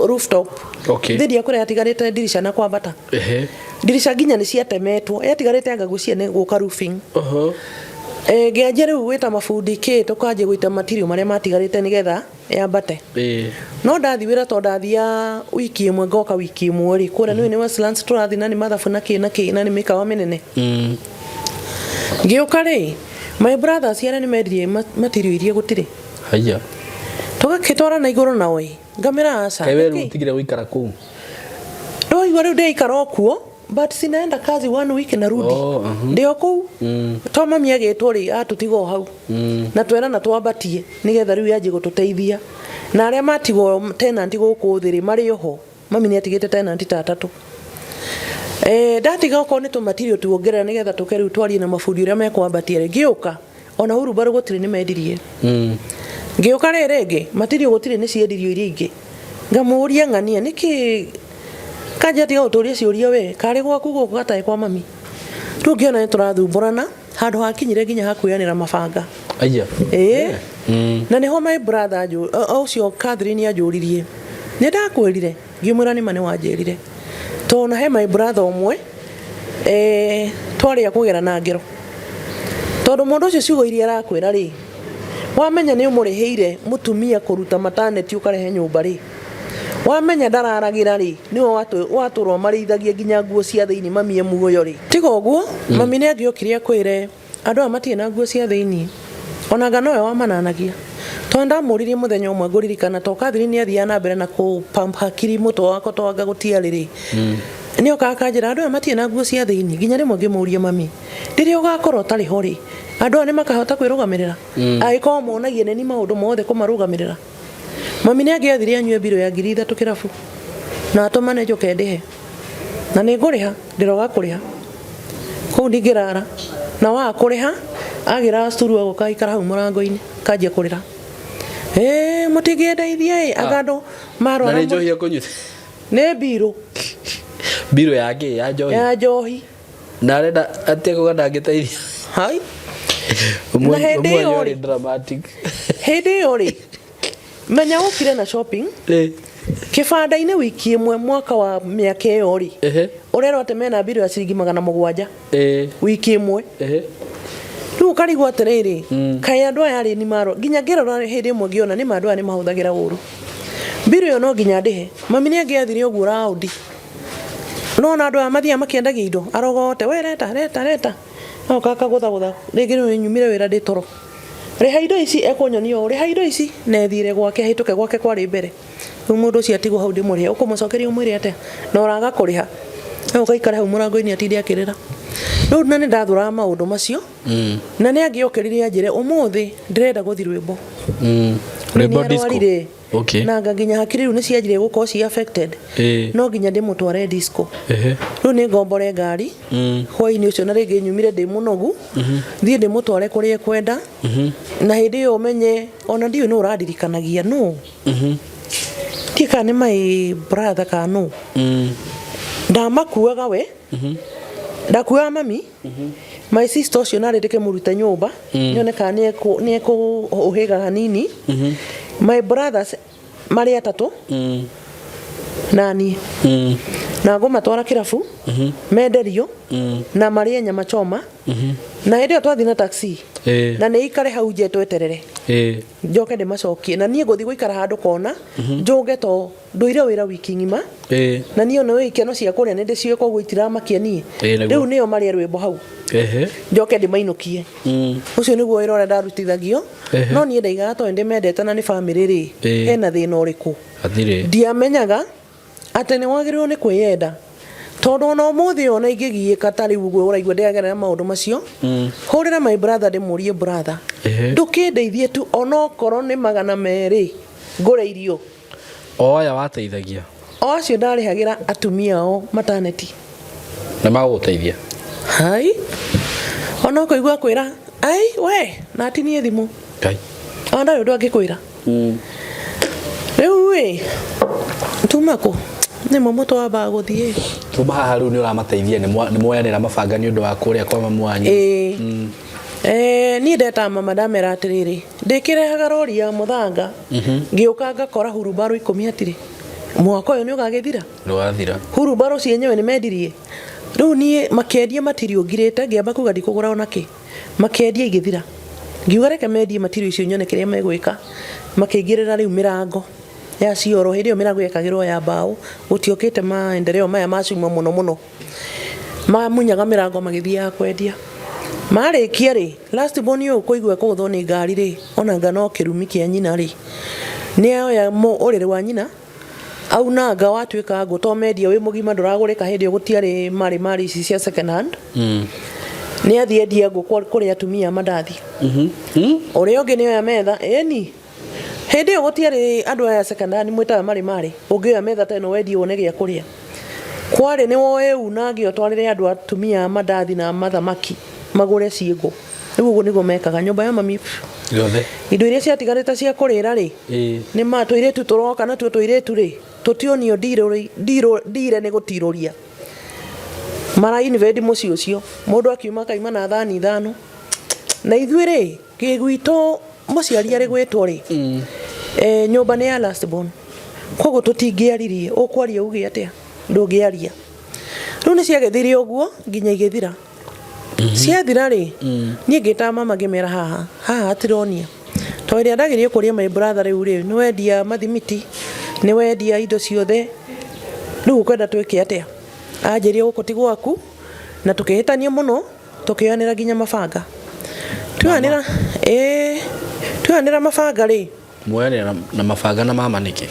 rooftop. Thĩ ndiakũrĩa yatigarĩte ndirica na kwambata. Ndirica nginya nĩ ciatemetwo, yatigarĩte anga ngwĩciria nĩ gũka roofing. Ngĩanjia rĩu gwĩta mabundi kĩ, tũkanjia gũita material marĩa matigarĩte nĩgetha yambate. No ndathi wĩra, to ndathia wiki ĩmwe ngoka wiki ĩmwe rĩ, kũrĩa nĩũĩ nĩ Westlands tũrathiĩ, na nĩ mathabu na kĩ na kĩ, na nĩ mĩkawa mĩnene. Ngĩũka rĩ, my brothers arĩa nĩ mendirie material iria gũtirĩ. Haya. Tũgakĩtwara na igũrũ nao ĩ, ngamĩra aca. Kaĩ we rĩu ũtigire gũikara kũu? Ndwaigua rĩu ndĩikara o kuo, but sinaenda kazi, one week narudi. Ndĩ o kũu. To mami agĩtwo rĩ, atũtiga o hau. Na twerana twambatie nĩgetha rĩu yanjie gũtũteithia, na arĩa matigwo tenant gũkũ thĩ rĩ, marĩ oho. Mami nĩ atigĩte tenant ta atatũ. Ndatiga okorwo nĩ tũmatirio tuongerera nĩgetha tũke rĩu twarie na mabundi ũrĩa mekwambatia rĩ, ngĩũka ona hurumbarũ gũtirĩ, nĩ mendirie. Ngĩũka rĩ rĩngĩ, matirio gũtirĩ, nĩ ciendirio iria ingĩ. Ngamũria, ng'ania nĩkĩ? Kanja tiga gũtũria ciũria, we karĩ gwaku gũkũ gatarĩ kwa mami. Rĩu ngĩona nĩ tũrathumbũrana, handũ hakinyire nginya hakuoyanĩra mabanga. Aya. Ĩĩ. Na nĩho my brother ũcio Catherine anjũririe, nĩ ndakwĩrire? Ngĩmwĩra, nĩma nĩ wanjĩrire, tondũ he my brother ũmwe, twarĩ a kũgera na ngero, tondũ mũndũ ũcio ciugo iria arakwĩra rĩ, wamenya nĩ ũmũrĩhĩire mũtumia kũruta mataneti ũkarehe nyũmba rĩ, wamenya ndararagĩra rĩ, nĩwe watũra ũmarĩithagia nginya nguo cia thĩinĩ mami e muoyo rĩ. Tiga ũguo, mami nĩ angĩokire akwĩre andũ aya matirĩ na nguo cia thĩinĩ, ona anga nowe wamananagia, tondũ ndamũririe mũthenya ũmwe ngũririkana, to Catherine nĩ athiaga na mbere na kũ pump hakiri mũtwe wakwa, to anga gũtiarĩ rĩ, nĩ okaga akanjĩra andũ aya matirĩ na nguo cia thĩinĩ. Nginya rĩmwe ngĩmũria, mami, rĩrĩa ũgakorwo ũtarĩ ho rĩ, andũ aya nĩ makahota kwĩrũgamĩrĩra? Angĩkorwo monagia nĩ ni maũndũ mothe kũmarũgamĩrĩra. Mami nĩ angĩathire anyue mbirũ ya 3000 kĩrabu na atũmane njũke ndĩhe, na nĩ ngũrĩha, ndĩroga kũrĩha kũu ndingĩrara, na waga kũrĩha agĩra curu agoka aikara hau mũrango-inĩ, kanjia kũrĩra, ĩĩ mũtingĩndeithia ĩ, anga andũ Na marwara. nĩ njohi ekũnyuĩte? Nĩ mbirũ. Mbirũ ya kĩ? Ya njohi? Ya njohi. Na arenda atĩa kuga ndangĩteithia? Hai. Na hĩndĩ ĩyo rĩ rĩ- dramatic. Hĩndĩ ĩyo rĩ, Menya ũkire na shopping kĩbanda-inĩ wiki ĩmwe mwaka wa mĩaka ĩyo rĩ, ũrerwo atĩ mena mbirũ ya ciringi 700 wiki ĩmwe. Rĩu ũkarigwo atĩrĩrĩ, kaĩ andũ aya arĩ nĩ nginya ngĩrora hĩndĩ ĩmwe ngĩona nĩ ma andũ aya nĩ mahũthagĩra ũru. Mbirũ ĩyo no nginya ndĩhe. Mami nĩ angĩathire ũguo raũndi. No ona andũ aya mathiaga makĩendagia indo arogote, we reta reta reta, agoka akagũthagũtha rĩngĩ rĩu nyumire wĩra ndĩ toro, rĩha indo ici, ekũnyonia ũũ, rĩha indo ici, na ethire gwake ahĩtũke gwake kwarĩ mbere. Rĩu mũndũ ũcio atigwo hau ndĩmũrĩhe, ũkũmũcokeria ũmwĩre atĩa na ũraga kũrĩha, agoka aikare hau mũrango-inĩ atinde akĩrĩra. Rĩu na nĩ ndathũraga maũndũ macio. Na nĩ angĩokĩrire anjĩre ũmũthĩ ndĩrenda gũthiĩ rwĩmbo. Rwĩmbo disco. Nĩarwarire. Okay. Na anga nginya hakiri rĩu nĩ cianjirie gũkorwo ci affected. No nginya ndĩmũtware disco. Rĩu nĩ ngombore ngari hwainĩ ũcio, na rĩngĩ nyumire ndĩ mũnogu, thiĩ ndĩmũtware kũrĩa ekwenda. Na hĩndĩ ĩyo ũmenye ona ndiũĩ nũ ũrandirikanagia nũ, ndiĩ kana nĩ my brother kana nũ. Ndamakuaga we, ndakuaga mami, my sister ũcio narĩ ndĩkĩmũrute nyũmba nyone kana nĩ ekũhĩga hanini. My brothers marĩ atatũ nani na ngũmatwara kĩrabu menderio na marĩe nyama choma, na hĩndĩ ĩyo twathiĩ na taxi na nĩ ikare hau nje tweterere njoke ndĩmacokie, na niĩ ngũthiĩ gũikara handũ kona njũge to ndũire wĩra wiki ng'ima. Na niĩ ona ikeno cia kũrĩa nĩ ndĩciũĩ, koguo itiramakia niĩ. Nĩguo. Rĩu nĩo marĩe rwĩmbo hau, njoke ndĩmainũkie. Ũcio nĩguo wĩra ũrĩa ndarutithagio. No niĩ ndaigaga tondũ ndĩmendete na nĩ bamĩrĩ rĩ, hena thĩna ũrĩkũ? Hatirĩ. Ndiamenyaga atĩ nĩ wagĩrĩirwo nĩ kwĩyenda, tondũ ona ũmũthĩ ũyũ ona ingĩgiĩka ta rĩu ũguo ũraigua ndĩragerera maũndũ macio, hũrĩra my brother ndĩmũrie, brother, ndũkĩndeithie tu onokorwo nĩ 200 ngũre irio. O aya wateithagia? O acio ndarĩhagĩra atumia ao mataneti. Nĩ magũgũteithia? Hai, ona ũkũigua kwĩra ai we na atinie thimũ. Ngai. Ona ndarĩ ũndũ angĩkwĩra. Rĩu ĩ tuma kũ nĩmo mũtũ wambaga gũthiĩ. Tuma haha rĩu nĩ ũramateithia, nĩ mwoyanĩra mabanga nĩ ũndũ wa kũrĩa kwa mamu wanyu. Ĩĩ. Niĩ ndetaga mama ndamera atĩrĩrĩ, ndĩkĩrehaga rori ya mũthanga, ngĩũka ngakora hurumbarũ 10 hatirĩ, mwaka ũyũ nĩ ũgagĩthira. Ndũgathira. Hurumbarũ cienyewe nĩ mendirie. Rĩu niĩ makĩendia matirio ngirĩte, ngĩamba kuga ndikũgũra ona kĩ, makĩendia igĩthira, ngiuga reke mendie matirio icio nyone kĩrĩa megwĩka. Makĩingĩrĩra rĩu mĩrango ya cioro. Hĩndĩ ĩyo mĩrango yekagĩrwo ya mbaũ, gũtiokĩte maendeleo maya ma cuma mũno mũno. Mamunyaga mĩrango magĩthiaga kwendia. Marĩkia rĩ, last born ũyũ kũigua kũgũthwo nĩ ngari rĩ, ona nga no kĩrumi kĩa nyina rĩ, nĩ oya ũrĩrĩ wa nyina aunanga watuĩka ngũ, to mendia wĩ mũgima ndũragũrĩka. Hĩndĩ ĩyo gũtiarĩ marĩ marĩ ici cia second hand. Nĩ athiĩ endia ngũ kũrĩ atumia a mandathi. Ũrĩa ũngĩ nĩ oya metha ĩni. Hĩndĩ ĩyo gũtiarĩ andũ aya second hand mwĩtaga marĩ marĩ ũngĩoya metha ta ĩno wendie wone gĩa kũrĩa. Kwarĩ nĩ woe unange ũtwarĩre andũ atumia a mandathi na mathamaki magũre ciĩngũ. Rĩu ũguo nĩguo mekaga nyũmba ya mami. Yothe. Indo iria ciatigarĩte cia kũrĩra rĩ, nĩ ma tũirĩtu tũroka natuo tũirĩtu rĩ, tũtionio ndire nĩ gũtirũria mara invade mũciĩ ũcio. Mũndũ akiuma akaima na thani 5. Na ithuĩ rĩ, gĩgwitũ mũciari arĩ gwĩtwo rĩ, nyũmba nĩ ya last born, koguo tũtingĩaririe. Ũkwaria uge atĩa? Ndũngĩaria. Rĩu nĩ ciagĩthire ũguo nginya igĩthira. Ciathira rĩ, niĩ ngĩta mama ngĩmera haha haha hatironia to ĩrĩa ndagerie kũria my brother, rĩu rĩ, nĩ wendia mathimiti, nĩ wendia indo ciothe, rĩu ũkwenda twĩke atĩa? Anjĩrie gũkũ ti gwaku, na tũkĩhĩtania mũno, tũkĩoyanĩra nginya mabanga. Tuoyanĩra, ĩĩ, tuoyanĩra mabanga rĩ. Mwoyanĩra na mabanga na mama nĩkĩ?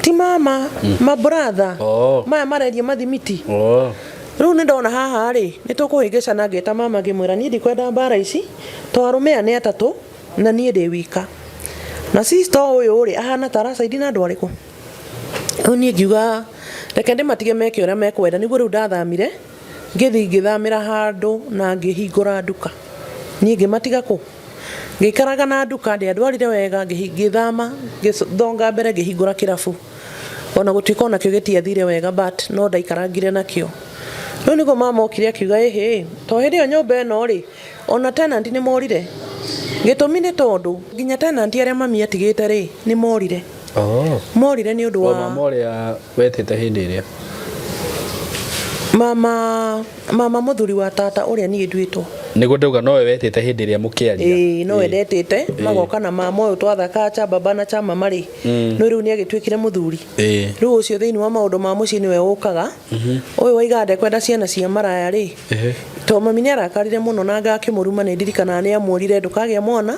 Ti mama, ma brother maya marendia mathimiti. Rĩu nĩ ndona haha rĩ, nĩ tũkũhĩngĩcana. Ngĩta mama ngĩmwĩra niĩ ndikwenda mbara ici, to arũme aya nĩ atatũ na niĩ ndĩ wika, na sister ũyũ rĩ, ahana ta aracaidi na andũ arĩkũ. Rĩu niĩ ngiuga reke ndĩmatige meke ũrĩa mekwenda. Nĩguo rĩu ndathamire, ngĩthiĩ ngĩthamĩra handũ na ngĩhingũra nduka. Niĩ ngĩmatiga kũ ngĩikaraga na nduka ndĩandwarire wega. Ngĩthama, ngĩthonga mbere, ngĩhingũra kĩrabu, ona gũtuĩka onakĩo gĩtiathire wega, but no ndaikarangire nakĩo. Rĩu nĩguo mama okire akiuga ĩhĩ, to hĩndĩ ĩyo nyũmba ĩno rĩ, ona tenant nĩ morire. Gĩtũmi nĩ tondũ nginya tenant arĩa mami atigĩte rĩ, nĩ morire. Oh. Morire nĩ ũndũ O wa mama ũrĩa wetĩte hĩndĩ ĩrĩa. Mama mama mũthuri wa tata ũrĩa niĩ nduĩtwo. Nĩguo ndauga nowe wetĩte hĩndĩ ĩrĩa mũkĩaria. Ĩĩ no wendetĩte Ĩĩ. magoka na mama ũyũ twathakaga cha baba na cha mama rĩ. No rĩu nĩ agĩtuĩkire mũthuri. Ĩĩ. Rĩu ũcio thĩinĩ wa maũndũ ma mũciĩ nĩwe ũkaga. Ũyũ waigaga ndekwenda ciana cia maraya rĩ. Ehe. To mami nĩ arakarire mũno na ngakĩmũruma nĩ ndirikanaga nĩ amwĩrire ndũkagĩa mwana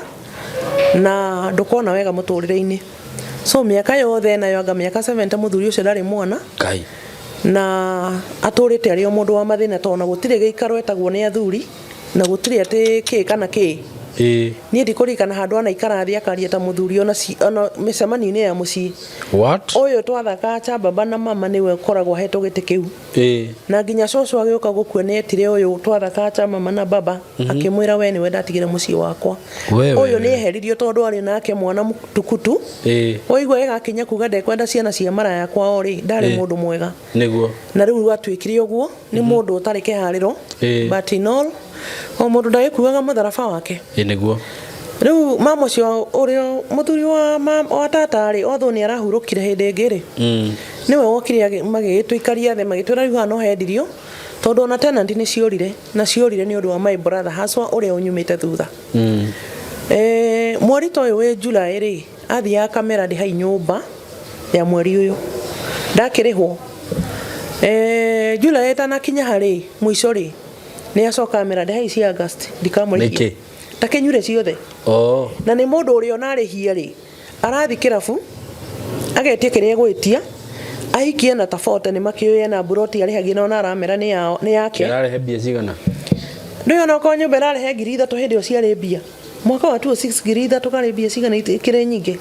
na ndũkona wega mũtũrĩre-inĩ. So mĩaka yothe nayo anga mĩaka 70 mũthuri ũcio ndarĩ mwana. Ngai. Na atũrĩte arĩ o mũndũ wa mathĩna tondũ ona gũtirĩ gĩikaro etagwo nĩ athuri na gũtirĩ atĩ kĩ kana kĩ. Ĩĩ. Niĩ ndikũririkana handũ anaikara thĩ akaria ta mũthuri ona ona mĩcemanio-inĩ ya mũciĩ. What? Ũyũ twathakaga cha baba na mama nĩwe ũkoragwo ahetwo gĩtĩ kĩu. Ĩĩ. Na nginya cũcũ agĩũka gũkua nĩ etire ũyũ twathakaga cha mama na baba akĩmwĩra we nĩwe ndatigire mũciĩ wakwa. Wewe. Ũyũ nĩ eheririo tondũ arĩ nake mwana mũtukutu. Ĩĩ. Waigua ĩgakinya kuga ndekwenda ciana cia maraya kwao rĩ, ndarĩ Ĩĩ. mũndũ mwega. Nĩguo. Na rĩu atuĩkire ũguo nĩ mũndũ ũtarĩ kĩharĩro. Ĩĩ. But in all, o mũndũ ndagĩkuaga mũtharaba wake. Ĩĩ nĩguo. Rĩu mama ũcio ũrĩa mũthuri wa, wa tata rĩ, although nĩ arahurũkire hĩndĩ ĩngĩ rĩ, nĩwe wokire magĩgĩtũikaria thĩ magĩtwĩra rĩu haha no hendirio tondũ ona tenant nĩ ciorire na ciorire nĩ ũndũ wa my brother haswa ũrĩa ũnyumĩte thutha. Mweri ta ũyũ wĩ July rĩ, athiaga kamera ndĩhai nyũmba ya mweri ũyũ ndakĩrĩhwo. July ĩtanakinya harĩ mũico rĩ, nĩ acoka amera ndĩhai cia August ndikamũrĩhia. Nĩkĩ? Takĩnyure ciothe. Oh. Na nĩ mũndũ ũrĩa ona arĩhia rĩ, arathi kĩrabu agetia kĩrĩa egwĩtia ahikie na tabote nĩ makĩũĩ ena mburoti arĩhagia na ona aramera nĩ yao nĩ yake. Ĩrarehe mbia cigana? Ndũĩ ona okorwo nyũmba ĩrarehe 3,000 hĩndĩ ĩyo ciarĩ mbia. Mwaka wa 2006 3,000 karĩ mbia cigana ikĩrĩ nyingĩ.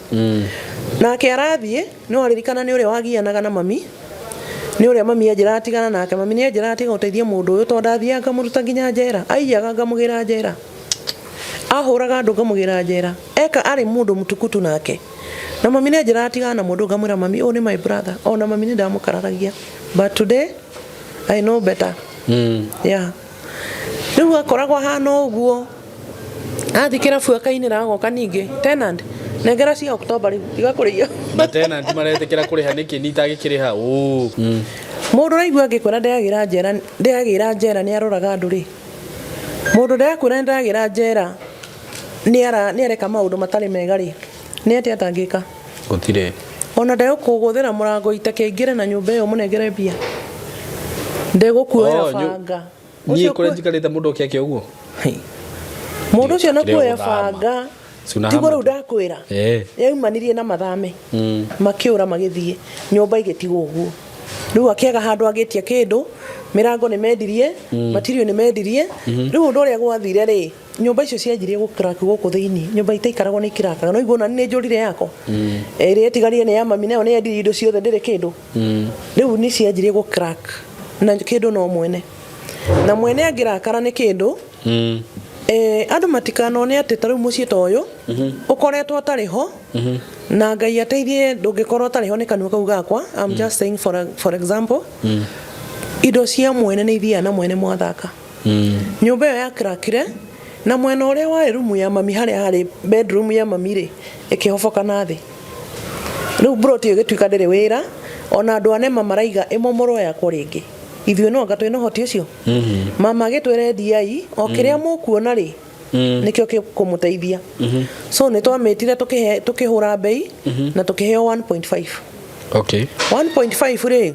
Nake arathiĩ no aririkana nĩ ũrĩa wagianaga na mami nĩ ũrĩa mami anjĩraga tigana nake mami nĩ anjĩraga tiga gũteithia mũndũ ũyũ tondũ ndathiaga ngamũruta nginya njera aiyaga ngamũgĩra njera ahũraga andũ ngamũgĩra njera eka arĩ mũndũ mũtukutu nake na mami nĩ anjĩraga tigana na mũndũ ngamwĩra mami ũyũ nĩ my brother ona mami nĩ ndamũkararagia but today I know better. Yeah. Rĩu akoragwo ahana ũguo athiĩ kĩrabu akainĩra agoka ningĩ tenant nengera cia October rĩu tiga kũrĩia. Na tenant maretĩkĩra kũrĩha nĩkĩ ni itagĩkĩrĩha? Oo. Mũndũ ũraigua angĩkwĩra ndeyagĩra njera ndeyagĩra njera nĩ aroraga andũ rĩ. Mũndũ ndĩrakwĩra nĩ ndagĩra njera nĩ areka maũndũ matarĩ mega rĩ, nĩ atĩa atangĩka? Gũtirĩ. Ona ndegũkũgũthĩra mũrango iteke aingĩre na nyũmba ĩyo mũnengere mbia. Ndegũkuoera Oh, banga. Niĩ kũrĩa njikarĩte mũndũ oke eke ũguo? Mũndũ ũcio na Kĩrĩa kuoya gũthama. banga Cuna tiguo hama rĩu ndakwĩra. Ĩĩ. Yaumanirie na mathame. Makĩũra magĩthiĩ nyũmba igĩtigwo ũguo. Rĩu akĩaga handũ angĩtia kĩndũ, mĩrango nĩ mendirie, material nĩ mendirie. Rĩu ũndũ ũrĩa gwathire rĩ, nyũmba icio cianjirie gũcrack gũkũ thĩinĩ. Nyũmba itaikaragwo nĩ ikrakaga. No igua ona nĩ njũrire yakwa. Ĩrĩa ĩtigarire nĩ ya mami nayo nĩ yendirie indo ciothe ndĩrĩ kĩndũ. Rĩu nĩ cianjirie gũcrack na kĩndũ no mwene. Na mwene angĩrakara nĩ kĩndũ, andũ matikanone atĩ ta rĩu mũciĩ ta ũyũ ũkoretwo ũtarĩ ho na Ngai ateithie ndũngĩkorwo ũtarĩ ho nĩ kanua kau gakwa. I'm just saying for example, indo cia mwene nĩ ithiaga na mwene mwathaka. Nyũmba ĩyo yakrakire na mwena ũrĩa warĩ rumu ya mami harĩa harĩ bedroom ya mami rĩ ĩkĩhoboka na thĩ. Rĩu mburoti ĩyo ĩgĩtuĩka ndĩrĩ wĩra ona andũ a NEMA maraiga ĩmomorwo yakwo rĩngĩ. Ithuĩ no anga twĩna ũhoti ũcio. Mama agĩtwĩra endiai o kĩrĩa mũkuona rĩ nĩkĩo gĩkũmũteithia. So nĩ twamĩtire tũkĩhũra mbei na tũkĩheo 1.5. Okay. 1.5 rĩ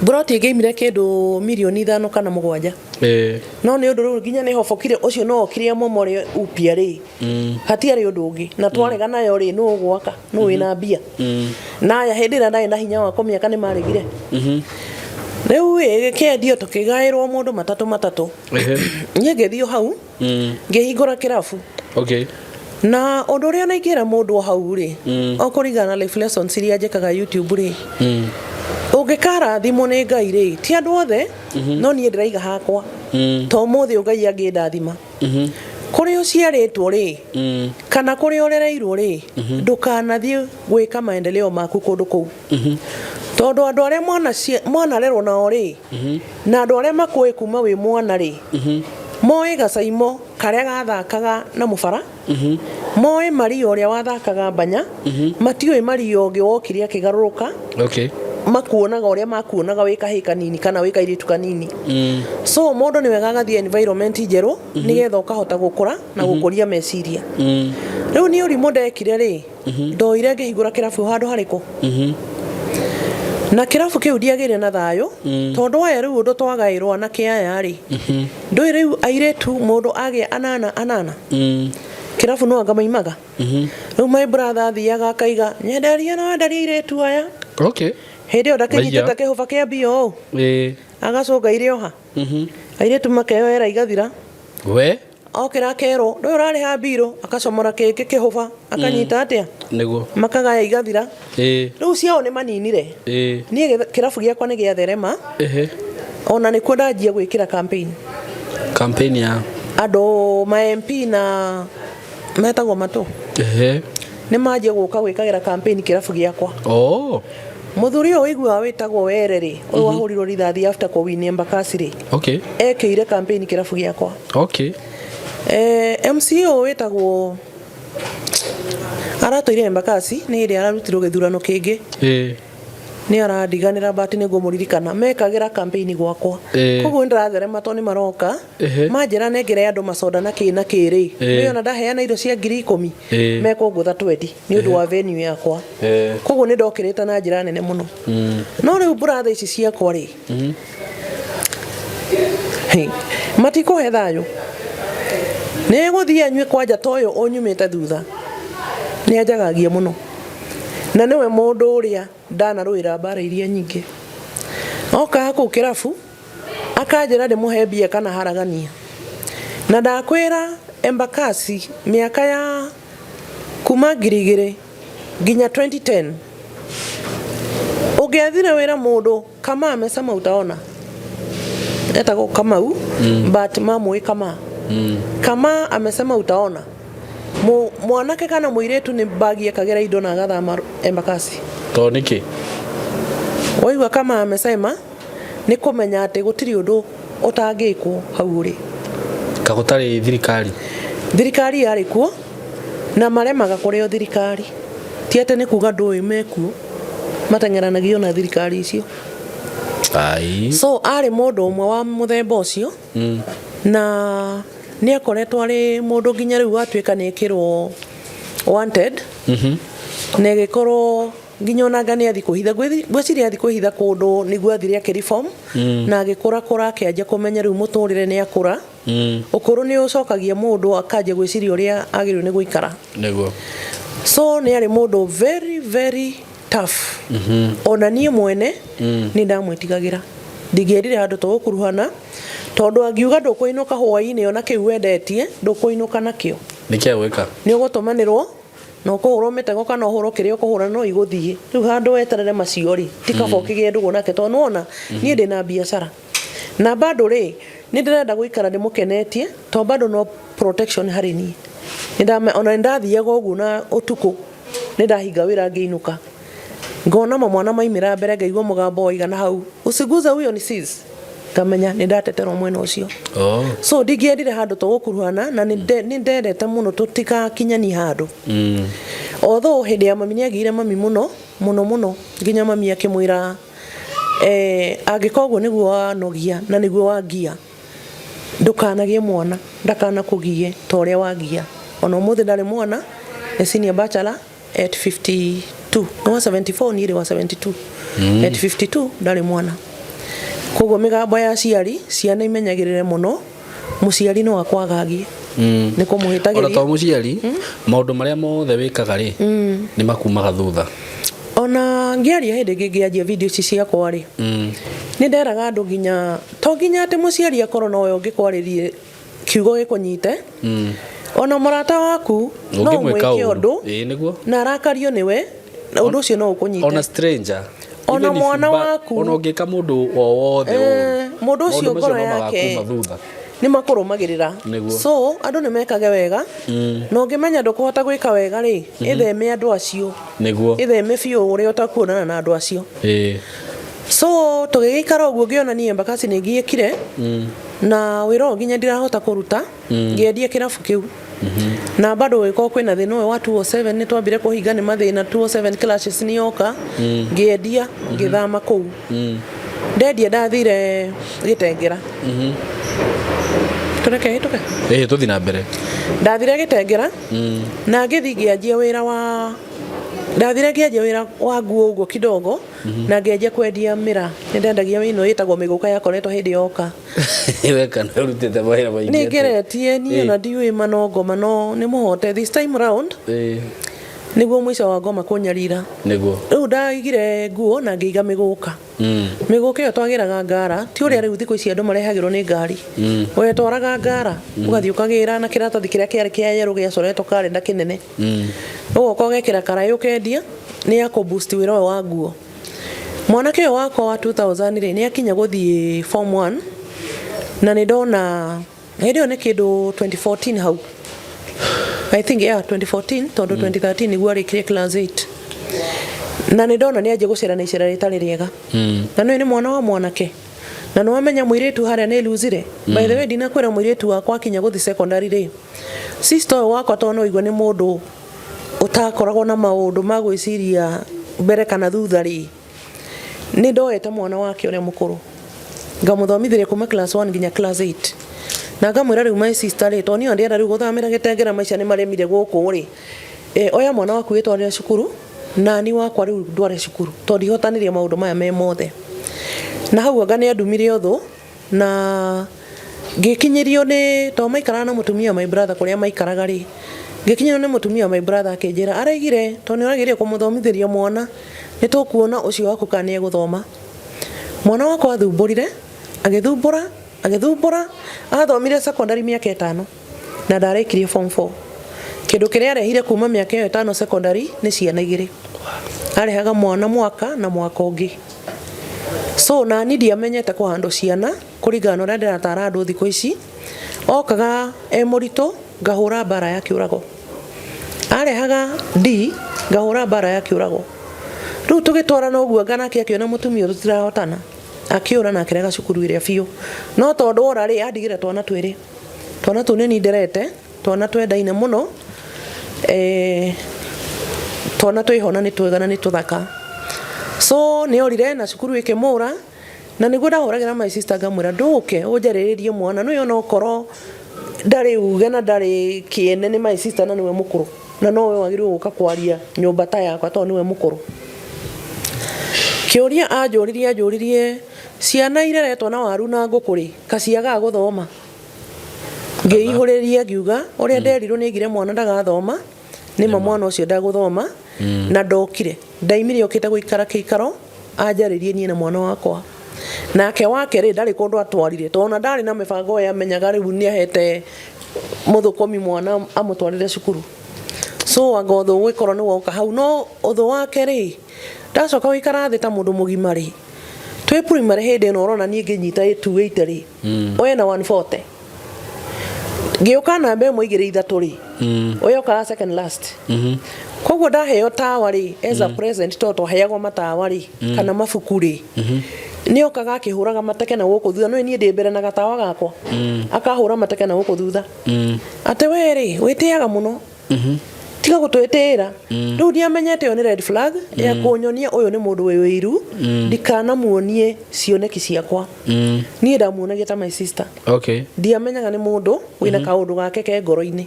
mburoti ĩngĩaimire kĩndũ mirioni 5 kana 7. No nĩ ũndũ rĩu nginya nĩ hobokire ũcio no okire amomore upya rĩ hatiarĩ ũndũ ũngĩ na twarega nayo rĩ nũ ũgwaka nũ wĩna mbia. Na aya hĩndĩ ĩrĩa ndarĩ na hinya wa kũmĩaka nĩ maregire. Rĩu ĩ gĩkĩendio tũkĩgaĩrwo mũndũ matatũ matatũ. Niĩ ngĩthiĩ hau ngĩhingũra kĩrabu. Okay. Na ũndũ ũrĩa naingĩra mũndũ o hau rĩ o kũringana na life lessons iria njĩkaga YouTube rĩ ũngĩkarathimwo nĩ Ngai rĩ ti andũ othe no niĩ ndĩraiga hakwa to ũmũthĩ Ngai angĩndathima kũrĩa ũciarĩtwo rĩ kana kũrĩa ũrereirwo rĩ ndũkanathiĩ gwĩka maendeleo maku kũndũ kũu tondũ andũ arĩa mwanarerwo nao rĩ na andũ arĩa makũĩ kuma wĩ mwana rĩ Moĩ gacaimo karĩa gathakaga na mũbara, moĩ Maria ũrĩa wathakaga mbanya, matiũĩ Maria ũngĩ wokire akĩgarũrũka. Makuonaga ũrĩa makuonaga wĩ kahĩĩ kanini kana wĩ kairĩtu kanini. So mũndũ nĩ wega agathiĩ environment njerũ nĩgetha ũkahota gũkũra na gũkũria meciria. Rĩu niĩ ũrimũ ndekire rĩ, ndoire ngĩhingũra kĩrabu handũ harĩkũ, na kĩrabu kĩu ndiagĩire na thayũ, tondũ aya rĩu ũndũ twagaĩrwo anake aya rĩ, ndũĩ rĩu airĩtu mũndũ agĩa anana anana, kĩrabu no anga maimaga. Rĩu my brother athiaga akaiga nyenderia na wenderia airĩtu aya. Hĩndĩ ĩyo ndakĩnyitĩte Maiya. kĩhũba kĩa mbia ũũ, agacũnga irĩoha, airĩtu makeyoera igathira. We. Okĩra akerwo ndũĩ ũrarĩha mbirũ, akacomora kĩngĩ kĩhũba akanyita atĩa, Nĩguo. Makagaya igathira. Rĩu ciao nĩ maninire. Niĩ kĩrabu gĩakwa nĩ gĩatherema. Ona nĩkuo ndanjia gwĩkĩra campaign. Campaign ya? Andũ ma MP na metagwo matũ nĩ manjia gũka gwĩkagĩra campaign kĩrabu gĩakwa. Mũthuri ũyũ ũiguaga wĩtagwo Were rĩ, ũyũ wahũrirwo rithathi after kũwini Embakasi rĩ, ekĩire campaign kĩrabu gĩakwa. MC ũyũ wĩtagwo aratũire Embakasi nĩ hĩndĩ ararutirwo gĩthurano kĩngĩ, nĩ arandiganĩra but nĩ ngũmũririkana, mekagĩra campaign gwakwa. Koguo nĩ ndĩratherema tondũ nĩ maroka manjĩra nengere andũ macoda na kĩ na kĩ rĩ, nĩ ona ndaheana indo cia 10,000, mekũngũtha 20 nĩ ũndũ wa venue yakwa. Koguo nĩ ndokĩrĩte na njĩra nene mũno. No rĩu brother ici ciakwa rĩ, hĩ, matikũhe thayũ, nĩ gũthiĩ anyue kwanja ta ũyũ ũnyumĩte thutha nĩ anjagagia mũno, na nĩwe mũndũ ũrĩa ndanarũĩra mbara iria nyingĩ. Okaga kũu kĩrabu akanjĩra ndĩmũhe mbia kana haragania, na ndakwĩra Embakasi mĩaka ya kuma 2000 nginya 2010 ũngĩathire wĩra mũndũ kama amesema utaona, etagwo Kamau, but mamũĩ kama kama amesema utaona. Mwanake kana mũirĩtu nĩ bagi ekagĩra indo na agathama Embakasi. To nĩkĩ? Waigua kama amesema nĩ kũmenya atĩ gũtirĩ ũndũ ũtangĩkwo hau ũrĩ. Kagũtarĩ thirikari? Thirikari yarĩ kuo na maremaga kũrĩo thirikari, ti atĩ nĩ kuga ndũĩ mekuo, mateng'eranagio na thirikari icio. Ai. So arĩ mũndũ ũmwe wa mũthemba ũcio, na nĩ akoretwo arĩ mũndũ nginya rĩu atuĩka nĩ ekĩrwo wanted, na ĩgĩkorwo nginya onanga nĩ athi kwĩhitha. Ngwĩciria athi kwĩhitha kũndũ nĩguo athire akĩreform, na agĩkũra kũra akĩanjia kũmenya rĩu mũtũrĩre nĩ akũra. Ũkũrũ nĩ ũcokagia mũndũ akanjia gwĩciria ũrĩa agĩrĩirwo nĩ gũikara. So nĩ arĩ mũndũ very very tough. Ona niĩ mwene nĩ ndamwĩtigagĩra, ndingĩendire handũ tũgũkuruhana tondũ angiuga ndũkũinũka hwaĩ-inĩ ona kĩu wendetie ndũkũinũka nakĩo. Nĩkĩ agwĩka? Nĩ ũgũtũmanĩrwo na ũkũhũrwo mĩtego kana ũhũrwo kĩrĩa ũkũhũra no igũthiĩ. Rĩu handũ weterere macio rĩ, ti kaba ũkĩgĩe ndũgũ nake, tondũ nĩwona niĩ ndĩna biacara na bado rĩ, nĩ ndĩrenda gũikara ndĩmũkenetie tondũ bado no protection harĩ niĩ. Ona nĩ ndathiaga ũguo na ũtukũ nĩ ndahinga wĩra ngĩinũka ngona mamwana maimĩra mbere, ngaigua mũgambo waigana hau, "Usiguze huyo, ni sis," ngamenya nĩ ndateterwo mwena ũcio. So ndingĩendire handũ tũgũkuruhana na nĩ ndendete mũno tũtigakinyanie handũ. Although hĩndĩ ya mami nĩ agĩire mami mũno mũno mũno, nginya mami akĩmwĩra, angĩkorwo ũguo nĩguo wanogia na nĩguo wangia, ndũkanagĩe mwana ndakanakũgie ta ũrĩa wagia. Ona ũmũthĩ ndarĩ mwana, nĩ senior bachelor at 52, nĩ wa 74, niĩ ndĩ wa 72. At 52 ndarĩ mwana. Koguo mĩgambo ya aciari, ciana imenyagĩrĩre mũno, mũciari no akwagagie nĩ Ona kũmũhĩtagĩria. To mũciari, maũndũ marĩa mothe wĩkaga rĩ, nĩ makumaga thutha. Ona ngĩaria hĩndĩ ĩngĩ ngĩanjia video ici ciakwa rĩ, nĩ nderaga andũ nginya to nginya atĩ mũciari akorwo nowe ũngĩkwarĩrie kiugo gĩkũnyite, ona mũrata waku no Ũngĩmwĩka ũmwĩke ũru. ũndũ Ĩĩ nĩguo. na arakario nĩwe, na ũndũ ũcio no ũkũnyite. Ona stranger. Ona Even if mwana waku. Ona ũngĩka mũndũ o wothe ũru, Mũndũ ũcio maũndũ macio ngoro no yake magakuma thutha. Nĩ makũrũmagĩrĩra. So andũ nĩ mekage wega, na ũngĩmenya ndũkũhota gwĩka wega rĩ, ĩtheme andũ acio. Ĩtheme biũ ũrĩa ũtakuonana na andũ acio. So tũgĩgĩikara ũguo, ngĩona niĩ Embakasi nĩ ngiĩkire. Na wĩra ũyũ nginya ndirahota kũruta. Ngĩendia kĩrabu kĩu na bado gũgĩkorwo kwĩna thĩna ũyũ wa 207, nĩ twambire kũhinga nĩ mathĩna, 207 clashes nĩ yoka. Ngĩendia, ngĩthama kũu. Ndendia ndathire Gĩtengera. Tũreke hĩtũke. Ĩĩ, tũthiĩ na mbere. Ndathire Gĩtengera na ngĩthi ngĩanjia wĩra wa, ndathire ngĩanjia wĩra wa nguo ũguo kidogo. Na ngĩanjia kwendia mĩra, nĩ ndendagia ĩno ĩtagwo mĩgũka yakoretwo hĩndĩ yoka. We kana ũrutĩte mawĩra maingĩ Nĩ atĩa? ngeretie niĩ. Ona ndiũĩ mano ngoma no nĩ mũhote this time round. Nĩguo mũico wa ngoma kũnyarira. Nĩguo. Rĩu ndaigire nguo na ngĩiga mĩgũka. Mĩgũka ĩyo twagĩraga ngara, ti ũrĩa rĩu thikũ ici andũ marehagĩrwo nĩ ngari. Wetwaraga ngara, ũgathiĩ ũkagĩra na kĩratathi kĩrĩa kĩarĩ kĩa yerũ gĩacoretwo karenda kĩnene. Ũgoka ũgekĩra karaĩ ũkendia, nĩ ya kũ boost wĩra ũyũ wa nguo. Mwanake ũyũ wakwa wa 2000 rĩ, nĩ akinya gũthiĩ form 1, na nĩ ndona hĩndĩ ĩyo nĩ kĩndũ 2014 hau, I think, yeah, 2014, tondũ 2013 nĩguo arĩkirie class 8, na nĩ ndona nĩ anjia gũcera na icera rĩtarĩ rĩega. Na nĩ mwana wa mwanake na nĩ wamenya mũirĩtu harĩa nĩ losire. By the way, ndinakwĩra mũirĩtu wakwa akinya gũthiĩ secondary rĩ, sister ũyũ wakwa, tondũ no igue nĩ mũndũ ũtakoragwo na maũndũ ma gwĩciria mbere kana thutha rĩ, nĩ ndoete mwana wake ũrĩa mũkũrũ ngamũthomithĩria kuma class 1 nginya class 8, na ngamwĩra rĩu, my sister rĩ, tondũ niĩ ndĩrenda rĩu gũthamĩra Gĩtengera, maica nĩ maremire gũkũ rĩ, oya mwana waku wĩtwarĩre cukuru, nani wakwa rĩu ndware cukuru, tondũ ndihotanĩria maũndũ maya me mothe. Na hau anga nĩ andumire ũthũ na ngĩkinyĩrio nĩ, tondũ maikaraga na mũtumia my brother kũrĩa maikaraga rĩ, ngĩkinyĩrio nĩ mũtumia my brother akĩnjĩra araigire tondũ nĩ ũrageria kũmũthomithĩria mwana, nĩ tũkuona ũcio waku kana nĩ egũthoma. Mwana wakwa athumbũrire, agĩthumbũra, agĩthumbũra, athomire secondary mĩaka 5 na ndarĩkirie form 4. Kĩndũ kĩrĩa arehire kuma mĩaka ĩyo 5 secondary nĩ ciana igĩrĩ, arehaga mwana mwaka na mwaka ũngĩ. So nani ndiamenyete kũhandwo ciana kũringana na ũrĩa ndĩratara andũ thikũ ici. Okaga e mũritũ, ngahũra mbara ya kĩũrago, arehaga D, ngahũra mbara ya kĩũrago. Rĩu tũgĩtwarana ũguo, anga nake akĩona mũtumia ũyũ tũtirahotana, akĩũra na akĩrega cukuru ĩrĩa biũ. No tondũ ora rĩ, andigĩre twana twĩrĩ, twana tũu nĩ niĩ nderete, twana twendaine mũno, twana twĩho na nĩ twega na nĩ tũthaka. So nĩ orire na cukuru ĩkĩmũra, na nĩguo ndahũragĩra my sister ngamwĩra ndũke ũnjarĩrĩrie mwana nĩwe, onokorwo ndarĩ uge na ndarĩ kĩene, nĩ my sister na nĩwe mũkũrũ na nowe wagĩrĩirwo gũka kwaria nyũmba ta yakwa tondũ nĩwe mũkũrũ. Kĩũria anjũririe, ciana ireretwo na waru na ngũkũ rĩ, kaciagaga gũthoma? Ngĩihũrĩria ngiuga ũrĩa nderirwo nĩ aigire mwana ndagathoma, nĩma mwana ũcio ndagũthoma. Na ndokire ndaimire okĩte gũikara kĩikaro anjarĩrie niĩ na mwana wakwa nake wake rĩ, ndarĩ kũndũ atwarire, tondũ ona ndarĩ na mĩbango ĩyo amenyaga rĩu nĩ ahete mũthũkũmi mwana amũtwarĩre cukuru. So anga ũthũ ũgĩkorwo nĩ woka hau, no ũthũ wake rĩ, ndacoka gũikara thĩ ta mũndũ mũgima rĩ, twĩ primary hĩndĩ ĩno ũrona niĩ ngĩnyita 280 rĩ, we na 140, ngĩũka namba ĩmwe, igĩrĩ, ithatũ rĩ, ũyũ okaga second last. Koguo ndaheo tawa rĩ, as a present, tondũ twaheagwo matawa rĩ, kana mabuku rĩ, nĩ okaga akĩhũraga mateke na gũkũ thutha, no niĩ ndĩ mbere na gatawa gakwa, akahũra mateke na gũkũ thutha, atĩ we rĩ, wĩtĩaga mũno, tiga gũtwĩtĩĩra. Rĩu ndiamenyete ĩyo nĩ red flag ya kũnyonia ũyũ nĩ mũndũ wĩ wĩiru, ndikanamuonie cioneki ciakwa. Niĩ ndamuonagia ta my sister. Ndiamenyaga nĩ mũndũ wĩna kaũndũ gake ke ngoro-inĩ.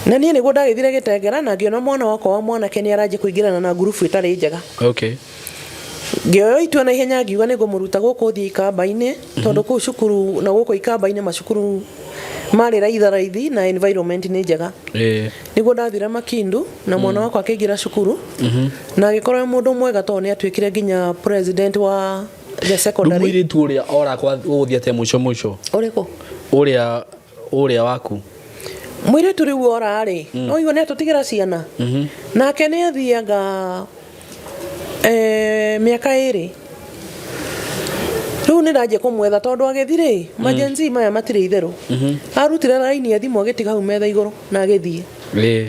Na niĩ nĩguo ndagĩthire Gĩtengera na ngĩona mwana wakwa wa mwanake nĩ aranjia kũingĩrana na ngurubu ĩtarĩ njega. Ngĩoya itua na ihenya, ngiuga nĩ ngũmũruta gũkũ thiĩ Ikamba-inĩ, tondũ kũu cukuru na gũkũ Ikamba-inĩ macukuru marĩ raitha raithi na environment nĩ njega. Nĩguo ndathire Makindu na mwana wakwa akĩingĩra cukuru na agĩkorwo e mũndũ mwega, tondũ nĩ atuĩkire nginya president wa the Rĩu secondary. Mũirĩtu ũrĩa ora gũgũthiĩ atĩa mũico mũico? Ũrĩkũ? Ũrĩa waku. Mũirĩtu rĩu ora rĩ, no igua nĩ atũtigĩra ciana. Nake nĩ athianga mĩaka 2 rĩu nĩ ndanjia kũmwetha, tondũ agĩthi rĩ, majenzi maya matirĩ itherũ. Arutire raini ya thimũ agĩtiga hau metha igũrũ na agĩthiĩ.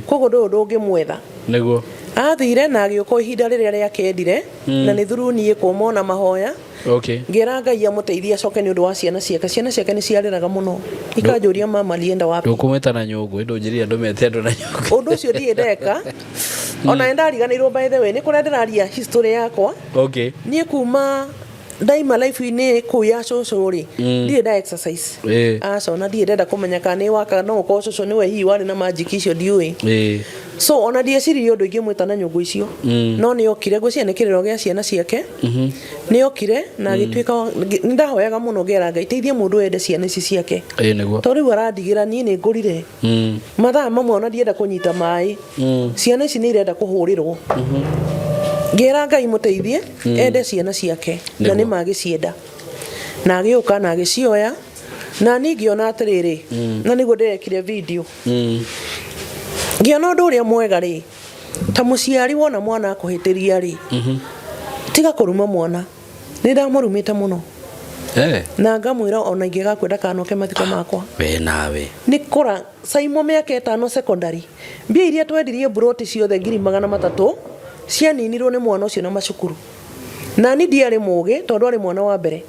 Koguo ndũyũ ndũngĩmwetha. Nĩguo. Athire na agĩũka ihinda rĩrĩa rĩakendire. Na nĩ through niĩ kũma ona mahoya. Ngĩra Ngai amũteithie acoke nĩ ũndũ wa ciana ciake. Ciana ciake nĩ ciarĩraga mũno, ikanjũria mama alienda wapi. Ndũkũmwĩta na nyũngũ, ĩndũ njĩrire ndũmete andũ na nyũngũ. Ũndũ ũcio ndirĩ ndeka, ona nĩ ndariganĩirwo. By the way, nĩ kũrĩa ndĩraria history yakwa. Niĩ kuma ndaima life-inĩ kũu ya cũcũ rĩ, ndirĩ nda exercise. Aca, ona ndirĩ ndenda kũmenya kana nĩ waka, no ũkorwo cũcũ nĩwe hihi warĩ na magic icio, ndiũĩ. So ona ndieciririe ũndũ ingĩmwĩta na nyũngũ icio. No nĩ okire, ngwĩciria nĩ kĩrĩro gĩa ciana ciake. Nĩ okire na agĩtuĩka nĩ ndahoyaga mũno, ngera Ngai teithie mũndũ ende ciana ici ciake. Ĩĩ nĩguo. Tondũ rĩu arandigĩra niĩ nĩ ngũrire. Mathaa mamwe ona ndienda kũnyita maĩ. Ciana ici nĩ irenda kũhũrĩrwo. Ngĩra Ngai mũteithie ende ciana ciake na nĩ magĩcienda, na agĩũka na agĩcioya, na niĩ ngĩona atĩrĩrĩ, na nĩguo ndĩrekire video. Ngĩona ũndũ ũrĩa mwega rĩ, ta mũciari wona mwana akũhĩtĩria rĩ, tiga kũruma mwana. Nĩ ndamũrumĩte mũno na ngamwĩra ona ingĩgakwenda ndakanoke mathiko makwa. We nawe. Nĩ kũra Saimo mĩaka 5 secondary, mbia iria twendirie mburoti ciothe 300,000 cianinirwo nĩ mwana ũcio na macukuru. Na ni ndiarĩ mũgĩ tondũ arĩ mwana wa mbere.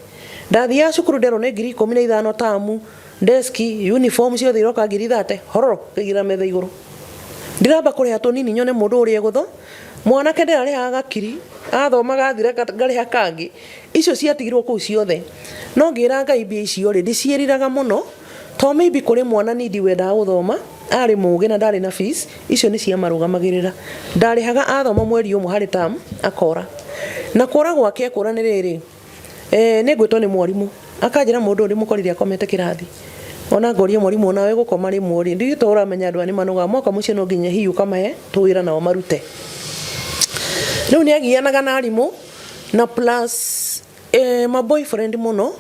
Ndathiaga cukuru nderwo nĩ 15,000 tamu, deski, uniform ciothe iroka 30,000 hororo, ngaigĩrĩra metha igũrũ. Ndiramba kũrĩha tũnini nyone mũndũ ũrĩa egũtho mwanake ndĩrarĩhaga gakiri athomaga athira ngarĩha kangĩ. Icio ciatigirwo kũu ciothe. No ngĩra Ngai mbia icio rĩ, ndiciĩriraga mũno to maybe kũrĩ mwana nindi wendaga gũthoma, arĩ mũgĩ na ndarĩ na fees, icio nĩ ciamarũgamagĩrĩra. Ndarĩhaga athoma mweri ũmwe harĩ term akora. Na kũra gwake ekũra nĩ rĩrĩ, nĩ ngwĩtwo nĩ mwarimũ akanjĩra mũndũ ũyũ ndĩmũkorire akomete kĩrathi. Ona ngoria mwarimũ, onawe gũkoma rĩmwe rĩ, ndigĩ to ũramenya andũ aya nĩ manogaga moka mũciĩ, no nginya hihi ũkamahe tũwĩra nao marute. Rĩu nĩ agianaga na arimũ na plus ma boyfriend mũno.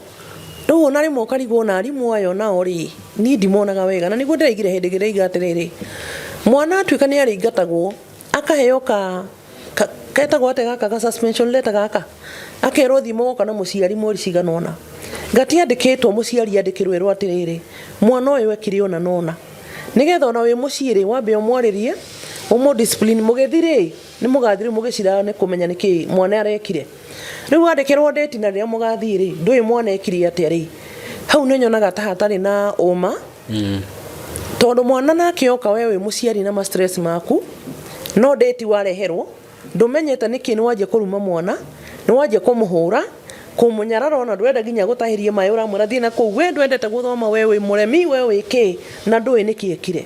Rĩu ona rĩmwe ũkarigwo na arimũ aya nao rĩ, niĩ ndimonaga wega. Na nĩguo ndĩraigire hĩndĩ ĩngĩ ndĩraiga atĩrĩrĩ, mwana atuĩka nĩ arĩingatagwo akaheo ka ketagwo atĩa gaka ga suspension letter gaka, akerwo thiĩ mũgoka na mũciari mweri cigana ũna, gatiandĩkĩtwo mũciari andĩkĩrwo erwo atĩrĩrĩ, mwana ũyũ ekire ũna na ũna, nĩgetha ona wĩ mũciĩ rĩ, wambe ũmwarĩrie, ũmũ discipline, mũgĩthi rĩ, nĩ mũgathiĩ rĩu mũgĩciraga nĩ kũmenya nĩkĩ mwana arekire. Rĩu wandĩkĩrwo date na rĩrĩa mũgathiĩ rĩ, ndũĩ mwana ekire atĩa rĩ, hau nĩ nyonaga ta hatarĩ na ũma. Tondũ mwana nake oka, we wĩ mũciari na ma stress maku, no date wareherwo ndũmenyete nĩkĩ, nĩ wanjia kũruma mwana, nĩ wanjia kũmũhũra, kũmũnyarara, ona ndũrenda nginya gũtahĩrie maĩ, ũramwĩra thiĩ na kũu, we ndwendete gũthoma, we wĩ mũremi, we wĩ kĩ, na ndũĩ nĩkĩ ekire.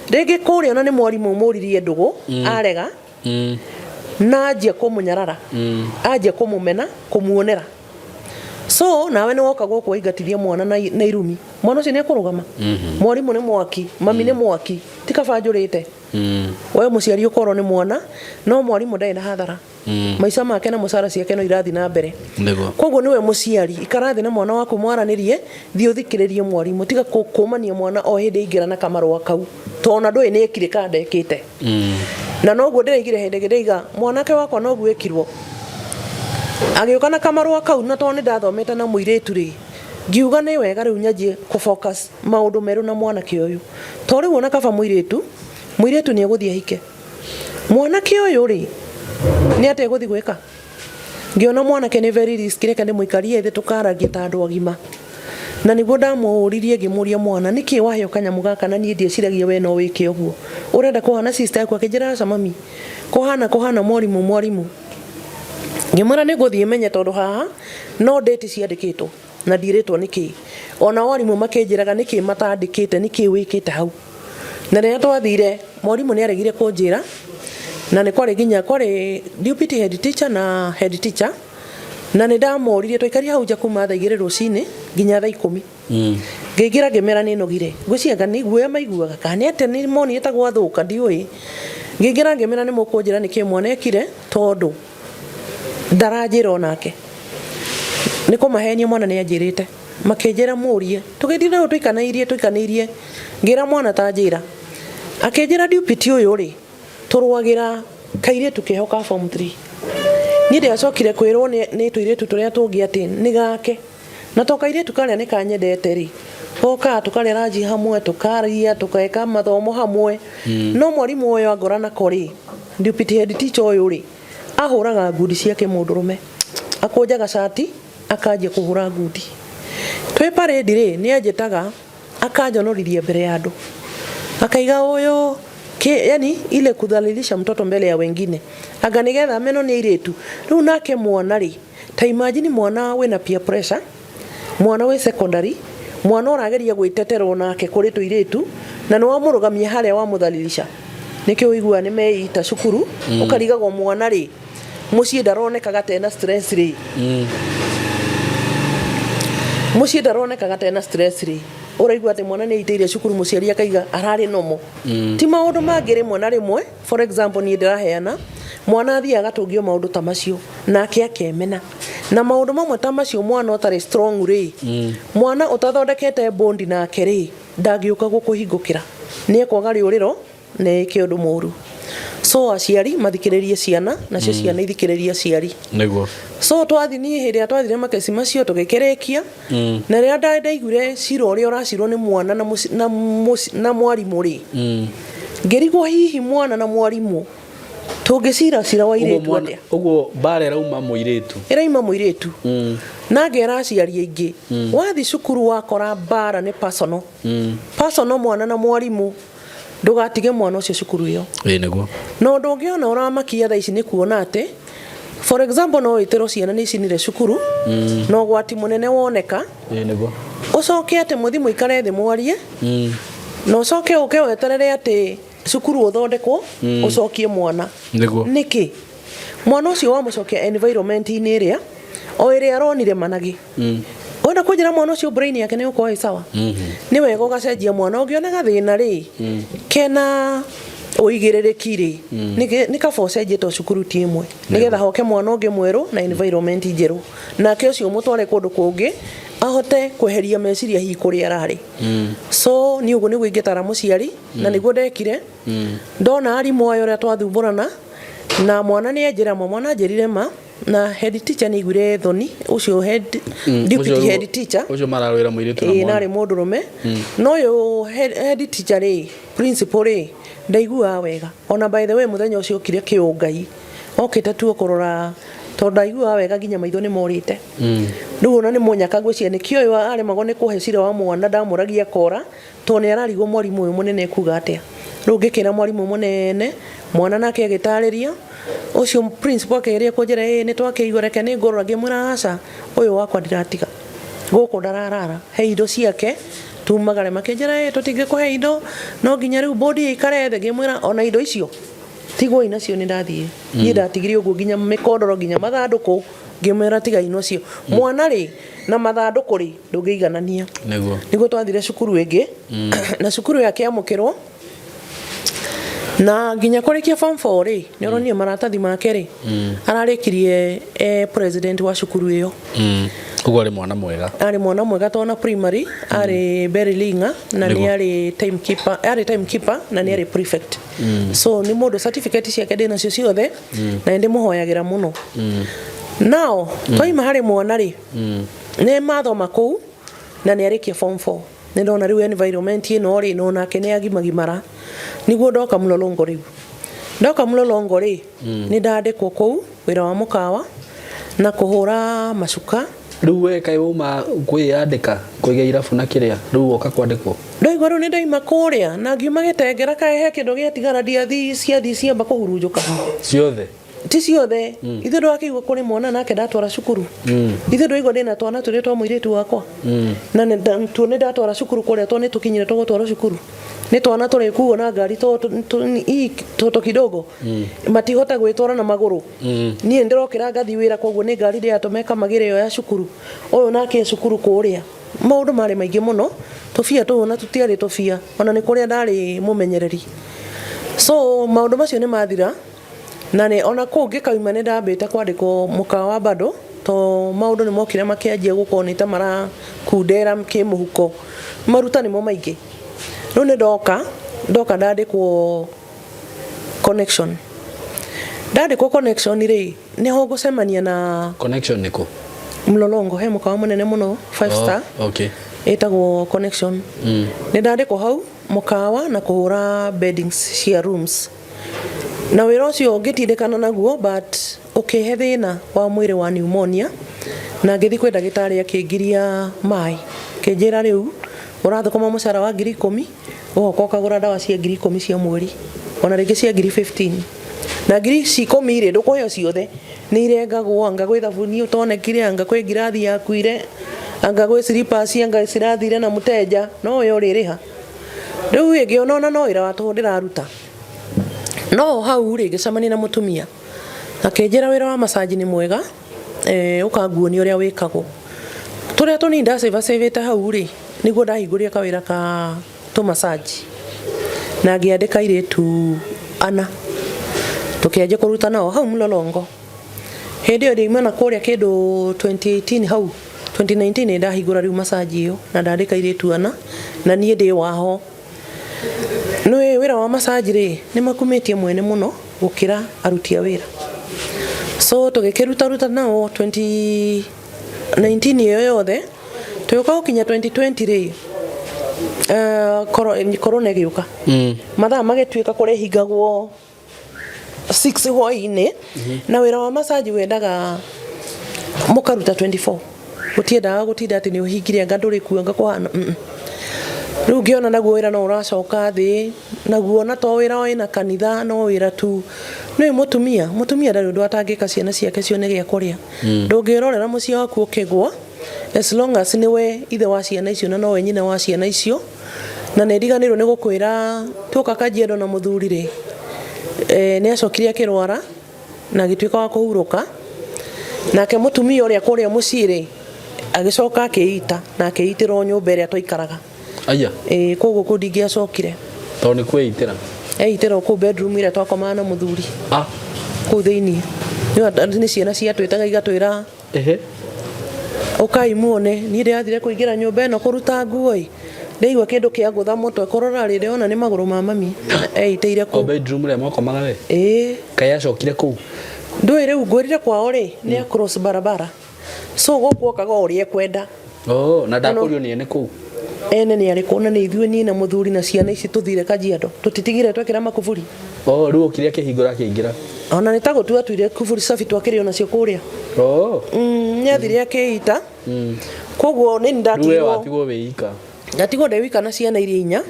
Rĩngĩ kũrĩa ona nĩ mwarimũ ũmũririe ndũgũ, arega, na anjia kũmũnyarara, anjia kũmũmena, kũmuonera. So nawe nĩ woka gũkũ waingatithia mwana na irumi, mwana ũcio nĩ ekũrũgama. Mwarimũ nĩ mwaki, mami nĩ mwaki, ti kaba njũrĩte. We mũciari ũkorwo nĩ mwana, no mwarimũ ndarĩ na hathara. Maica make na mũcara ciake no irathiĩ na mbere. Koguo nĩwe mũciari, ikara thĩ na mwana waku mwaranĩrie, thiĩ ũthikĩrĩrie mwarimũ, tiga kũmania mwana o hĩndĩ aingĩra na kamarũa kau, tondũ ona ndũĩ nĩ ekire kana ndekĩte. Na noguo ndĩraigire hĩndĩ ĩngĩ ndĩiga mwanake wakwa noguo ekirwo, agĩũka na kamarũa kau, na tondũ nĩ ndathomete na mũirĩtu rĩ, ngiuga nĩ wega rĩu nyanjie kũ focus maũndũ merũ na mwanake ũyũ, tondũ rĩu ona kaba mũirĩtu, mũirĩtu nĩ egũthiĩ ahike. Mwanake ũyũ rĩ, nĩ atĩa egũthiĩ gwĩka? Ngĩona mwanake nĩ very risky, reke ndĩmũikarie thĩ tũkaragie ta andũ agima. Na nĩguo ndamũririe, ngĩmũria, mwana, nĩkĩ waheo kanyamũ gaka na niĩ ndieciragia we no wĩke ũguo, ũrenda kũhana sister yaku? Akĩnjĩra aca mami, kũhana kũhana mwarimũ mwarimũ. Ngĩmwĩra nĩ ngũthiĩ menye, tondũ haha no date ciandĩkĩtwo na ndirĩtwo nĩkĩ. Ona arimũ makĩnjĩraga nĩkĩ matandĩkĩte nĩkĩ wĩkĩte hau. Na rĩrĩa twathire, mwarimũ nĩ aregire kũnjĩra, na nĩ kwarĩ nginya kwarĩ deputy head teacher na head teacher, na nĩ ndamoririe. Twaikarire hau nja kuma thaa 2 rũcinĩ nginya thaa 10. Ngĩingĩra ngĩmera nĩ nogire, ngwĩciria anga nĩ guoya maiguaga kana nĩ atĩa, nĩ monire ta gwathũka, ndiũĩ. Ngĩingĩra ngĩmera nĩ mũkũnjĩra nĩkĩ mwana ekire, tondũ ndaranjĩra onake nĩ kũmahenia, mwana nĩ anjĩrĩte. Makĩnjĩra mũrie. Tũgĩthiĩ nao tũikanĩirie tũikanĩirie, ngĩra mwana ta njĩra. Akĩnjĩra deputy ũyũ rĩ, tũrũagĩra kairĩtu keho ka form 3. Niĩ ndiacokire kwĩrwo nĩ tũirĩtu tũrĩa tũngĩ atĩ nĩ gake. Na to kairĩtu karĩa nĩ kanyendete rĩ, gokaga tũkarĩa ranji hamwe, tũkaria, tũgeka mathomo hamwe. No mwarimũ ũyũ angora nako rĩ, deputy head teacher ũyũ rĩ, ahũraga ngundi ciake mũndũrũme, akũnjaga cati akanjia kũhũra ngundi. Twĩ parade rĩ, nĩ anjĩtaga akanjonorithia mbere ya andũ, akaiga ũyũ ke, yani ile kudhalilisha mtoto mbele ya wengine, anga nĩgetha amenwo nĩ airĩtu. Rĩu nake mwana rĩ, ta imagine mwana wĩna peer pressure, mwana wĩ secondary, mwana ũrageria gwĩtetera nake kũrĩ tũirĩtu, na nĩ wamũrũgamia harĩa wamũthalilisha. Nĩkĩo ũiguaga nĩ meita cukuru. Ũkarigagwo mwana rĩ, mũciĩ ndaronekaga tena stress rĩ, mũciĩ ndaronekaga tena stress rĩ, ũraigua atĩ mwana nĩ aitĩire cukuru, mũciari akaiga ararĩ nomo. Ti maũndũ mangĩ rĩmwe na rĩmwe, for example niĩ ndĩraheana mwana athiaga agatũngio maũndũ ta macio nake akemena na maũndũ mamwe ta macio. Mwana ũtarĩ strong rĩ, mwana ũtathondekete bondi nake rĩ, ndangĩũka gũkũhingũkĩra, nĩ ekwaga rĩũrĩro na ĩke ũndũ mũru. So aciari mathikĩrĩrie ciana, nacio ciana ithikĩrĩrie aciari. Nĩguo. So twathi, niĩ hĩndĩ ĩrĩa twathire makesi macio tũgĩkĩrĩkia, na rĩrĩa ndaiguire cira ũrĩa ũracirwo nĩ mwana na na mwarimũ rĩ, ngĩrigwo hihi mwana na mwarimũ tũngĩcira cira wa Ũguo irĩtu atĩa? Ũguo mbara ĩrauma mũirĩtu. Ĩraima mũirĩtu. Na ngera aciari aingĩ, wathi cukuru wakora mbara nĩ personal, personal, mwana na mwarimũ, ndũgatige mwana ũcio cukuru ĩyo. Ĩĩ nĩguo. Na ũndũ ũngĩ ona ũramakia thaa ici nĩ kuona atĩ, for example, no wĩtĩrwo ciana nĩ icinire cukuru, na ũgwati mũnene woneka, Ĩĩ nĩguo. Ũcoke atĩ mũthi mũikare thĩ mwarie, na ũcoke ũke weterere atĩ cukuru ũthondekwo, ũcokie mwana. Nĩguo. Nĩkĩ mwana ũcio wamũcokia environment-inĩ ĩrĩa o ĩrĩa aronire managĩ? Wenda kũnjĩra mwana ũcio brain yake nĩ gũkorwo ĩ sawa? Nĩ wega ũgacenjia mwana ũngĩona gathĩna rĩ, kena ũigĩrĩrĩki rĩ, nĩ kaba ũcenjie to cukuru ti ĩmwe, nĩgetha hoke mwana ũngĩ mwerũ na environment njerũ, nake ũcio ũmũtware kũndũ kũngĩ ahote kweheria meciria hihi kũrĩa ararĩ. So niĩ ũguo nĩguo ingĩtara mũciari, na nĩguo ndekire. Ndona arimũ aya ũrĩa twathumbũrana na mwana, nĩ anjĩra ma, mwana anjĩrire ma, na head teacher nĩ aiguire thoni, ũcio head, deputy head teacher. Ũcio mararwĩra mũirĩtu na Ĩĩ, mwana. narĩ mũndũrũme. No ũyũ head teacher rĩ, principal rĩ, ndaiguaga wega. Ona by the way, mũthenya ũcio okire kĩũngai, okĩte tu kũrora, tondũ ndaiguaga wega, nginya maitho nĩ morĩte. Rĩu ona nĩ mũnyaka, ngwĩciria nĩkĩo ũyũ aremagwo nĩ kũhe cira wa mwana, ndamũragia akora, tondũ nĩ ararigwo mwarimũ ũyũ mũnene ekuga atĩa. Rĩu ngĩkĩra mwarimũ mũnene, mwana nake agĩtarĩria, ũcio principal akĩgeria kũnjĩra, ĩĩ nĩ twakĩigua, reke nĩ ngũrora. Ngĩmwĩra aca, ũyũ wakwa ndiratiga gũkũ, ndararara, he indo ciake tumagare. Makĩnjĩra, ĩĩ tũtingĩkũhe indo, no nginya rĩu bodi ĩikare thĩ. Ngĩmwĩra ona indo icio tigwoi nacio, nĩ ndathiĩ. Niĩ ndatigire ũguo, nginya mĩkondoro, nginya mathandũkũ, ngĩmwĩra tigai nacio. Mwana rĩ na mathandũkũ rĩ, ndũngĩiganania. Nĩguo. Nĩguo twathire cukuru ĩngĩ, na cukuru yakĩamũkĩrwo, na nginya kũrĩkia form 4 rĩ, nĩ ũronire maratathi make rĩ, ararĩkirie president wa cukuru ĩyo. Ũguo arĩ mwana mwega. Arĩ mwana mwega, tona primary arĩ bell ringer, na nĩ arĩ timekeeper, arĩ timekeeper na nĩ arĩ prefect. So nĩ mũndũ certificate ciake ndĩ nacio ciothe, na nĩ ndĩmũhoyagĩra mũno. Nao twaima harĩ mwana rĩ, nĩ mathoma kũu na nĩ arĩkia form 4, nĩ ndona rĩu environment ĩno rĩ, no nake nĩ agimagimara, nĩguo ndoka Mlolongo. Rĩu ndoka Mlolongo rĩ, nĩ ndandĩkwo kũu wĩra wa mũkawa na kũhũra macuka. Rĩu we kaĩ wauma kwĩyandĩka kũiga irabu na kĩrĩa, rĩu woka kwandĩkwo? Ndaigua rĩu nĩ ndaima kũrĩa na ngiuma gĩtengera, kaĩ he kĩndũ gĩatigara, ndiathi ciathi ciamba kũhurunjũka. Ciothe? Ti ciothe. Ithuĩ ndwakĩigua kũrĩ mwana nake ndatwara cukuru? Ithuĩ ndwaigua ndĩna twana tũrĩa twa mũirĩtu wakwa? Na tuo nĩ ndatwara cukuru kũrĩa, tondũ nĩ tũkinyire tũgũtwarwo cukuru, nĩ twana tũrĩkuo na ngari, toto kidogo, matihota gwĩtwara na magũrũ. Niĩ ndĩrokĩra ngathi wĩra, koguo nĩ ngari ndĩratũma ĩkamagĩra ĩyo ya cukuru, ũyũ nake e cukuru kũrĩa. Maũndũ marĩ maingĩ mũno, tũbia tũu ona tũtiarĩ tũbia, ona nĩ kũrĩa ndarĩ mũmenyereri. So maũndũ macio nĩ mathira, na nĩ ona kũu ngĩkauma nĩ ndambĩte kwandĩkwo mũkawa bado, to maũndũ nĩ mokire makĩanjia gũkorwo nĩ ta marakundera kĩmũhuko, maruta nĩmo maingĩ. Rĩu nĩ ndoka ndandĩkwo Connection. Ndandĩkwo Connection rĩ, nĩho ngũcemania na Connection nĩ kũ? Mlolongo he mũkawa mũnene mũno five star. Oh, okay. Ĩtagwo Connection. Nĩ ndandĩkwo hau mũkawa na kũhũra beddings cia rooms, na wĩra ũcio ngĩtindĩkana naguo, but ũkĩhe thĩna wa mwĩrĩ wa pneumonia, na ngĩthiĩ kwĩ ndagĩtarĩ, akĩngiria maĩ, akĩnjĩra rĩu ũrathũkũma mũcara wa 10,000, ũgoka ũkagũra ndawa cia 10,000 cia mweri, ona rĩngĩ cia 15,000, na ngiri ici 10 rĩ, ndũkũheo ciothe, nĩ irengagwo, anga gwĩ thabuni ũtonekire, anga kwĩ ngirathi yakuire, anga gwĩ slippers, anga cirathire na mũtenja, no we ũrĩrĩha. Rĩu ĩ ngĩona ona no wĩra wa tũhũ ndĩraruta. No hau rĩ, ngĩcemania na mũtumia akĩnjĩra wĩra wa massage nĩ mwega, ũkanguonia ũrĩa wĩkagwo. Tũrĩa tũnini ndacĩvacĩvĩte hau rĩ, nĩguo ndahingũrire kawĩra ka tũ massage na ngĩandĩka airĩtu ana, tũkĩanjia kũruta nao hau Mlolongo. Hĩndĩ ĩyo ndĩima na kũrĩa kĩndũ 2018, hau 2019 nĩ ndahingũra rĩu massage ĩyo na ndandĩka airĩtu ana na niĩ ndĩ waho. Nĩ wĩra wa massage rĩ, nĩ makumĩtie mwene mũno gũkĩra aruti a wĩra. So tũgĩkĩruta ruta nao 2019 ĩyo yothe, tũgĩũka gũkinya 2020 rĩ, corona ĩgĩũka. Mathaa magĩtuĩka kũrĩa hingagwo 6 hwaĩ-inĩ, na wĩra wa massage wendaga mũkaruta 24, gũtiendaga gũtinda atĩ nĩ ũhingire anga ndũrĩ kuo anga kũhana. Rĩu ngĩona naguo wĩra no ũracoka thĩ, naguo na to wĩra wĩna kanitha, no wĩra tu. Nĩ mũtumia ndarĩ ũndũ atangĩka ciana ciake cione gĩa kũrĩa. Ndũngĩrorera mũciĩ waku ũkĩgwa, as long as nĩwe ithe wa ciana icio na nowe nyina wa ciana icio. Na nĩ ndiganĩirwo nĩ gũkwĩra, tuoka Kajiado na mũthuri rĩ, nĩ acokire akĩrwara na agĩtuĩka wa kũhurũka. Nake mũtumia ũrĩa kũrĩa mũciĩ rĩ, agĩcoka akĩita na akĩitĩrwo nyũmba ĩrĩa twaikaraga. Aya. Ĩĩ, koguo kũu ndingĩacokire. Tondũ nĩ kwĩitĩra. Eitĩrwo kũu bedroom ĩrĩa twakomaga na mũthuri. Ah. Kũu thĩiniĩ. Nĩ ciana ciatwĩtaga igatwĩra, ũkai muone. Niĩ ndĩrathire kũingĩra nyũmba ĩno kũruta nguo ĩ, ndaigua kĩndũ kĩangũtha mũtwe, kũrora rĩ, ndĩrona nĩ magũrũ ma mami eitĩire O kũu. bedroom ĩrĩa mwakomaga we? Ĩĩ. Kaĩ acokire kũu? Ndũĩ rĩu ngwĩrire kwao rĩ, nĩ across barabara, so gũkũ okaga o ũrĩa ekwenda. Oh, na ndakũrio nĩ ene kũu. Ene nĩ arĩkũ? Na nĩ ithuĩ, niĩ na mũthuri na ciana ici, tũthire Kajiado, tũtitigire twekĩra makuburi. Oh, rĩu okire akĩhingũra akĩingĩra. Ona nĩ ta gũtua atuire kuburi safi twakĩrĩ onacio kũrĩa. Oh. Nĩ athire akĩita. Koguo nĩ Rĩu we ndatigirwo watigwo wĩ ika. Ndatigwo ndĩ wika na ciana iria inya.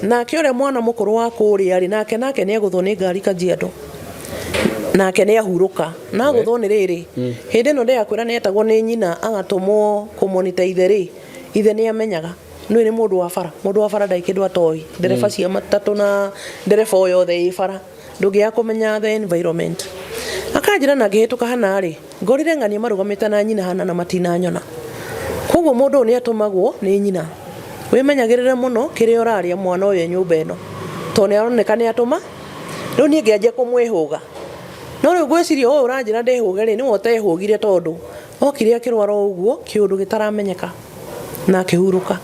Nake ũrĩa mwana mũkũrũ wa kũrĩa rĩ, nake nĩ agũthwo nĩ ngari Kajiado, nake nĩ ahurũka na agũthwo nĩ rĩrĩ. Hĩndĩ ĩno ndĩrakwĩra nĩ etagwo nĩ nyina agatũmwo kũmonita ithe rĩ, ithe nĩ amenyaga nĩ nĩ mũndũ wa bara. Mũndũ wa bara ndarĩ kĩndũ atoĩ, ndereba cia matatũ na ndereba o yothe ĩ bara, ndũngĩaga kũmenya the environment. Akanjĩra na ngĩhĩtũka hana rĩ, ngorire ng'ania marũgamĩte na nyina hana na matinanyona. Koguo mũndũ ũyũ nĩ atũmagwo nĩ nyina, wĩmenyagĩrĩre mũno kĩrĩa ũrarĩa mwana ũyũ e nyũmba ĩno, tondũ nĩ aroneka nĩ atũma. Rĩu niĩ ngĩanjia kũmwĩhũga, no rĩu ngwĩciria ũyũ ũranjĩra ndĩhũge rĩ, nĩwe ũtehũgire, tondũ okire akĩrwara o ũguo kĩũndũ gĩtaramenyeka na akĩhurũka,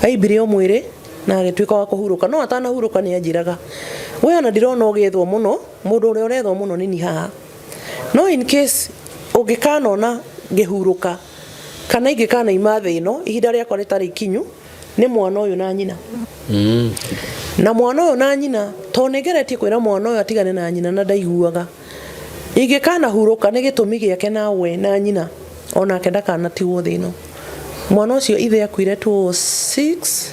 aimbire o mwĩrĩ na agĩtuĩka wa kũhurũka. No atanahurũka nĩ anjĩraga, we ona ndirona ũgĩethwo mũno, mũndũ ũrĩa ũrethwo mũno nĩ niĩ haha, no in case ũngĩkanona ngĩhurũka kana ingĩkanaima thĩ ĩno ihinda rĩakwa rĩtarĩ ikinyu, nĩ mwana ũyũ na nyina. Na mwana ũyũ na nyina, tondũ nĩ ngeretie kwĩra mwana ũyũ atigane na nyina na ndaiguaga, ingĩkanahurũka nĩ gĩtũmi gĩake na we na nyina, onake ndakanatigwo thĩ ĩno. Mwana ũcio ithe akuire 2006,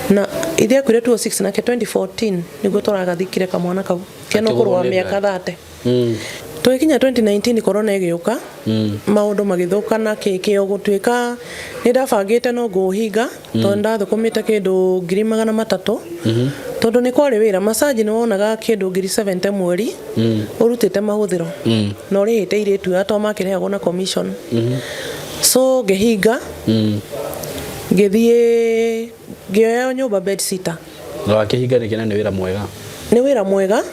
na ithe akuire 2006, nake 2014 nĩguo tũragathikire kamwana kau kena ũkũrũ wa Akĩgũthwo nĩ mĩaka ngari. 30. Tũgĩkinya 2019, corona ĩgĩũka, maũndũ magĩthũka na kĩo gũtuĩka nĩ ndabangĩte no ngũũhinga, tondũ ndathũkũmĩte kĩndũ 300,000, tondũ nĩ kwarĩ wĩra massage, nĩ wonaga kĩndũ 70,000 mweri ũrutĩte mahũthĩro na ũrĩhĩte irĩtu aya, tondũ makĩrĩhagwo na commission. So ngĩhinga, ngĩthiĩ ngĩoya nyũmba bed sitter. Na wakĩhinga nĩkĩ na nĩ wĩra mwega? Nĩ wĩra mwega,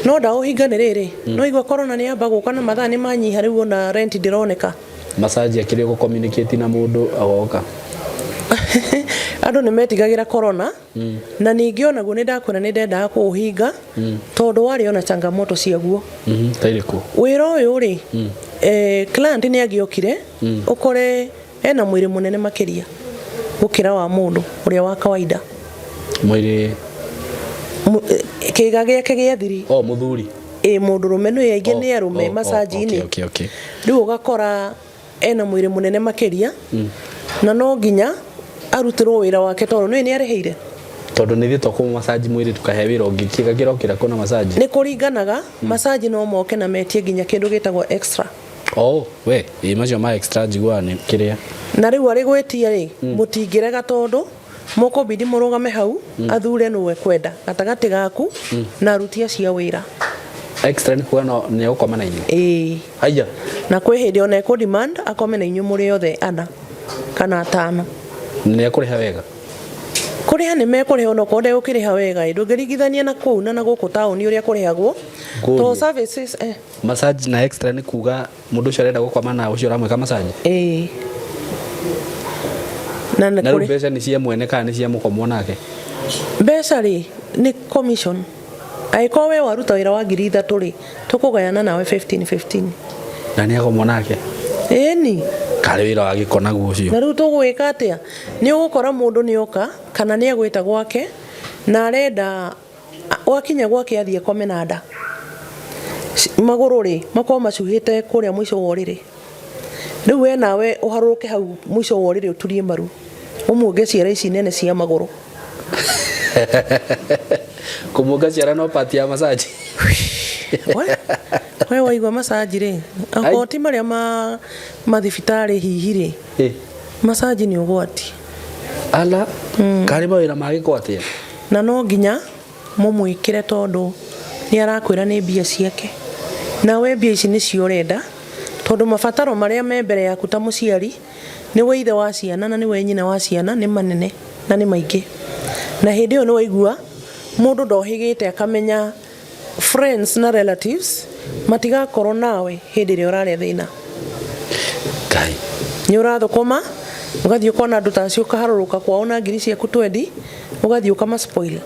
no ndaũhinga nĩ rĩrĩ, no igua corona nĩ yamba gũka na mathaa nĩ manyiha, rĩu ona rent ndĩroneka. Massage akĩrĩ gũ communicate na mũndũ agoka. Andũ nĩ metigagĩra corona. Na ningĩ onaguo nĩ ndakwĩra nĩ ndendaga kũũhinga, tondũ warĩ ona changamoto ciaguo. Ta irĩkũ? Wĩra ũyũ rĩ, Client nĩ angĩokire ũkore ena mwĩrĩ mũnene makĩria gũkĩra wa mũndũ ũrĩa wa kawaida. Mwĩrĩ? Kĩga gĩake gĩa thiri. O mũthuri? Ĩ, mũndũrũme nĩ aingĩ nĩ arũme massage-inĩ. Okay. Rĩu ũgakora ena mwĩrĩ mũnene makĩria na no nginya arutĩrwo wĩra wake tondũ nĩ nĩ arĩhĩire. Tondũ nĩ thiĩ kũ massage mwĩrĩ tukahe wĩra ũngĩ, kĩga kĩrokĩra kũna massage. Nĩ kũringanaga, massage no moke na metie nginya kĩndũ gĩtagwo extra. Oh, we ĩ macio ma extra njiguaga nĩ kĩrĩa. Na rĩu arĩ gwĩtia rĩ, mũtingĩrega tondũ mũkũbidi mũrũgame hau athure nũ ekwenda gatagatĩ gaku na aruti acio a wĩra. Extra nĩ kuga no nĩ egũkoma na inyuĩ? Ĩĩ. Haiya. Na kwĩ hĩndĩ ona ekũ demand akome na inyuĩ mũrĩ othe ana kana atano. Nĩ ekũrĩha wega? Kũrĩha nĩ mekũrĩha, onokorwo ndegũkĩrĩha wega ĩ, ndũngĩringithania na kũu na gũkũ taũni ũrĩa kũrĩhagwo Ngũrie. to services. Massage na extra nĩ kuga mũndũ ũcio arenda gũkoma na ũcio ũramwĩka massage? Ĩĩ. Na nĩ Na rĩu kũrĩ mbeca nĩ cia mwene kana nĩ cia mũkomwo nake? Mbeca rĩ, nĩ commission. Angĩkorwo we waruta wĩra wa 3000 rĩ, tũkũgayana nawe 15 15. Na nĩ akomwo nake? Ĩni. Karĩ wĩra wa gĩko naguo ũcio. Na rĩu tũgwĩka atĩa? Nĩ ũgũkora mũndũ nĩ oka kana nĩ egwĩta gwake na arenda wakinya gwake athiĩ akome na nda, magũrũ rĩ makorwo macuhĩte kũrĩa mũico wa ũrĩrĩ. Rĩu we nawe ũharũrũke hau mũico wa ũrĩrĩ ũturie maru, ũmuonge ciara ici nene cia magũrũ. Kũmuonga ciara no part ya massage? We waigua massage rĩ, akorwo ti marĩa ma mathibitarĩ hihi rĩ, massage nĩ ũgwati. Ala, karĩ mawĩra ma gĩko atĩa? Na no nginya mũmwĩkĩre tondũ nĩ arakwĩra nĩ mbia ciake, nawe mbia ici nĩcio ũrenda tondũ mabataro marĩa me mbere yaku ta mũciari, nĩwe ithe wa ciana na nĩwe nyina wa ciana, nĩ manene na nĩ maingĩ. Na hĩndĩ ĩyo nĩ waigua mũndũ ndohĩgĩte akamenya friends na relatives matigakorwo nawe hĩndĩ ĩrĩa ũrarĩa thĩna. Ngai. Nĩ ũrathũkũma ũgathiĩ ũkona andũ ta acio, ũkaharũrũka kwao na ngiri ciaku twendi, ũgathiĩ ũkamaspoil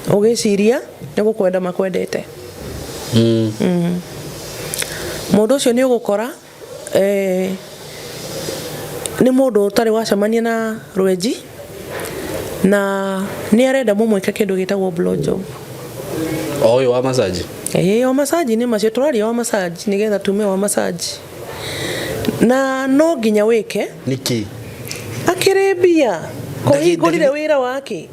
ũgĩciria nĩ gũkwenda makwendete. Mũndũ ũcio nĩ ũgũkora nĩ mũndũ ũtarĩ wacemania na rwenji na nĩ arenda mũmwĩke kĩndũ gĩtagwo blow job. O ũyũ wa massage? Ĩĩ, o massage-inĩ macio tũraria, wa massage nĩgetha tume wa massage, na no nginya wĩke. Nĩkĩ? Akĩrĩ mbia kũhingũrire wĩra wake.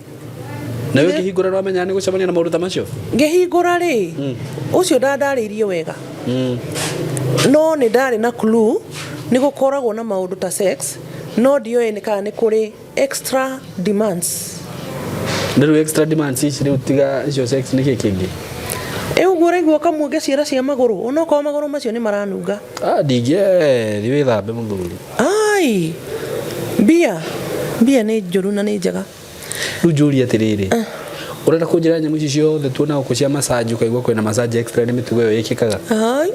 Na we ũkĩhingũra nĩwamenya nĩ gũcemania na maũndũ ta macio? Ngĩhingũra rĩ, ũcio ndandarĩirie wega, no nĩ ndarĩ na clue nĩ gũkoragwo na maũndũ ta sex, no ndioĩ nĩ kana nĩ kũrĩ extra demands. Na rĩu extra demands ici rĩu, tiga icio sex, nĩ kĩ kĩngĩ? Ĩ, ũguo ũraigua ũkamuonge ciara cia magũrũ, onokorwo magũrũ macio nĩ maranunga. Ah, ndingĩ thiĩ wĩthambe mũthuri. Ai, mbia mbia nĩ njũru na nĩ njega. Rĩu njũrie atĩrĩrĩ, ũrenda kũnjĩra nyamũ ici ciothe tuona gũkũ cia massage, ũkaigua kwĩna massage extra, nĩ mĩtugo ĩyo ĩkĩkaga? Ai,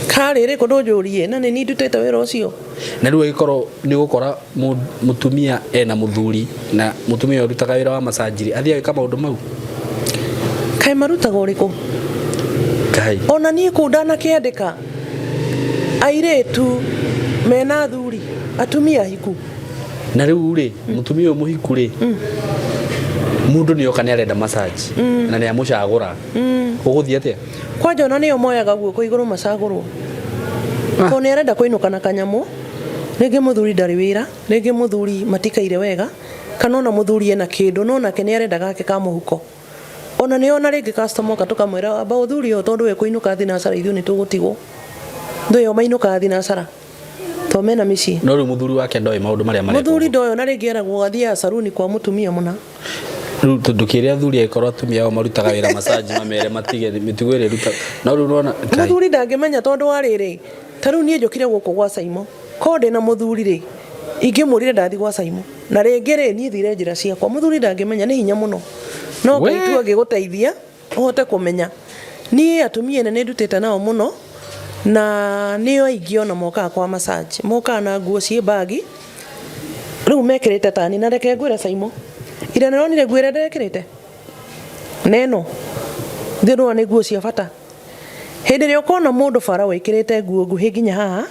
karĩ rĩ kũndũ njũrie na nĩ niĩ ndutĩte wĩra ũcio. Na rĩu agĩkorwo nĩ ũgũkora mũtumia ena mũthuri na mũtumia ũyũ ũrutaga wĩra wa massage rĩ, athiĩ agĩka maũndũ mau? Kaĩ marutaga ũrĩkũ? Ngai. Ona niĩ kũu ndanakĩandĩka airĩtu mena athuri, atumia hiku. Na rĩu rĩ, mũtumia ũyũ mũhiku rĩ, mũndũ nĩ oka nĩ arenda massage na nĩ amũcagũra, ũgũthiĩ atĩa? Kwanja ona nĩo moyaga guoko igũrũ macagũrwo tondũ nĩ arenda kũinũka na kanyamũ. Rĩngĩ mũthuri ndarĩ wĩra, rĩngĩ mũthuri matikaire wega, kana ona mũthuri ena kĩndũ no nake nĩ arenda gake ka mũhuko. Ona nĩ ona rĩngĩ customer oka tũkamwĩra amba ũthuri ũyũ tondũ we kũinũka thinacara, ithuĩ nĩ tũgũtigwo thũ ĩyo mainũkaga thinacara to mena mĩciĩ. No rĩu mũthuri wake ndoĩ maũndũ marĩa marekwo? Mũthuri ndoĩ, ona rĩngĩ eragwo athiaga saruni kwa mũtumia mũna. Rĩu ndũkĩre athuri angĩkorwo atumia ao marutaga wĩra massage mamere matige mĩtugo ĩrĩa ĩruta no rĩu nĩwona Ngai. Mũthuri ndangĩmenya tondũ wa rĩrĩ, ta rĩu niĩ njũkire gũkũ gwa Saimo, korwo ndĩna mũthuri rĩ, ingĩmwĩrire ndathiĩ gwa Saimo na rĩngĩ rĩ, niĩ thire njĩra ciakwa, mũthuri ndangĩmenya, nĩ hinya mũno, no Ngai tu angĩgũteithia ũhote kũmenya. Niĩ atumia ene nĩ ndutĩte nao mũno na nĩo aingĩ ona mokaga kwa massage, mokaga na nguo ciĩ bagi rĩu mekĩrĩte tani. Na reke ngwĩre Saimo, ira nĩronire nguo ĩrĩa ndĩrekĩrĩte neno thĩ, ndũrona nĩ nguo cia bata. Hĩndĩ ĩrĩa ũkona mũndũ bara wĩkĩrĩte nguo nguhĩ nginya haha,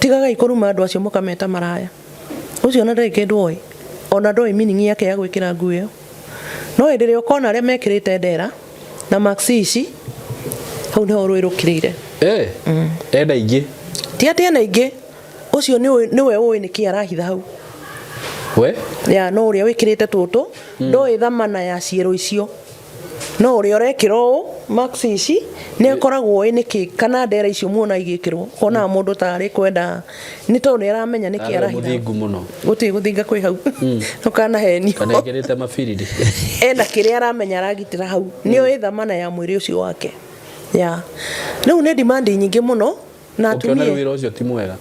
tigagai kũruma andũ acio mũkameta maraya. Ũcio ona ndarĩ kĩndũ oĩ, ona ndoĩ meaning yake ya gwĩkĩra nguo ĩyo. No hĩndĩ ĩrĩa ũkona arĩa mekĩrĩte ndera na maxi ici, hau nĩho rũĩ rũkirĩire. Eh, ena ingĩ. Ti atĩ ena ingĩ, ũcio nĩwe ũĩ nĩkĩ arahitha hau. We? Ya no ũrĩa wĩkĩrĩte tũtũ ndoĩ thamana ya ciĩro icio. No ũrĩa ũrekĩra ũũ maxi ici nĩ akoragwo oĩ nĩkĩ kana ndera icio muona igĩkĩrwo onaga mũndũ tarĩ kwenda nĩ tondũ nĩ aramenya nĩkĩ Arĩ arahitha. mũthingu mũno. Gũtirĩ gũthinga kwĩ hau. Ndũkanahenio. Kana ekĩrĩte mabiriri. Ena kĩrĩa aramenya aragitĩra hau. Nĩ oĩ thamana ya mwĩrĩ ũcio wake. Ya. Rĩu nĩ demand nyingĩ mũno na Ũkĩona atumia. rĩu wĩra ũcio ti mwega.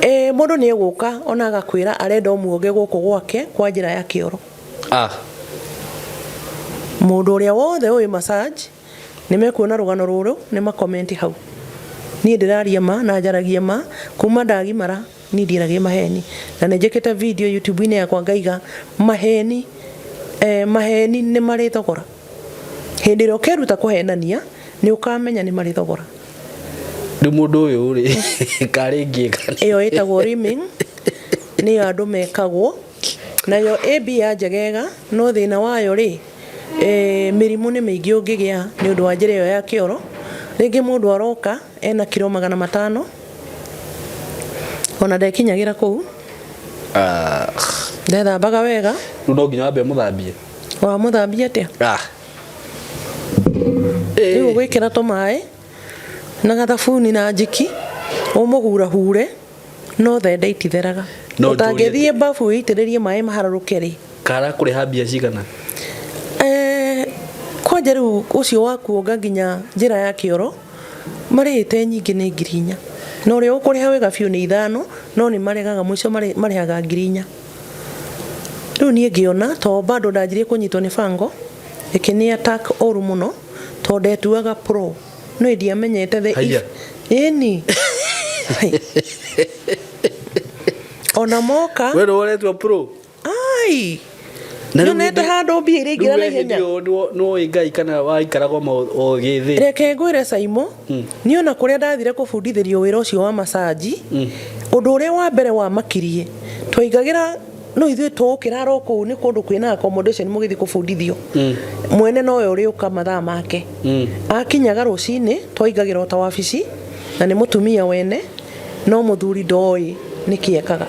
Ĩ mũndũ nĩ egũka ona agakwĩra arenda ũmuoge gũkũ gwake kwa njĩra ya kĩoro. Ah. Mũndũ ũrĩa wothe ũĩ massage nĩ mekuona rũgano rũrũ nĩ makomenti hau. Niĩ ndĩraria ma na njaragia ma kuma ndagimara niĩ ndiaragia maheni na nĩ njĩkĩte video YouTube-inĩ yakwa ngaiga maheni maheni nĩ marĩ thogora. Hĩndĩ ĩrĩa ũkeruta kũhenania nĩ ũkamenya nĩ marĩ thogora. Rĩu mũndũ ũyũ rĩ karĩ ngĩka. Ĩyo ĩtagwo rimming nĩyo andũ mekagwo nayo ĩ mbia njegega no thĩna wayo rĩ mĩrimũ nĩ mĩingĩ ũngĩgĩa nĩ ũndũ wa njĩra ĩyo ya kĩoro. Rĩngĩ mũndũ aroka ena kiro 500 ona ndekinyagĩra kũu ndethambaga wega. Rĩu no nginya wambe ũmũthambie. Wamũthambia atĩa? Ah. Rĩu ũgwĩkĩra tũmaĩ na gathabuni na njiki ũmũhurahure no thende ititheraga. No njũrie Ũtangĩthiĩ bafu wĩitĩrĩrie maĩ maharũrũke rĩ. Kara kũrĩha mbia cigana? Kwanja rĩu ũcio wa kuonga nginya njĩra ya kĩoro marĩhĩte nyingĩ nĩ 4,000. Na ũrĩa ũkũrĩha wega biũ nĩ 5,000 no nĩ maregaga mũico marĩhaga 4,000. Rĩu niĩ ngĩona to bado ndanjirie kũnyitwo nĩ bango ĩkĩnĩ attack ũru mũno tondũ ndetuaga pro no ndiamenyete the Haiya. Ĩni. Ona moka. We nĩwe ũretua pro? Ai. Na rĩu Nyonete handũ mbia iraingĩra na ihenya. Nĩwoĩ Ngai kana waikaraga o gĩthĩ? Reke ngwĩre Saimo, niĩ ona kũrĩa ndathire kũbundithĩrio wĩra ũcio wa massage, ũndũ ũrĩa wa mbere wamakirie, twaingagĩra no ithuĩ tũkĩrara o kũu nĩ kũndũ kwĩna accommodation mũgĩthiĩ kũbundithio. Mwene nowe ũrĩũka mathaa make. Akinyaga rũcinĩ twaingagĩra o ta wabici na nĩ mũtumia wene no mũthuri ndoĩ nĩkĩ ekaga.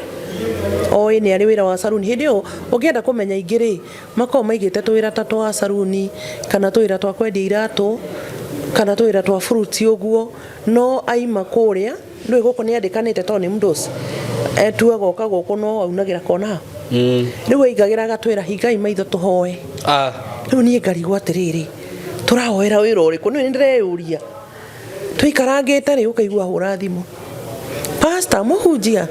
Oĩ nĩ arĩ wĩra wa saruni. Hĩndĩ ĩyo ũngĩenda kũmenya ingĩ rĩ, makoragwo maigĩte tũwĩra ta twa saruni kana tũwĩra twa kwendia iratũ kana tũwĩra twa fruits ũguo, no aima kũrĩa ndũĩ gũkũ nĩ andĩkanĩte tondũ nĩ mdosi etuaga oka gũkũ no aunagĩra kona haha. Rĩu aingagĩra agatwĩra hingai maitho tũhoe. Rĩu niĩ ngarigwo atĩrĩrĩ, tũrahoera wĩra ũrĩkũ? Nĩ ndĩreyũria. Tũikarangĩte rĩ ũkaigua hũra thimũ. Pastor, mũhunjia,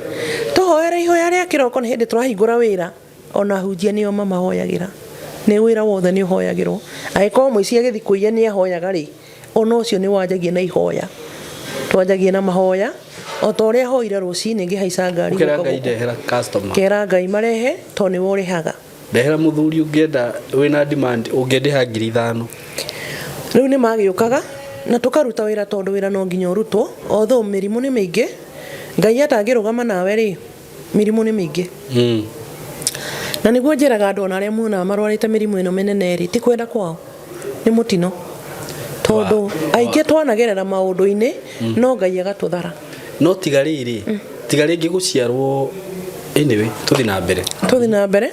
tũhoere ihoya rĩa kĩroko nĩ hĩndĩ tũrahingũra wĩra. Ona ahunjia nĩo mamahoyagĩra. Nĩ wĩra wothe nĩ ũhoyagĩrwo. Angĩkorwo mũici agĩthiĩ kũiya nĩ ahoyaga rĩ, ona ũcio nĩ wanjagia na ihoya. Twanjagia na mahoya o ta ũrĩa hoire rũcinĩ ngĩhaica ngari Ũkera gũka Ngai gũkũ. ndehera customer. Kera Ngai marehe tondũ nĩwe ũrĩhaga. Ndehera mũthuri ũngĩenda wĩna demand ũngĩndĩha 5,000. Rĩu nĩ magĩũkaga na tũkaruta wĩra tondũ wĩra no nginya ũrutwo although mĩrimũ nĩ mĩingĩ. Ngai atangĩrũgama nawe rĩ, mĩrimũ nĩ mĩingĩ. Na nĩguo njĩraga andũ ona arĩa muonaga marwarĩte mĩrimũ ĩno mĩnene rĩ, ti kwenda kwao, nĩ mũtino. Tondũ aingĩ twanagerera maũndũ-inĩ no Ngai agatũthara. No tiga rĩrĩ, tiga rĩngĩ gũciarwo anyway, tũthiĩ na mbere. Tũthiĩ na mbere.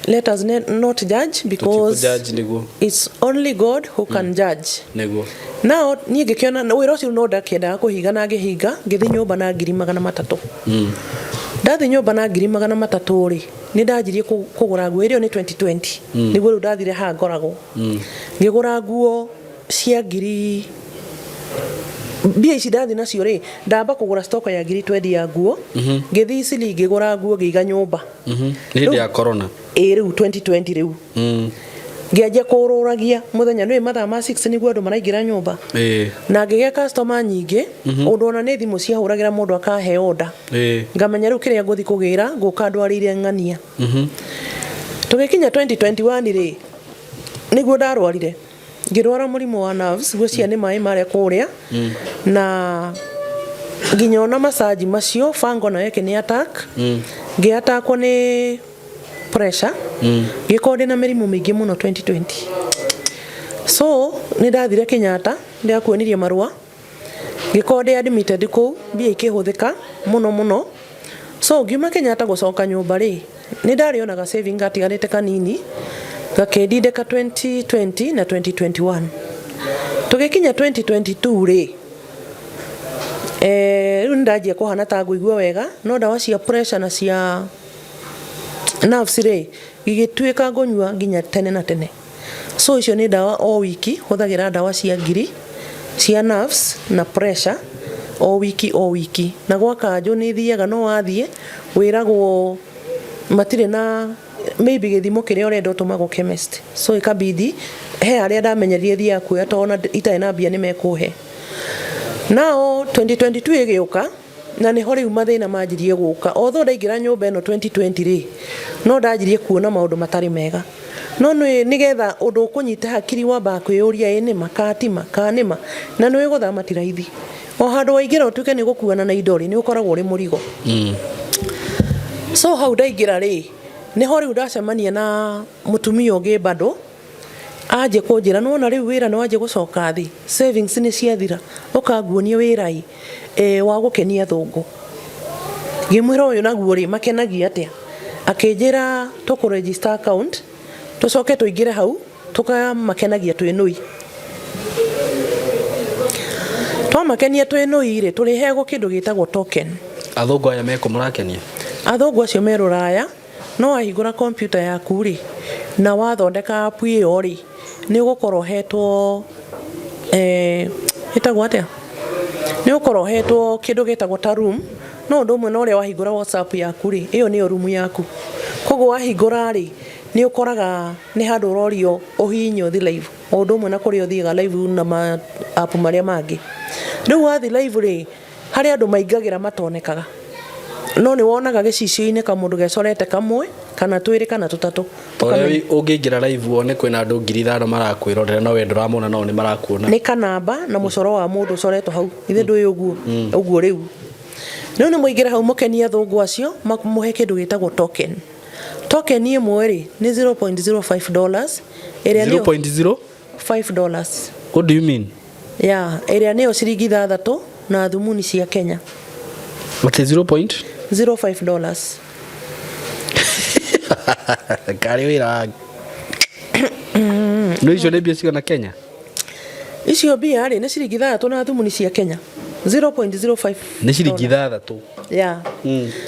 Let us not judge because Tũtikũ-judge nĩguo. it's only God who can judge. Nĩguo. Nao niĩ ngĩkĩona wĩra ũcio no ndakĩendaga kũhinga na ngĩhinga ngĩthiĩ nyũmba na 300,000. Ndathiĩ nyũmba na 300,000 rĩ, nĩ ndanjirie kũgũra nguo ĩrĩa nĩ 2020. Nĩguo rĩu ndathire haha ngoragwo. Ngĩgũra nguo cia ngiri mbia ici ndathiĩ nacio rĩ, ndamba kũgũra stock ya 20,000 ya nguo. Ngĩthiĩ Eastleigh ngĩgũra nguo ngĩiga nyũmba. Nĩ hĩndĩ ya corona. Ĩĩ rĩu 2020 rĩu. Ngĩanjia kũũrũragia mũthenya nĩũĩ mathaa ma 6 nĩguo andũ maraingĩra nyũmba. Na ngĩgĩa customer nyingĩ ũndũ ona nĩ thimũ ciahũragĩra mũndũ akahe order. Ngamenya rĩu kĩrĩa ngũthiĩ kũgĩra ngũka ndwarĩire ng'ania. Tũgĩkinya 2021 rĩ, nĩguo ndarwarire. Ngĩrwara mũrimũ wa nerves, ngwĩciria nĩ maĩ marĩa kũrĩa, na nginya ona massage macio fango nayo ĩkĩnĩ attack. Ngĩatakwo nĩ pressure, ngĩkorwo ndĩna mĩrimũ mĩingĩ mũno 2020. So nĩ ndathire Kenyatta, ndĩrakuonirie marũa, ngĩkorwo ndĩ admitted kũu, mbia ikĩhũthĩka mũno mũno. So ngiuma Kenyatta gũcoka nyũmba rĩ, nĩ ndarĩ ona ga saving gatigarĩte kanini gakĩndindĩka 2020 na 2021. Tũgĩkinya 2022 rĩ, rĩu nĩ ndanjia kũhana ta ngũigua wega, no ndawa cia pressure na cia nerves rĩ, igĩtuĩka ngũnyua nginya tene na tene. So icio nĩ ndawa o wiki, hũthagĩra ndawa cia ngiri cia nerves na pressure o wiki o wiki. Na gwa kanjũ nĩ thiaga, no wathiĩ wĩragwo matirĩ na maybe gĩthimo kĩrĩa ũrenda, ũtũmagwo chemist. So ikabidi he arĩa ndamenyerire thiaga kuoya, tondũ ona itarĩ na mbia nĩ mekũhe. Nao 2022 ĩgĩũka, na nĩho rĩu mathĩna manjirie gũka. Although ndaingĩra nyũmba ĩno 2020 rĩ, no ndanjirie kuona maũndũ matarĩ mega, no nĩ nĩgetha ũndũ ũkũnyita hakiri wambaga kwĩyũria, ĩ nĩma kana tima, kana nĩma? Na nĩ gũthama ti raithi. O handũ waingĩra ũtuĩke nĩ gũkuana na indo rĩ, nĩ ũkoragwo ũrĩ mũrigo. So hau ndaingĩra rĩ, nĩho rĩu ndacemania na mũtumia ũngĩ bado anjie kũnjĩra, nĩwona rĩu wĩra nĩ wanjia gũcoka thĩ, savings nĩ ciathira, ũkanguonie wĩra ĩ wa gũkenia athũngũ. Ngĩmwĩra, ũyũ naguo rĩ, makenagia atĩa? Akĩnjĩra tũkũ register account, tũcoke tũingĩre hau tũkamakenagia twĩ nũi. Twamakenia twĩ nũi rĩ, tũrĩheagwo kĩndũ gĩtagwo token. Athũngũ aya mekũ mũrakenia? Athũngũ acio me rũraya. No wahingũra kompiuta yaku rĩ, na wathondeka app ĩyo rĩ, nĩ ũgũkorwo ũhetwo, ĩtagwo atĩa, nĩ ũgũkorwo ũhetwo kĩndũ gĩtagwo ta room. No ũndũ ũmwe na ũrĩa wahingũra WhatsApp yaku rĩ, ĩyo nĩyo room yaku. Koguo wahingũra rĩ, nĩ ũkoraga nĩ handũ ũrorio ũhihinye ũthiĩ live, o ũndũ ũmwe na kũrĩa ũthiaga live na ma app marĩa mangĩ. Rĩu wathiĩ live rĩ, harĩ andũ maingagĩra matonekaga, no nĩ wonaga gĩcicio-inĩ kamũndũ gecorete kamwe kana twĩrĩ kana tũtatũ. Ũrĩa ũngĩingĩra live wone kwĩna andũ 5,000 marakwĩrorera, no we ndũramona, no nĩ marakuona. Nĩ kanamba na mũcoro wa mũndũ ũcoretwo hau, ithe ndũĩ ũguo. Ũguo rĩu nĩ mũingĩre hau mũkenie athũngũ acio, mũhe kĩndũ gĩtagwo token. Token ĩmwe rĩ, nĩ $0.05, ĩrĩa nĩyo 0.0 $5. What do you mean? Ya ĩrĩa nĩyo ciringi 6 na thumuni cia Kenya. What is 0 point? $05. Karĩ wĩra wa no icio nĩ mbia cigana Kenya? Icio mbia rĩ, nĩ ciringi 6 na thumuni cia Kenya, 0.05. Nĩ ciringi 6. Ya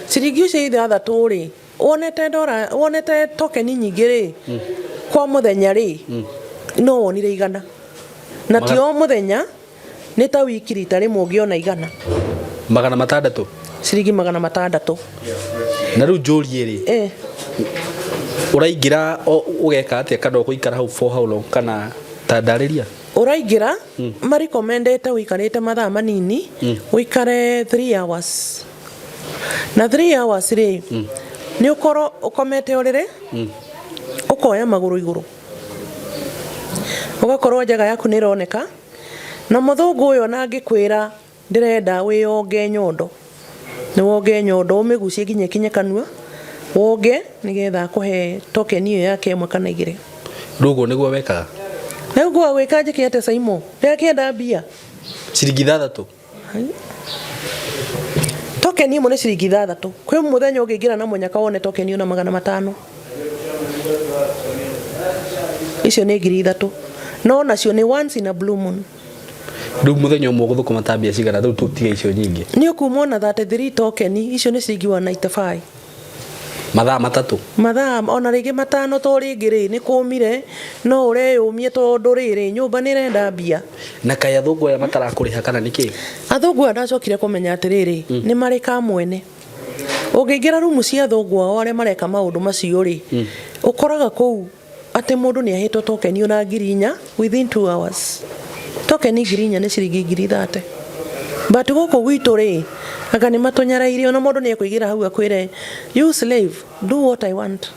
ciringi icio 6 rĩ, wonete ndora, wonete tokeni nyingĩ rĩ, kwa mũthenya rĩ, no wonire 100, na ti o mũthenya, nĩ ta wiki rita rĩmwe ũngĩona 100. 600. Ciringi 600. Na rĩu njũrie rĩ, ũraingĩra ũgeka atĩa, kana ũgũikara hau for how long, kana ta ndarĩria? Ũraingĩra, marecommendete ũikarĩte mathaa manini, ũikare 3 hours. Na 3 hours rĩ, nĩ ũkorwo ũkomete ũrĩrĩ, ũkoya magũrũ igũrũ, ũgakorwo njaga yaku nĩ ĩroneka. Na mũthũngũ ũyũ ona angĩkwĩra ndĩrenda wĩyonge nyondo, nĩ wonge nyondo, ũmĩgucie nginya ĩkinye kanua, wonge nĩgetha akũhe token ĩyo yake ĩmwe kana igĩrĩ. Rĩu ũguo nĩguo wekaga? Rĩu ngwaga gwĩka njĩke atĩa, Saimo? Ndĩrakĩenda mbia. Ciringi 6. Token ĩmwe nĩ ciringi 6. Kwĩ mũthenya ũngĩingĩra na mũnyaka wone token ona 500. Icio nĩ 3,000, no nacio nĩ once in a blue moon. Rĩu mũthenya ũmwe ũgũthũkũma ta mbia cigana? Rĩu tũtige icio nyingĩ. Nĩ ũkuma ona 33 token, icio nĩ ciringi 195. Mathaa 3? Mathaa ona rĩngĩ 5, to rĩngĩ rĩ, nĩ kũmire, no ũreyũmie tondũ rĩrĩ, nyũmba nĩ ĩrenda mbia. Na kaĩ athũngũ aya matarakũrĩha kana nĩ kĩ? Athũngũ aya ndacokire kũmenya atĩrĩrĩ, nĩ marĩ kamwene. Ũngĩingĩra rumu cia athũngũ ao arĩa mareka maũndũ macio rĩ, ũkoraga kũu atĩ mũndũ nĩ ahetwo token ona 4,000 within 2 hours. Token 4,000 nĩ ciringi 30,000. But gũkũ gwitũ rĩ, anga nĩ matũnyarairie. Ona mũndũ nĩ ekũigĩra hau akwĩre, "You slave, do what I want."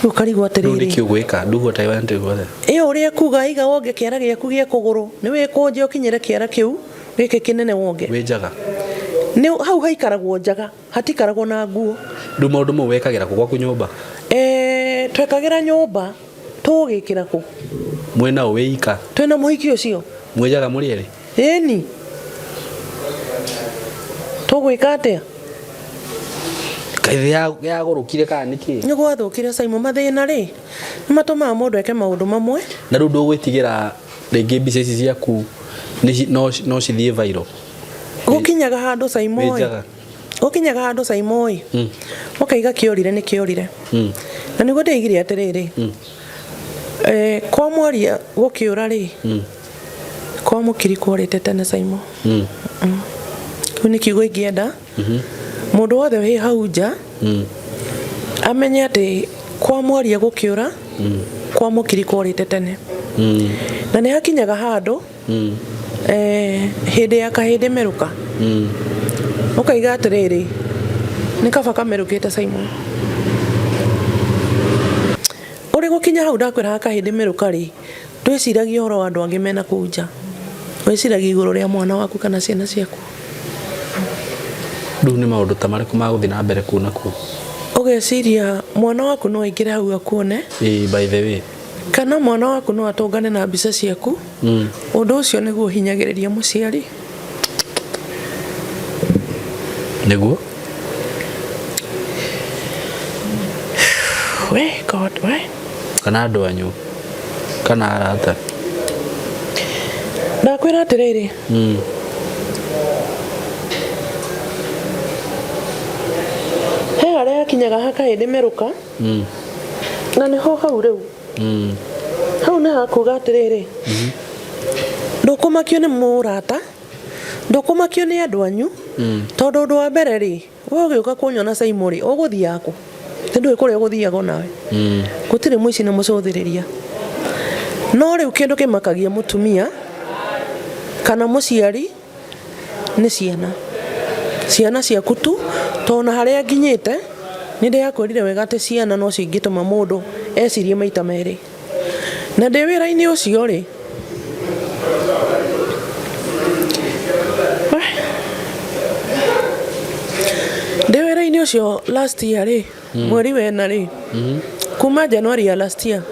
Rĩu ũkarigwo Rĩu atĩrĩrĩ, nĩkĩ ũgwĩka? Do what I want to do. Ĩyo ũrĩa ĩkuga iga wonge kĩara gĩaku gĩa kũgũrũ nĩ wĩkũnje ũkinyĩre kĩara kĩu gĩkĩ kĩnene wonge. Wĩ njaga. Nĩ hau haikaragwo njaga, hatikaragwo na nguo. Rĩu maũndũ mau wekagĩra kũ gwaku nyũmba? Eh, twekagĩra nyũmba tũgĩkĩra kũ? Mwĩna ũ wĩ ika? Twĩna mũhiki ũcio. Mwĩ njaga mũrĩ erĩ? Ĩni. Tũgwĩka atĩa? Kaĩ thĩ yagũrũkire kana nĩkĩ? Nĩ gwathũkire Simon, mathĩna rĩ nĩ matũmaga mũndũ eke maũndũ mamwe. Na rĩu ndũgwĩtigĩra rĩngĩ mbica ici ciaku no cithiĩ viral? Gũkinyaga handũ Simon Wĩ ĩ. njaga. Gũkinyaga handũ Simon ĩ. Ũkaiga kĩorire nĩ kĩorire. Na nĩguo ndĩigire atĩrĩrĩ, kwa mwaria gũkĩũra rĩ, kwa mũkiri kworĩte tene Simon. Kĩu nĩ kiugo ingĩenda mũndũ wothe wĩ hau nja amenye atĩ kwa mwaria gũkĩũra, kwa mũkiri kworĩte tene. Na nĩ hakinyaga handũ hĩndĩ ya kahĩndĩ merũka, ũkaiga atĩrĩrĩ, nĩ kaba kamerũkĩte Simon. Ũrĩ gũkinya hau ndakwĩra ha kahĩndĩ merũka rĩ, ndwĩciragia ũhoro wa andũ angĩ mena kũu nja, wĩciragia igũrũ rĩa mwana waku kana ciana ciaku. Rĩu nĩ maũndũ ta marĩkũ magũthiĩ na mbere kuu na kuu? Ũgeciria mwana waku no aingĩre hau akuone, Ĩĩ, by the way. Kana mwana waku no atũngane na mbica ciaku. Ũndũ ũcio nĩguo ũhinyagĩrĩria mũciari. Nĩguo? We God, we. Kana andũ anyu kana arata? Ndakwĩra atĩrĩrĩ, he harĩa hakinyaga hakahĩndĩ merũka, na nĩho hau rĩu. Hau nĩ hakuga atĩrĩrĩ, ndũkũmakio nĩ mũrata, ndũkũmakio nĩ andũ anyu, tondũ ũndũ wa mbere rĩ, we ũgĩũka kũnyona Simon rĩ, ũgũthiaga kũ? Nĩ ndũĩ kũrĩa ũgũthiaga onawe. Gũtirĩ mũici na mũcũthĩrĩria. No rĩu kĩndũ kĩmakagia mũtumia kana mũciari nĩ ciana. Ciana ciaku tu, tondũ na harĩa nginyĩte, nĩ ndĩrakwĩrire wega atĩ ciana no cingĩtũma mũndũ ecirie maita merĩ. Na ndĩ wĩra-inĩ ũcio rĩ, ndĩ wĩra-inĩ ũcio last year rĩ, mweri wena rĩ, kuma January ya last year,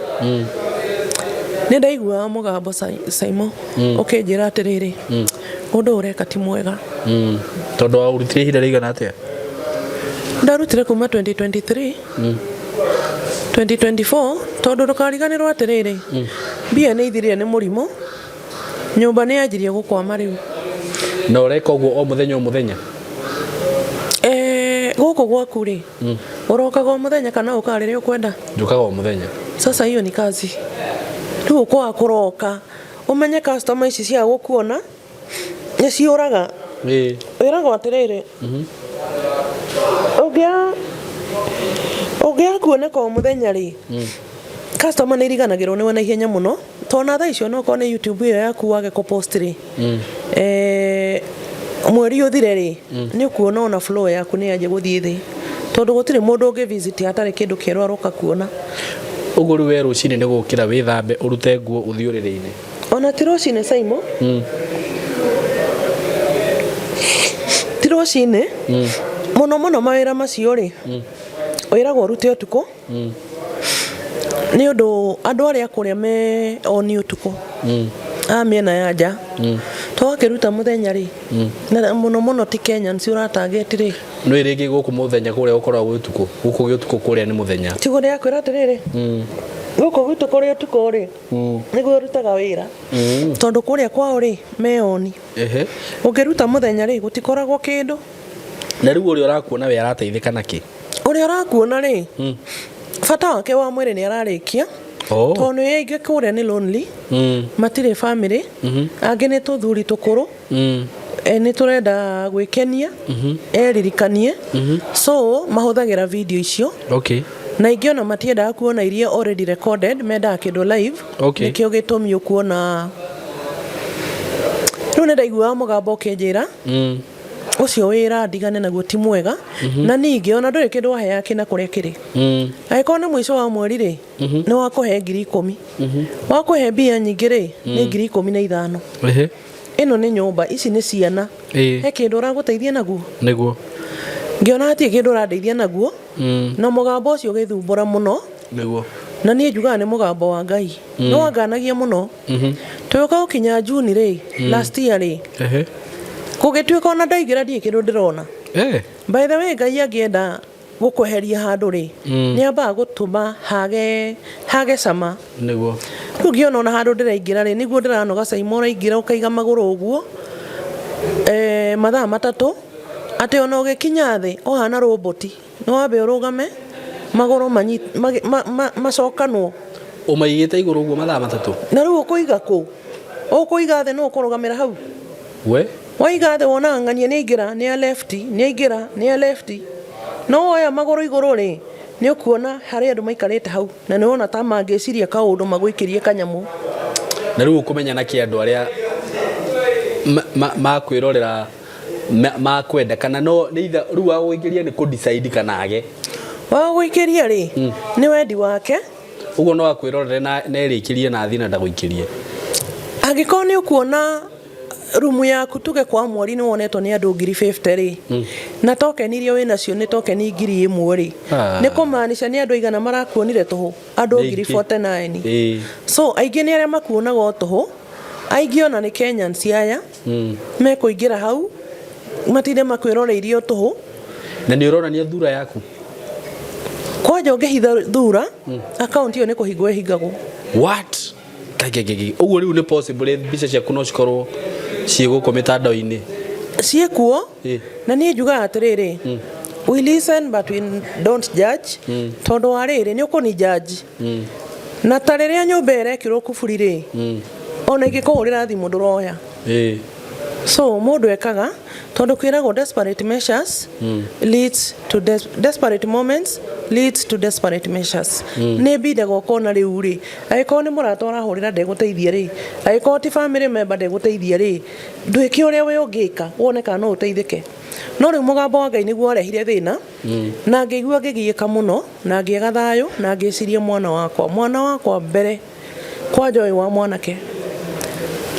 nĩ ndaiguaga mũgambo Simon ũkĩnjĩra atĩrĩrĩ, ũndũ ũreka ti mwega. Tondũ waũrutire ihinda rĩigana atĩa? Ndarutire kuma 2023, 2024, tondũ ndũkariganĩrwo atĩrĩrĩ, mbia nĩ ithirire nĩ mũrimũ, nyũmba nĩ yanjirie gũkwama rĩu. Na ũreka ũguo o mũthenya o mũthenya? Gũkũ gwaku rĩ, ũrokaga o mũthenya kana ũkaga rĩrĩa ũkwenda? Njũkaga o mũthenya. Sasa hiyo ni kazi. Rĩu ũkwaga kũroka ũmenye customer ici cia gũkuona nĩ ciũraga. Wĩragwo atĩrĩrĩ, ũngĩaga kuoneka o mũthenya rĩ, customer nĩ iriganagĩrwo nĩwe na ihenya mũno, tondũ na thaa icio onokorwo nĩ YouTube ĩyo yaku wage kũ post rĩ, mweri ũthire rĩ, nĩ ũkuona ona flow yaku nĩ yanjia gũthiĩ thĩ, tondũ gũtirĩ mũndũ ũngĩ visit hatarĩ kĩndũ kĩerũ aroka kuona. Ũguo rĩu we rũcinĩ nĩ gũkĩra wĩthambe ũrute nguo ũthiĩ ũrĩrĩ-inĩ? Ona ti rũcinĩ Simon, ti rũcinĩ mũno mũno. Mawĩra macio rĩ, wĩragwo ũrute ũtukũ, nĩ ũndũ andũ arĩa kũrĩa me oni ũtukũ a mĩena ya nja, to wakĩruta mũthenya rĩ, na mũno mũno ti Kenyans ũratarget rĩ. Nĩ rĩngĩ gũkũ mũthenya, kũrĩa gũkoragwo gwĩ ũtukũ, gũkũ gwĩ ũtukũ, kũrĩa nĩ mũthenya. Tiguo ndĩrakwĩra atĩrĩrĩ, gũkũ gwitũ kũrĩ ũtukũ rĩ, nĩguo ũrutaga wĩra, tondũ kũrĩa kwao rĩ me oni. Ũngĩruta mũthenya rĩ, gũtikoragwo kĩndũ. Na rĩu ũrĩa ũrakuona we arateithĩka nakĩ? Ũrĩa ũrakuona rĩ, bata wake wa mwĩrĩ nĩ ararĩkia, tondũ nĩ aingĩ kũrĩa nĩ lonely, matirĩ family, angĩ nĩ tũthuri tũkũrũ, nĩ tũrenda gwĩkenia, eririkanie, so mahũthagĩra video icio. Na ingĩ ona matiendaga kuona iria already recorded, mendaga kĩndũ live. Nĩkĩo gĩtũmi ũkuona rĩu nĩ ndaiguaga mũgambo ũkĩnjĩra, Ũcio wĩra ndigane naguo ti mwega. Na ningĩ ona ndũrĩ kĩndũ waheaga kĩna kũrĩa kĩrĩ. Angĩkorwo nĩ mũico wa mweri rĩ, nĩ wakũhe 10,000. Wakũhe mbia nyingĩ rĩ, nĩ 15,000. Ĩno nĩ nyũmba, ici nĩ ciana. He kĩndũ ũragũteithia naguo? Nĩguo. Ngĩona hatirĩ kĩndũ ũrandeithia naguo. Na mũgambo ũcio ũgĩthumbũra mũno. Nĩguo. Na niĩ njugaga nĩ mũgambo wa Ngai. Nĩ wanganagia mũno. Tũgĩũka gũkinya June rĩ, last year rĩ, gũgĩtuĩka ona ndaingĩra ndirĩ kĩndũ ndĩrona. By the way, Ngai angĩenda gũkweheria handũ rĩ, nĩ ambaga gũtũma hage hage cama. Nĩguo. Rĩu ngĩona ona handũ ndĩraingĩra rĩ, nĩguo ndĩranoga caima ũraingĩra ũkaiga magũrũ ũguo mathaa 3, atĩ ona ũgĩkinya thĩ ũhana roboti, nĩ wambe ũrũgame magũrũ macokanwo. Ũmaigĩte igũrũ ũguo mathaa 3? Na rĩu ũkũiga kũ? Ũkũiga thĩ, nũ ũkũrũgamĩra hau? We? Waiga thĩ wonaga ng'ania nĩ aingĩra, nĩ a left, nĩ aingĩra, nĩ a left. No woya magũrũ igũrũ rĩ, nĩ ũkuona harĩ andũ maikarĩte hau na nĩ wona ta mangĩciria kaũndũ magũikĩrie kanyamũ. Na rĩu ũkũmenya na kĩ andũ arĩa makwĩrorera makwenda kana no nĩ itha rĩu wa gũikĩria nĩ kũ decide kana age. Wa gũikĩria rĩ, nĩ wendi wake. Ũguo no akwĩrorere na erĩkĩrie na athiĩ na ndagũikĩrie. Angĩkorwo nĩ ũkuona rumu yaku tuge kwa mweri nĩ wonetwo nĩ andũ 50,000 rĩ, na token iria wĩ nacio nĩ token 1,000 rĩ, nĩ kũmaanisha nĩ andũ aigana marakuonire tũhũ? Andũ Nĩ ngiri aingĩ. 49. So aingĩ nĩ arĩa makuonaga o tũhũ, aingĩ ona nĩ Kenyans aya mekũingĩra hau matinde makwĩroreirie o tũhũ. Na nĩ ũronania thura yaku? Kwanja ũngĩhitha thura, akaunti ĩyo nĩ kũhingwo ĩhingagwo. What? Kagegege. Ũguo rĩu nĩ possible mbica ciaku no cikorwo ciĩ gũkũ mĩtandao-inĩ? Ciĩkuo. Na niĩ njugaga atĩrĩrĩ, we listen but we don't judge. Tondũ wa rĩrĩ, nĩ ũkũni judge. Na ta rĩrĩa nyũmba ĩrekĩrwo kuburi rĩ, ona ingĩkũhũrĩra thimũ ndũroya. So mũndũ ekaga tondũ kwĩragwo desperate measures leads to desperate moments leads to desperate measures. Nĩ mbindaga ũkona rĩu rĩ, angĩkorwo nĩ mũrata ũrahũrĩra ndegũteithia rĩ, angĩkorwo ti family member ndegũteithia rĩ, ndwĩke ũrĩa we ũngĩka wone kana no ũteithĩke. No rĩu mũgambo wa Ngai nĩguo warehire thĩna. Na ngĩigua ngĩgiĩka mũno na ngĩaga thayũ na ngĩciria mwana wakwa, mwana wakwa mbere kwanja ũyũ wa mwanake,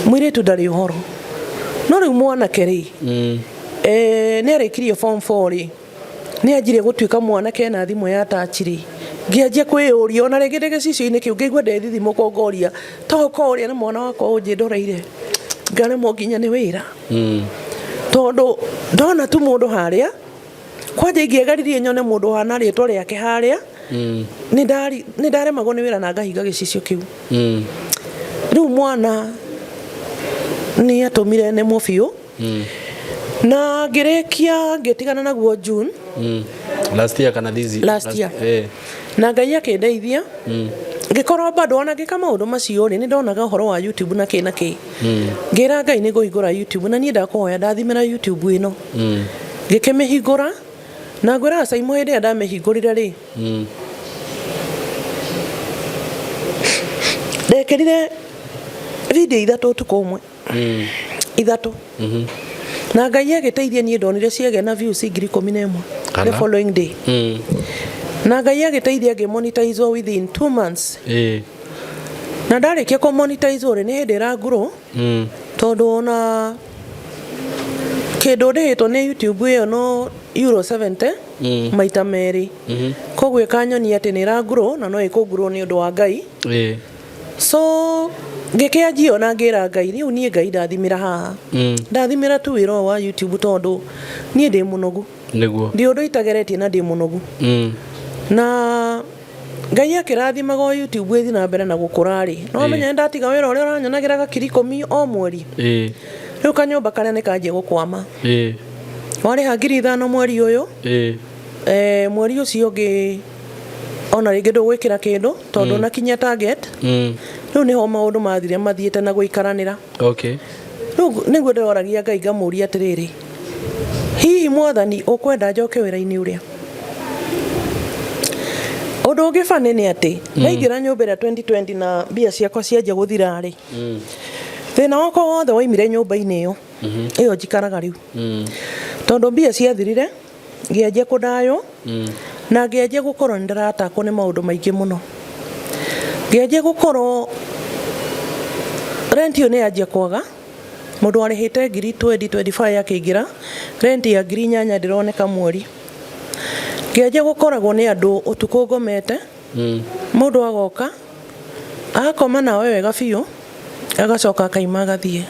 mũirĩtu ndarĩ ũhoro. No rĩu mwanake rĩ, nĩ arĩkirie form 4 rĩ, nĩ anjirie gũtuĩka mwanake na thimũ ya touch rĩ, ngĩanjia kwĩyũria ona rĩngĩ ndĩ gĩcicio-inĩ kĩu ngĩigua ndethithimũka ngoria to ũkorwo ũrĩa nĩ mwana wakwa ũnjĩndoreire ngaremwo nginya nĩ wĩra. Tondũ ndona tu mũndũ harĩa, kwanja ingĩegaririe nyone mũndũ ũhana rĩtwa rĩake harĩa, nĩ ndaremagwo nĩ wĩra na ngahinga gĩcicio kĩu. Rĩu mwana nĩ atũmire nemwo biũ. Na ngĩrĩkia ngĩtigana naguo June. Last year kana this year? Last year. Na Ngai akĩndeithia. Ngĩkorwo bado ona ngĩka maũndũ macio rĩ, nĩ ndonaga ũhoro wa YouTube na kĩ na kĩ. Ngĩra Ngai nĩ ngũhingũra YouTube na niĩ ndakũhoya ndathimĩra YouTube ĩno. Ngĩkĩmĩhingũra na ngwĩraga Saimo hĩndĩ ĩrĩa ndamĩhingũrire rĩ, ndekĩrire video 3 ũtukũ ũmwe. 3. Na Ngai agĩteithia niĩ ndonire ciagĩa na views 11,000 the following day. Na Ngai agĩteithia ngĩmonetize within 2 months. Na ndarĩkia kũmonetize rĩ, nĩ hĩndĩ ĩrangurũ. Tondũ ona kĩndũ ndĩhĩtwo nĩ YouTube ĩyo no euro 70 maita merĩ. Koguo ĩkanyonia atĩ nĩ ĩrangurũ na no ĩkũngurũ nĩ ũndũ wa Ngai. So ngĩkĩanjia ona ngĩra Ngai rĩu niĩ Ngai ndathimĩra haha. Ndathimĩra tu wĩra ũyũ wa YouTube tondũ niĩ ndĩ mũnogu. Nĩguo. Ndi ũndũ itageretie na ndĩ mũnogu. Na Ngai akĩrathimaga o YouTube ĩthiĩ na mbere na gũkũra rĩ. No menya nĩ ndatiga wĩra ũrĩa ũranyonagĩra gakiri ikũmi o mweri. Rĩu kanyũmba karĩa nĩ kanjia gũkwama. Warĩha 5,000 mweri ũyũ. Mweri ũcio ũngĩ ona rĩngĩ ndũgwĩkĩra kĩndũ tondũ nakinyia target. Rĩu nĩho maũndũ mathire mathiĩte na gũikaranĩra. Rĩu nĩguo ndĩroragia Ngai ngamũria atĩrĩrĩ, hihi mwathani ũkwenda njoke wĩra-inĩ ũrĩa? Ũndũ ũngĩ funny nĩ atĩ, ndaingĩra nyũmba ĩrĩa 2020 na mbia ciakwa cianjia gũthira rĩ, thĩna wakwa wothe waimire nyũmba-inĩ ĩyo, ĩyo njikaraga rĩu. Tondũ mbia ciathirire ngĩanjia kũndaywo na ngĩanjia gũkorwo nĩ ndĩratakwo nĩ maũndũ maingĩ mũno. Ngĩanjia gũkorwo rent ĩyo nĩ yanjia kwaga, mũndũ warĩhĩte ngiri 20, 25 akĩingĩra, rent ya 8,000 ndĩroneka mweri. Ngĩanjia gũkoragwo nĩ andũ ũtukũ ngomete, mũndũ agoka agakoma nawe wega biũ, agacoka akaima agathiĩ.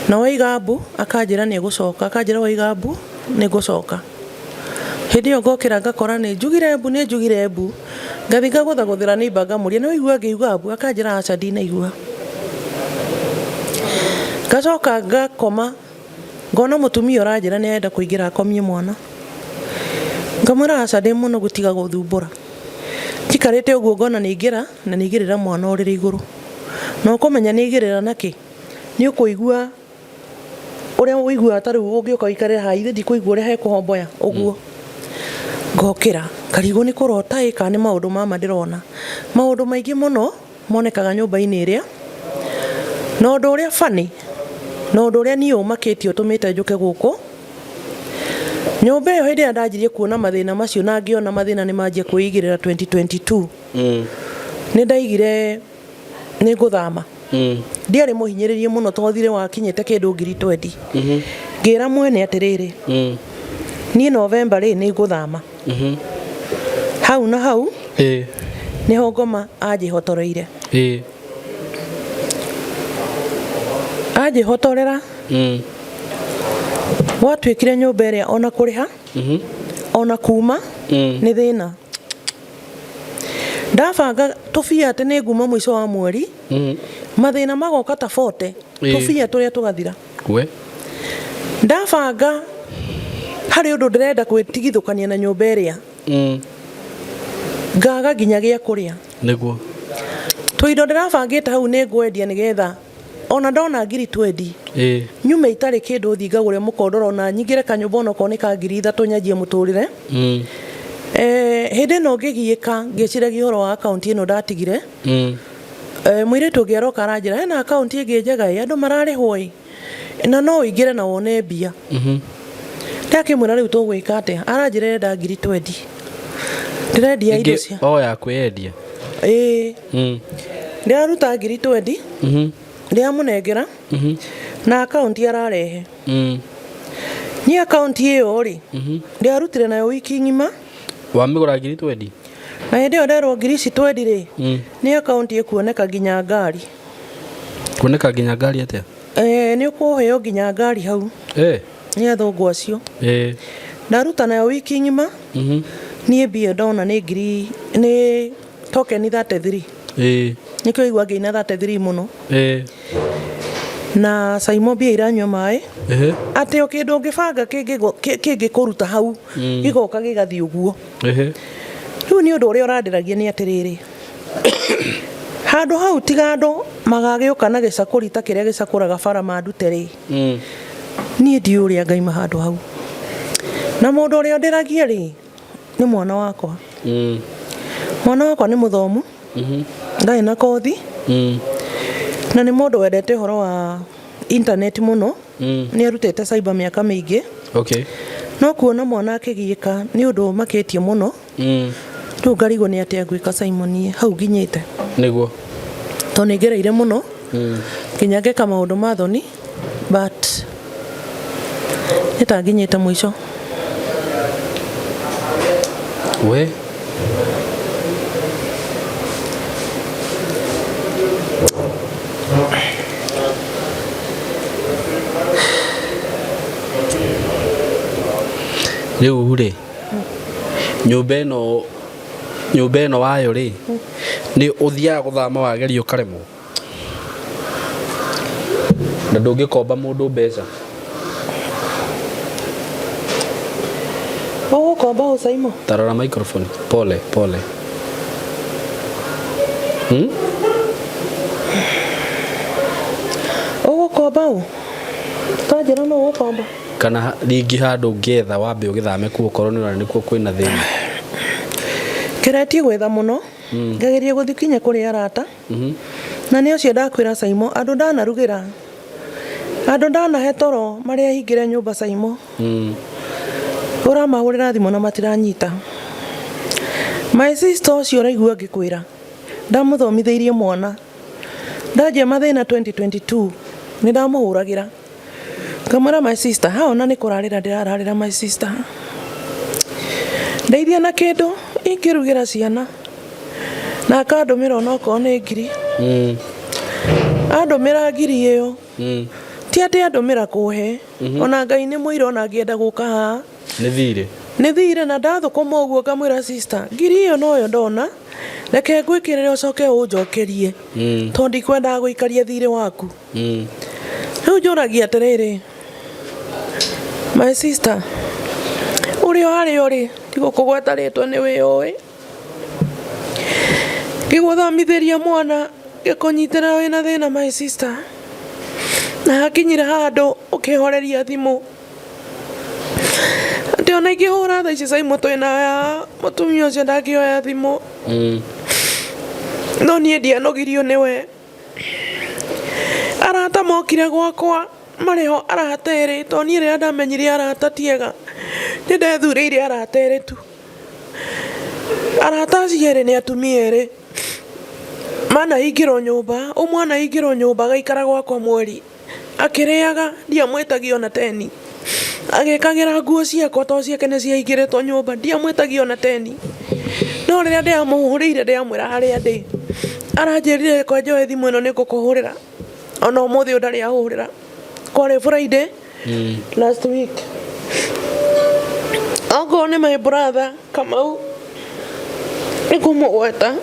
Na waiga mbu akanjĩra nĩ egũcoka, akanjĩra waiga mbu nĩ ngũcoka. Hĩndĩ ĩyo ngokĩra ngakora nĩ njugire mbu, nĩ njugire mbu, ngathiĩ ngagũthagũthĩra neighbour ngamũria nĩ waigua ngĩuga mbu, akanjĩra aca ndinaigua. Ngacoka ngakoma ngona mũtumia ũranjĩra nĩ arenda kũingĩra akomie mwana. Ngamwĩra aca ndĩ mũnogu tiga gũthumbũra. Njikarĩte ũguo ngona nĩ aingĩra na nĩ aigĩrĩra mwana ũrĩrĩ igũrũ. Na ũkũmenya nĩ aigĩrĩra nakĩ? Nĩ ũkũigua ũrĩa ũiguaga ta rĩu ũngĩũka ũikarĩre haha ithe ndikũigua ũrĩa hekũhomboya ũguo. Ngokĩra ngarigwo nĩ kũrota ĩ kana nĩ maũndũ ma ma ndĩrona. Maũndũ maingĩ mũno monekaga nyũmba-inĩ ĩrĩa. Na ũndũ ũrĩa funny na ũndũ ũrĩa niĩ ũmakĩtie ũtũmĩte njũke gũkũ, nyũmba ĩyo hĩndĩ ĩrĩa ndanjirie kuona mathĩna macio na ngĩona mathĩna nĩ manjia kwĩigĩrĩra 2022, nĩ ndaigire nĩ ngũthama. Ndiarĩ mũhinyĩrĩrie mũno tondũ thirĩ wakinyĩte kĩndũ ngiri 20. Ngĩra mwene atĩrĩrĩ, niĩ November rĩ nĩ ngũthama. Hau na hau nĩho ngoma anjĩhotoreire. Anjĩhotorera gwatuĩkire nyũmba ĩrĩa ona kũrĩha ona kuma nĩ thĩna. Ndabanga tũbia atĩ nĩ nguma mũico wa mweri, mathĩna magoka ta 40, tũbia tũrĩa tũgathira. We. Ndabanga harĩ ũndũ ndĩrenda gwĩtigithũkania na nyũmba ĩrĩa, ngaga nginya gĩa kũrĩa. Nĩguo. Tũindo ndĩrabangĩte hau nĩ ngwendia nĩgetha ona ndona ngiri 20 nyume itarĩ kĩndũ thiĩ ngagũre mũkondoro na nyingĩre kanyũmba onokorwo nĩ ka 3,000 nyanjie mũtũrĩre. Hĩndĩ ĩno ngĩgiĩka ngĩciragia ũhoro wa akaunti ĩno ndatigire. Mũirĩtu ũngĩ aroka aranjĩra hena akaunti ĩngĩ njega ĩ, andũ mararĩhwo ĩ, na no ũingĩre na wone mbia. Ndakĩmwĩra rĩu tũgwĩka atĩa, aranjĩra ĩrenda ngiri 20. Ndĩrendia indo cia O ya kwĩyendia. Ĩĩ. Ndĩraruta ngiri 20, ndĩramũnengera na akaunti ararehe. Niĩ akaunti ĩyo rĩ, ndĩrarutire nayo wiki ng'ima. Wamĩgũra ngiri 20? Na hĩndĩ ĩyo nderwo ngiri ici 20 rĩ, nĩ akaunti ĩkuoneka nginya ngari. Kuoneka nginya ngari atĩa? Nĩ ũkũheo nginya ngari hau nĩ athũngũ acio. Ndaruta nayo wiki ng'ima, niĩ mbia ndona nĩ ngiri nĩ token 33. Nĩkĩo igua ngĩina 33 mũno. Na Saimo mbia iranyua maĩ. Atĩ o kĩndũ ũngĩbanga kĩngĩkũruta hau, gĩgoka gĩgathiĩ ũguo. Rĩu nĩ ũndũ ũrĩa ũrandĩragia nĩ atĩrĩrĩ, handũ hau tiga andũ magagĩũka na gĩcakũri ta kĩrĩa gĩcakũraga bara mandute rĩ, niĩ ndiũĩ ũrĩa ngaima handũ hau. Na mũndũ ũrĩa ũndĩragia rĩ, nĩ mwana wakwa. Mwana wakwa nĩ mũthomu, ndarĩ na kothi, na nĩ mũndũ wendete ũhoro wa internet mũno, nĩ arutĩte cyber mĩaka mĩingĩ. No kuona mwana akĩgiĩka nĩ ũndũ ũmakĩtie mũno. Rĩu ngarigwo nĩ atĩa ngwĩka Simon niĩ hau nginyĩte. Nĩguo. Tondũ nĩ ngereire mũno nginya ngeka maũndũ ma thoni, but nĩ ta nginyĩte mũico. We. Rĩu rĩ, nyũmba ĩno, nyũmba ĩno wayo rĩ, nĩ ũthiaga gũthama wageria ũkaremwo? Na ndũngĩkomba mũndũ mbeca? Ũgũkomba ũ Saimo? Ta rora microphone. Pole, pole. Ũgũkomba ũ? Tanjĩra nũ ũgũkomba. Kana rĩngĩ handũ ũngĩetha wambe ũgĩthame kuo okorwo nĩ ũrona nĩkuo kwĩna thĩna. Ngeretie gwetha mũno, ngageria gũthiĩ kinya kũrĩ arata, na nĩ ũcio ndakwĩra Saimo, andũ ndanarugĩra. Andũ ndanahe toro marĩa hingĩre nyũmba Saimo. Ũramahũrĩra thimũ na matiranyita. My sister ũcio ũraigua ngĩkwĩra ndamũthomithĩirie mwana ndanjia mathĩna 2022 nĩ ndamũhũragĩra ngamwĩra my sister ha ona nĩ kũrarĩra ndĩrararĩra my sister ndeithia na kĩndũ ingĩrugĩra ciana na akandũmĩra onokorwo nĩ ngiri. Andũmĩra ngiri ĩyo ti atĩ andũmĩra kũhe. Ona Ngai nĩ mũira ona angĩenda gũka haha. Nĩ thirĩ. Nĩ thirĩ na ndathũkũma ũguo ngamwĩra sister ngiri ĩyo noyo ndona reke ngwĩkĩrĩre ũcoke ũnjokerie tondũ ndikwendaga gũikaria thirĩ waku. Rĩu njũragia atĩrĩrĩ my sister ũrĩa harĩa ũrĩ ndigũkũgweta rĩtwa nĩ wĩyũĩ ngĩgũthomithĩria mwana ngĩkũnyitĩrĩra wĩna thĩna my sister na hakinyire handũ ũkĩhoreria thimũ atĩ ona ingĩhũra thaa ici Saimo twĩna mũtumia ũcio ndangĩoya thimũ. No niĩ ndianogirio nĩwe. Arata mokire gwakwa marĩ ho arata erĩ tondũ niĩ rĩrĩa ndamenyire arata ti ega nĩ ndethurĩire arata erĩ tu. Arata acio erĩ nĩ atumia erĩ manahingĩrwo nyũmba, ũmwe anahingĩrwo nyũmba agaikara gwakwa mweri akĩrĩaga ndiamwĩtagia ona teni, agĩkagĩra nguo ciakwa tondũ ciake nĩ ciaingĩrĩtwo nyũmba ndiamwĩtagia ona teni. No rĩrĩa ndĩramũhũrĩire ndĩramwĩra harĩa ndĩ aranjĩrire reke njoe thimũ ĩno nĩ ngũkũhũrĩra ona ũmũthĩ ũyũ ndarĩ ahũrĩra. Kwarĩ Friday last week. Okorwo nĩ my brother Kamau nĩ kũmũgweta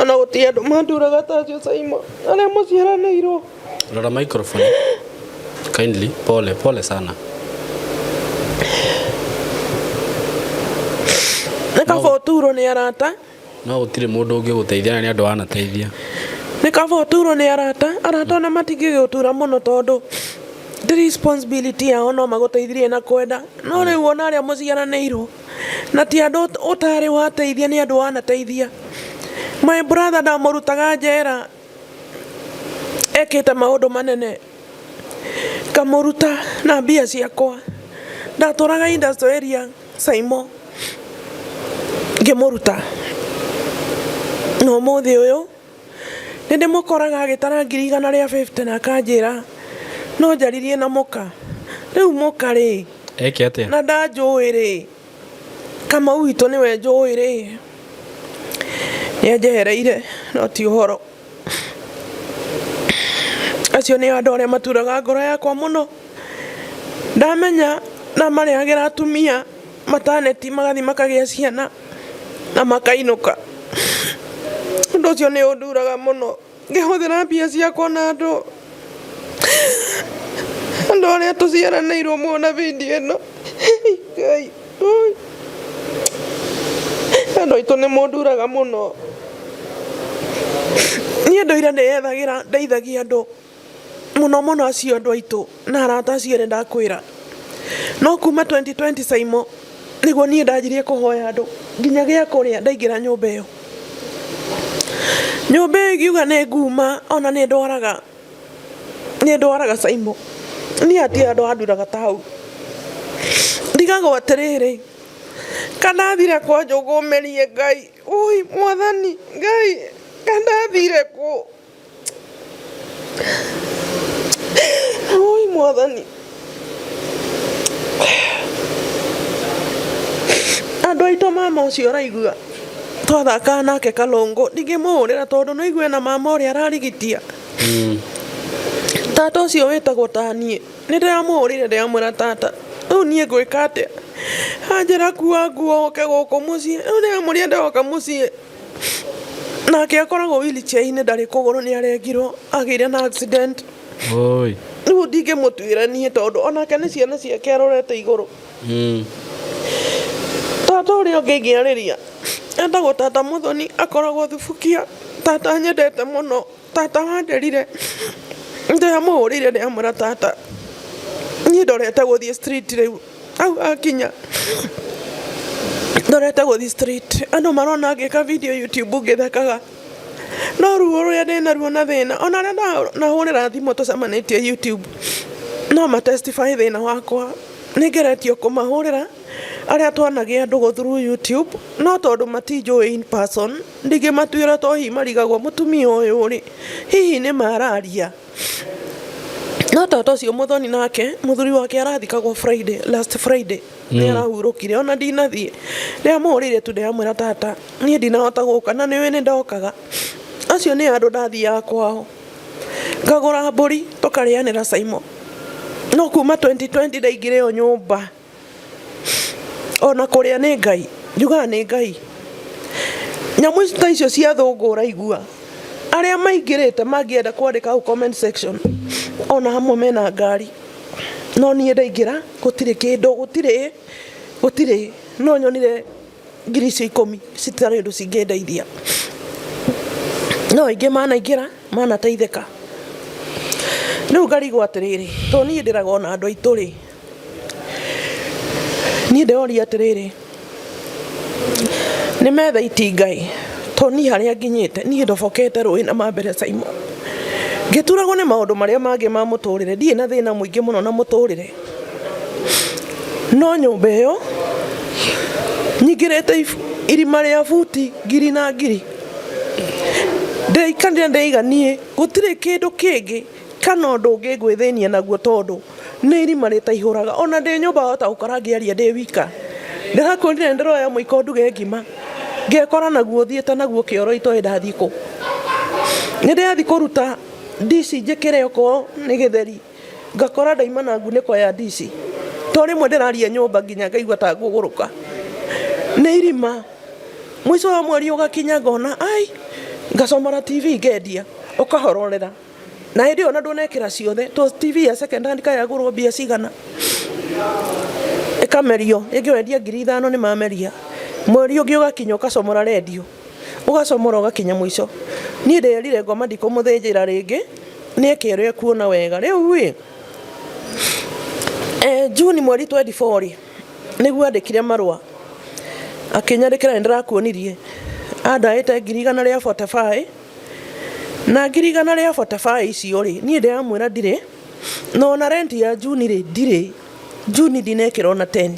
ona gũtirĩ andũ manduraga ta acio Saimo arĩa mũciaranĩirwo. Rora microphone kindly. Pole pole sana. Nĩ kaba ũturwo nĩ arata. No gũtirĩ mũndũ ũngĩgũteithia na nĩ andũ wanateithia. Nĩ kaba ũturwo nĩ arata. Arata ona matingĩgĩgũtura mũno tondũ ti responsibility yao no magũteithirie na kwenda. No rĩu ona arĩa mũciaranĩirwo na ti andũ ũtarĩ wateithia nĩ andũ wanateithia. My brother ndamũrutaga njera ekĩte maũndũ manene ngamũruta na mbia ciakwa. Ndatũraga industrial area Saimo ngĩmũruta na ũmũthĩ ũyũ nĩ ndĩmũkoraga agĩtara ngiri 150 na akanjĩra no njaririe na mũka. Rĩu mũka rĩ Eke atĩa? Na ndanjũĩ rĩ Kamau witũ nĩwe njũĩ rĩ nĩ anjehereire no ti ũhoro. Acio nĩo andũ arĩa maturaga ngoro yakwa mũno. Ndamenya ndamarehagĩra atumia mataneti magathiĩ makagĩa ciana na makainũka. Ũndũ ũcio nĩ ũnduraga mũno ngĩhũthĩra mbia ciakwa na andũ andũ arĩa tũciaranĩirwo muona video ĩno. Ngai, andũ aitũ nĩ mũnduraga mũno. Niĩ ndũire ndĩyethagĩra ndeithagia andũ mũno mũno acio andũ aitũ na arata acio erĩ ndakwĩra. No kuma 2020 Saimo nĩguo niĩ ndanjirie kũhoya andũ nginya gĩa kũrĩa ndaingĩra nyũmba ĩyo. Nyũmba ĩyo ingiuga nĩ nguma ona nĩ ndwaraga nĩ ndwaraga Saimo. Niĩ hatirĩ handũ handuraga ta hau. Ndigagwo atĩrĩrĩ, kana ndathire kwa Njũgũmĩrie Ngai, ũi mwathani Ngai, kana ndathire kũ? Ũi mwathani. Andũ aitũ mama ũcio ũraigua twathakaga nake kalũngũ ndingĩmũhũrĩra tondũ no igue na mama ũrĩa ararigitia. Tata ũcio wĩtagwo ta niĩ nĩ ndĩramũhũrĩire ndĩramwĩra tata rĩu niĩ ngwĩka atĩa? Anjĩra kua nguo ũke gũkũ mũciĩ, rĩu ndĩramũria ndĩroka mũciĩ nake akoragwo wheelchair-inĩ ndarĩ kũgũrũ nĩ arengirwo agĩire na accident. Oi. Rĩu ndingĩmũtuĩra niĩ tondũ onake nĩ ciana ciake arorete igũrũ. Tata ũrĩa ũngĩ ingĩarĩria etagwo tata Mũthoni akoragwo Thubukia, tata nyendete mũno, tata wanderire ndĩramũhũrĩire ndĩramwĩra tata niĩ ndorete gũthiĩ street rĩu hau hakinya ndorete gũthiĩ street andũ marona ngĩka video YouTube ngĩthekaga. No ruo rũrĩa ndĩ naruo na thĩna, ona arĩa nahũrĩra thimũ tũcemanĩtie YouTube no ma testify thĩna wakwa. Nĩ ngeretio kũmahũrĩra arĩa twanagĩa ndũgũ through YouTube, no tondũ matinjũĩ in person ndingĩmatuĩra to hihi marigagwo mũtumia ũyũ rĩ, hihi nĩ ma araria. No tata ũcio mũthoni nake mũthuri wake arathikagwo Friday, last Friday nĩ arahurũkire ona ndinathiĩ. Ndĩramũhũrĩire tu ndĩramwĩra tata niĩ ndinahota gũka na nĩũĩ nĩ ndokaga. Acio nĩ andũ ndathiaga kwao ngagũra mbũri tũkarĩanĩra Saimo. No kuma 2020 ndaingĩra ĩyo nyũmba ona kũrĩa nĩ Ngai, njugaga nĩ Ngai. Nyamũ ta icio cia thũngũ ũraigua, arĩa maingĩrĩte mangĩenda kwandĩka hau comment section, ona amwe mena ngari, no niĩ ndaingĩra gũtirĩ kĩndũ, gũtirĩ, gũtirĩ, no nyonire ngiri icio ikũmi citarĩ ũndũ cingĩndeithia. No aingĩ manaingĩra manateithĩka. Rĩu ngarigwo atĩrĩrĩ, tondũ niĩ ndĩraga ona andũ aitũ rĩ, Niĩ ndĩroria atĩrĩrĩ, nĩ metha itinga-ĩ, tondũ niĩ harĩa nginyĩte niĩ ndobokete rũĩ na mambere Saimo. Ngĩturagwo nĩ maũndũ marĩa mangĩ ma mũtũrĩre, ndirĩ na thĩna mũingĩ mũno na mũtũrĩre, no nyũmba ĩyo nyingĩrĩte irima rĩa buti ngiri na ngiri. Ndĩraikarire ndĩraiga niĩ gũtirĩ kĩndũ kĩngĩ kana ũndũ ũngĩ ngwĩthĩnia naguo tondũ nĩ irima rĩtaihũraga ona ndĩ nyũmba wahota gũkora ngĩaria ndĩ wika ndĩrakwĩrire ndĩroya mũiko nduge ngima ngekora naguo thiĩte naguo kĩoro itoĩ ndathiĩ kũ nĩ ndĩrathiĩ kũruta ndici njĩkĩre okorwo nĩ gĩtheri ngakora ndaima na ngunĩko ya ndici to rĩmwe ndĩraria nyũmba nginya ngaigua ta ngũgũrũka nĩ irima mũico wa mweri ũgakinya ngona ai ngacomora TV ngendia ũkahororera na hĩndĩ ĩyo ona ndũnekĩra ciothe to TV ya second hand kayagũrwo mbia cigana ĩkamerio ĩngĩ wendia 5000 nĩ mameria mweri ũngĩ ũgakinya ũkacomora rendio ũgacomora ũgakinya mũico niĩ ndĩrire ngoma ndikũmũthĩnjĩra rĩngĩ nĩ eke ũrĩa ekuona wega rĩu ĩ Juni mweri 24 rĩ nĩguo andĩkire marũa akĩnyandĩkĩra nĩ ndĩrakuonirie andaĩte 145,000 na 145,000 icio rĩ niĩ ndĩramwĩra ndirĩ na ona rent ya Juni rĩ ndirĩ Juni ndinekĩra ona 10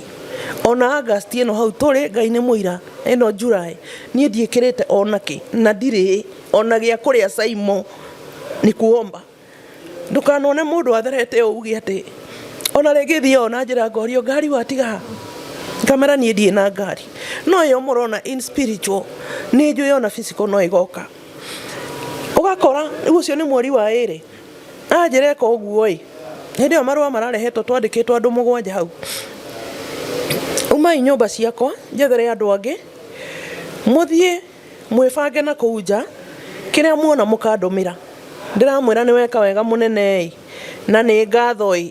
ona August ĩno hau tũrĩ Ngai nĩ mũira ĩno July niĩ ndiĩkĩrĩte ona kĩ na ndirĩ ona gĩa kũrĩa Saimo nĩ kuomba Ndũkanone mũndũ atherete ũũ uge atĩ ona rĩngĩ thiaga ona njĩra ngorio ngari watiga ha ngamera niĩ ndirĩ na ngari no ĩyo mũrona in spiritual nĩ njũĩ ona physical no ĩgoka ũgakora rĩu ũcio nĩ mweri wa ĩrĩ anjĩra eka ũguo ĩ hĩndĩ ĩyo marũa mararehetwo twandĩkĩtwo andũ mũgwanja hau umai nyũmba ciakwa njethere andũ angĩ mũthiĩ Mwĩbange na kũu nja, kĩrĩa muona mũkandũmĩra. Ndĩramwĩra nĩ weka wega mũnene ĩ, na nĩ ngatho ĩ,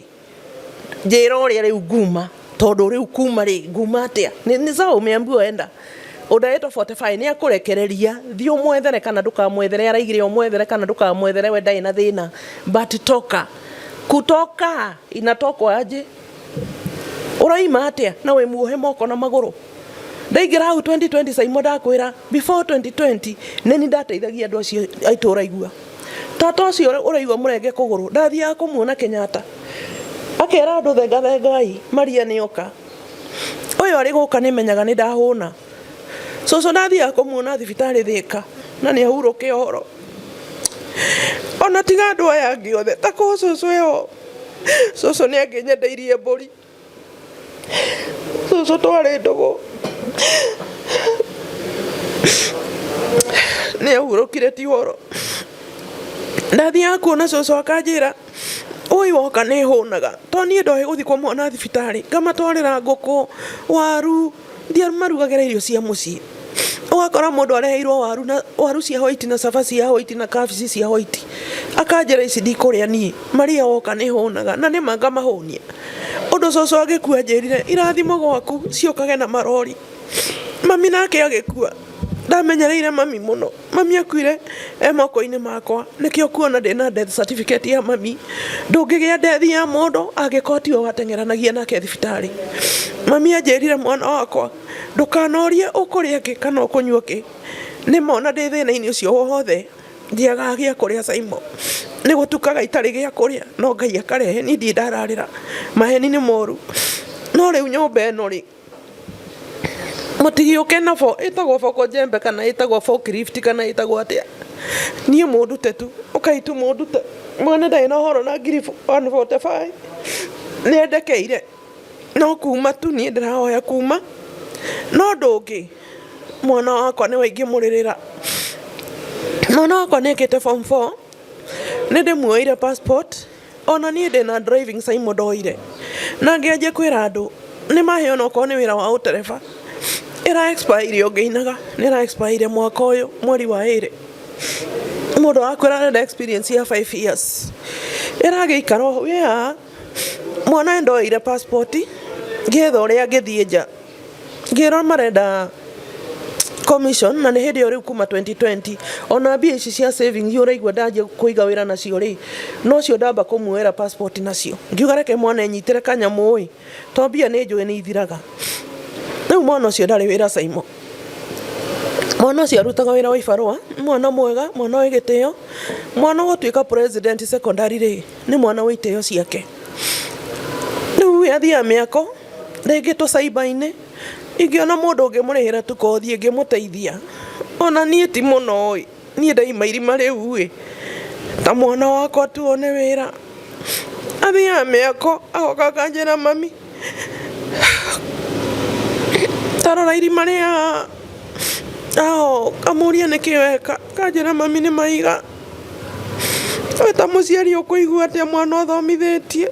njĩra ũrĩa rĩu nguma, tondũ rĩu kuma rĩ, nguma atĩa? Nĩ sawa umeambiwa enda. Ũndaĩtwo 45 nĩ akũrekereria, thiĩ ũmwethere kana ndũkamwethere, araigire ũmwethere kana ndũkamwethere we ndarĩ na thĩna, but toka. Kutoka inatokwa aje? Ũroima atĩa na wĩ muohe moko na magũrũ? Ndaingĩra hau 2020 Saimo ndakwĩra before 2020 nĩ ni ndateithagia andũ acio a itũũra igua. Tata ũcio ũraigua mũrenge kũgũrũ ndathiaga kũmuona Kenyatta. Akera andũ thenga thengai Maria nĩ oka. Ũyũ arĩ gũka nĩ menyaga nĩ ndahũna. Cũcũ ndathiaga kũmuona thibitarĩ Thĩka na nĩ ahurũke ũhoro. Ona tiga andũ aya angĩ othe ta korwo cũcũ eho cũcũ nĩ angĩnyendeirie mbũri. Cũcũ twarĩ ndũgũ nĩ ahurũkire ti ũhoro. Ndathiaga kuona cũcũ akanjĩra ũi woka nĩ hũnaga tondũ niĩ ndoĩ gũthiĩ kũmona thibitarĩ ngamatwarĩra ngũkũ, waru, ndiamarugagĩra irio cia mũciĩ. Ũgakora mũndũ areheirwo waru na waru cia white na cabaci cia white na kabici cia white akanjĩra ici ndikũrĩa niĩ Maria woka nĩ hũnaga na nĩma ngamahũnia. Ũndũ cũcũ agĩkua anjĩrire irathimo gwaku ciũkage na marori. Mami nake agĩkua ndamenyereire mami mũno. Mami akuire e moko-inĩ makwa nĩkĩo kuona ndĩna death certificate ya mami. Ndũngĩgĩa death ya mũndũ angĩkorwo tiwe wateng'eranagia nake thibitarĩ. Mami anjĩrire mwana wakwa ndũkanorie ũkũrĩa kĩ kana ũkũnyua kĩ. Nĩ mona ndĩ thĩna-inĩ ũcio wothe ndiagaga gĩa kũrĩa Saimo nĩ gũtukaga itarĩ gĩa kũrĩa no Ngai akarehe niĩ ndirĩ ndararĩra maheni nĩ moru no rĩu nyũmba ĩno rĩ mũtigĩũke na bo ĩtagwo boko jembe kana ĩtagwo forklift kana ĩtagwo atĩa niĩ mũndute tu ũkai tu mũndute mwene ndarĩ na ũhoro na ngiri 145 nĩ endekeire no kuma tu niĩ ndĩrahoya kuma no ũndũ ũngĩ mwana wakwa nĩwe ingĩmũrĩrĩra mwana wakwa nĩ ekĩte form 4 nĩ ndĩmuoire passport ona niĩ ndĩna driving Simon ndoire na ngĩanjia kwĩra andũ nĩ mahe ona okorwo nĩ wĩra wa ũtereba ĩra expire ũngĩinaga nĩ ĩra expire mwaka ũyũ mweri wa ĩrĩ mũndũ arakwĩra arenda experience ya 5 years ĩragĩikara ũũ yeah. Mwana ndoire passport ngĩetha ũrĩa ngĩthiĩ nja ngĩrwo marenda commission na nĩ hĩndĩ ĩyo rĩu kuma 2020 ona mbia ici cia savings ũraigua ndanjia kũiga wĩra nacio rĩ nocio ndamba kũmuoera passport nacio ngiuga reke mwana enyitĩre kanyamũ ĩ to mbia nĩ njũĩ nĩ ithiraga rĩu mwana ũcio ndarĩ wĩra Saimo mwana ũcio arutaga wĩra wa ibarũa mwana mwega mwana wĩ gĩtĩo mwana ũgũtuĩka president secondary rĩ nĩ mwana wa itĩo ciake rĩu we athiaga mĩako rĩngĩ tũcaiba-inĩ ingĩona mũndũ ũngĩmũrĩhĩra tu kothi ĩngĩmũteithia ona niĩ ti mũno ĩ niĩ ndaima irima rĩu ĩ ta mwana wakwa tu one wĩra athiaga mĩako agoka akanjĩra mami tarora irima rĩa aho kamũria nĩkĩ weka kanjĩra mami nĩ maiga we ta mũciari ũkũigua atĩa mwana ũthomithĩtie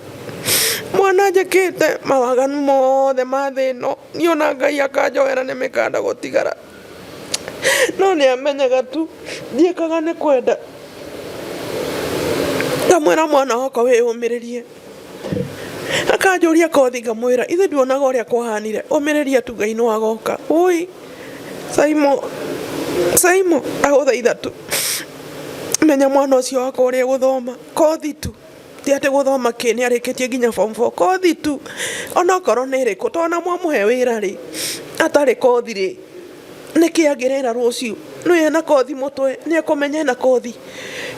mwana njĩkĩte mawaganu mothe ma thĩ ĩno niĩ ona Ngai akanjoera nĩ mĩkanda gũtigara no nĩ amenyaga tu ndiĩkaga nĩ kwenda ngamwĩra mwana wakwa wĩyũmĩrĩrie akanjũria kothi ngamwĩra ithe nduonaga ũrĩa kwahanire ũmĩrĩria tu Ngai no agoka ũi Saimo Saimo ndagũthaitha tu menya mwana ũcio wakwa ũrĩa gũthoma kothi tu ti atĩ gũthoma kĩ nĩ arĩkĩtie nginya form 4 kothi tu onokorwo nĩ ĩrĩkũ tona mwamũhe wĩra rĩ atarĩ kothi rĩ nĩkĩ angĩrera rũciũ nĩ ena kothi mũtwe nĩ ekũmenya ena kothi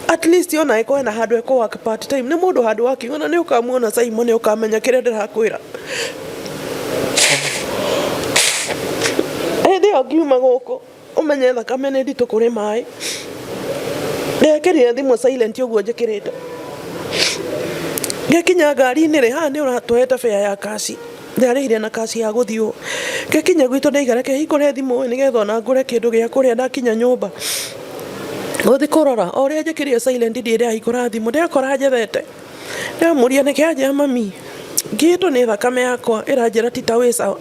at least ona ĩkorwo ena handũ ekũ work part time nĩ mũndũ handũ wakiuga nĩ ũkamuona Simon nĩ ũkamenya kĩrĩa ndĩrakwĩra hĩndĩ ĩyo ngiuma gũkũ ũmenye thakame nĩ nditũ kũrĩ maĩ ndekĩrire thimũ silent ũguo njĩkĩrĩte ngĩkinya ngari-inĩ rĩ haha nĩ ũratũhete fare ya kaci ndarĩhire na kaci ya gũthiĩ ũũ ngĩkinya gwitũ ndaiga reke hingũre thimũ ĩ nĩgetha ona ngũre kĩndũ gĩa kũrĩa ndakinya nyũmba gũthiĩ kũrora o ũrĩa njĩkĩrire silent ndirĩ ndahingũra thimũ ndekora njethete ndamũria nĩkĩ anjĩra mami ngĩtwo nĩ thakame yakwa ĩranjĩra ti ta wĩ sawa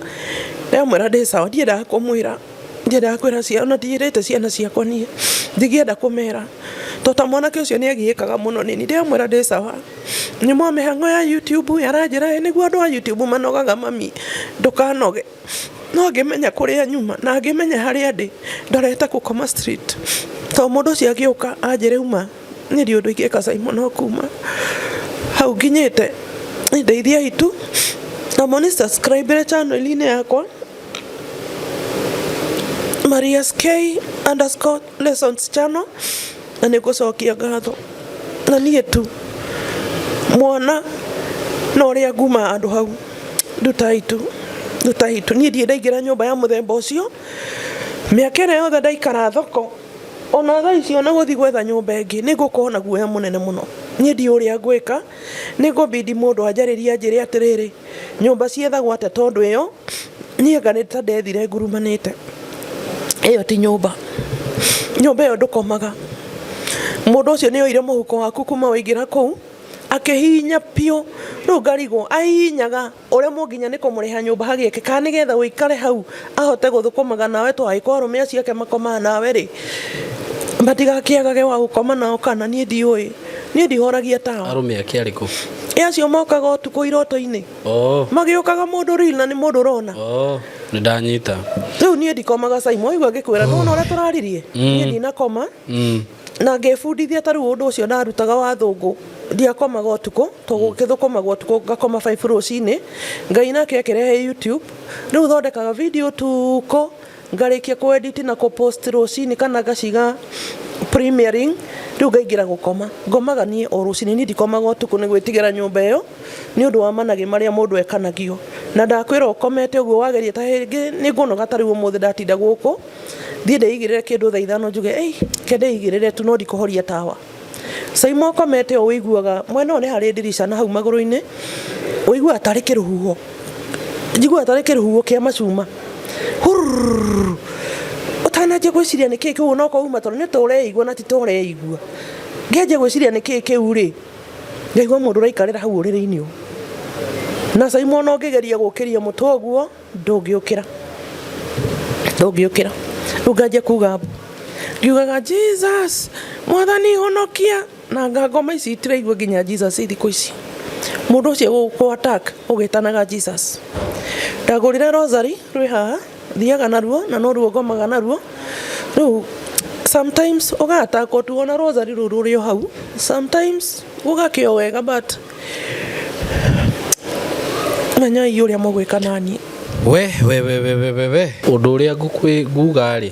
ndamwĩra ndĩ sawa ndiendaga kũmwĩra ndiendaga kwĩra ciana ndirĩte ciana ciakwa niĩ ndingĩenda kũmera to ta mwanake ũcio nĩ agiĩkaga mũno nĩ niĩ ndĩramwĩra ndĩ sawa nĩ mwa mĩhang'o ya YouTube aranjĩra "Ĩ, nĩguo andũ a YouTube manogaga mami ndũkanoge no ngĩmenya kũrĩa nyuma na ngĩmenya harĩa ndĩ ndorete gũkoma street to mũndũ ũcio agĩũka anjĩre uma niĩ ndi ũndũ ingĩka Simon no kuma hau nginyĩte ndeithiai tu na mũni subscribe channel-inĩ yakwa Marias K underscore lessons channel na nĩ ngũcokia ngatho na niĩ tu mwana na ũrĩa nguma handũ hau ndutai tu ndutai tu niĩ ndirĩ ndaingĩra nyũmba ya mũthemba ũcio mĩaka ĩrĩa yothe ndaikara thoko ona thaa ici ona gũthiĩ gwetha nyũmba ĩngĩ nĩ ngũkorwo na guoya mũnene mũno niĩ ndiũĩ ũrĩa ngwĩka nĩ ngũbidi mũndũ anjarĩrie anjĩre atĩrĩrĩ nyũmba ciethagwo atĩa tondũ ĩyo niĩ anga nĩ ta ndethire ngurumanĩte ĩyo ti nyũmba nyũmba ĩyo ndũkomaga mũndũ ũcio nĩ oire mũhuko waku kuma waingĩra kũu akĩhihinya biũ rĩu ngarigwo ahihinyaga ũremwo nginya nĩ kũmũrĩha nyũmba hagĩke kana nĩgetha ũikare hau ahote gũthũkũmaga nawe twagĩkorwo arũme acio ake makomaga nawe rĩ matigakĩagage wa gũkoma nao kana niĩ ndiũĩ niĩ ndihoragia tawa Arũme ake arĩkũ? ĩ acio mokaga ũtukũ iroto-inĩ Oh. magĩũkaga mũndũ real na nĩ mũndũ ũrona Oh, nĩ ndanyita. rĩu niĩ ndikomaga Simon waigua ngĩkwĩra nĩwona ũrĩa tũraririe niĩ ndinakoma na ngĩbundithia ta rĩu ũndũ ũcio ndarutaga wa thũngũ ndiakomaga ũtukũ tũgĩthũkũmaga ũtukũ ngakoma 5 rũcinĩ Ngai nake akĩrehe YouTube rĩu thondekaga video tukũ Ngarĩkia kũ edit na kũ post rũcinĩ kana ngaciga premiering, rĩu ngaingĩra gũkoma. Ngomaga niĩ o rũcinĩ, niĩ ndikomaga ũtukũ nĩ gwĩtigĩra nyũmba ĩyo nĩ ũndũ wa managĩ marĩa mũndũ ekanagio. Na ndakwĩra ũkomete ũguo wageria ta rĩngĩ nĩ ngũnoga ta rĩu ũmũthĩ ndatinda gũkũ, thiĩ ndĩigĩrĩre kĩndũ thaa ithano njuge ei reke ndĩigĩrĩre tu no ndikũhoria tawa. Saimo ũkomete ũũ ũiguaga mwena ũyũ nĩ harĩ ndirica na hau magũrũ-inĩ ũiguaga tarĩ kĩrũhuho, njiguaga tarĩ kĩrũhuho kĩa macuma hurururu ũtananjia gwĩciria nĩkĩĩ kĩu onokorwo uma toro nĩ ta ũreigua na ti ta ũreigua. Ngĩanjia gwĩciria nĩkĩĩ kĩu rĩ, ngaigua mũndũ ũraikarĩra hau ũrĩrĩ-inĩ ũũ. Na Saimo ona ũngĩgeria gũkĩria mũtwe ũguo ndũngĩũkĩra, ndũngĩũkĩra. Rĩu nganjia kuga ngiugaga Jesus mwathani honokia na anga ngoma ici itiraigua nginya Jesus thikũ ici. Mũndũ ũcio gũkũ attack ũgĩtanaga Jesus. Ndagũrire rosary rwĩ haha thiaga naruo na noruo ngomaga naruo. Rĩu sometimes ũga attack tu ona rosary rũu rũrĩ o hau sometimes gũgakĩo wega but menyai ũrĩa mũgwĩka naniĩ. We we we we we we we ũndũ ũrĩa ngũkwĩ nguga rĩ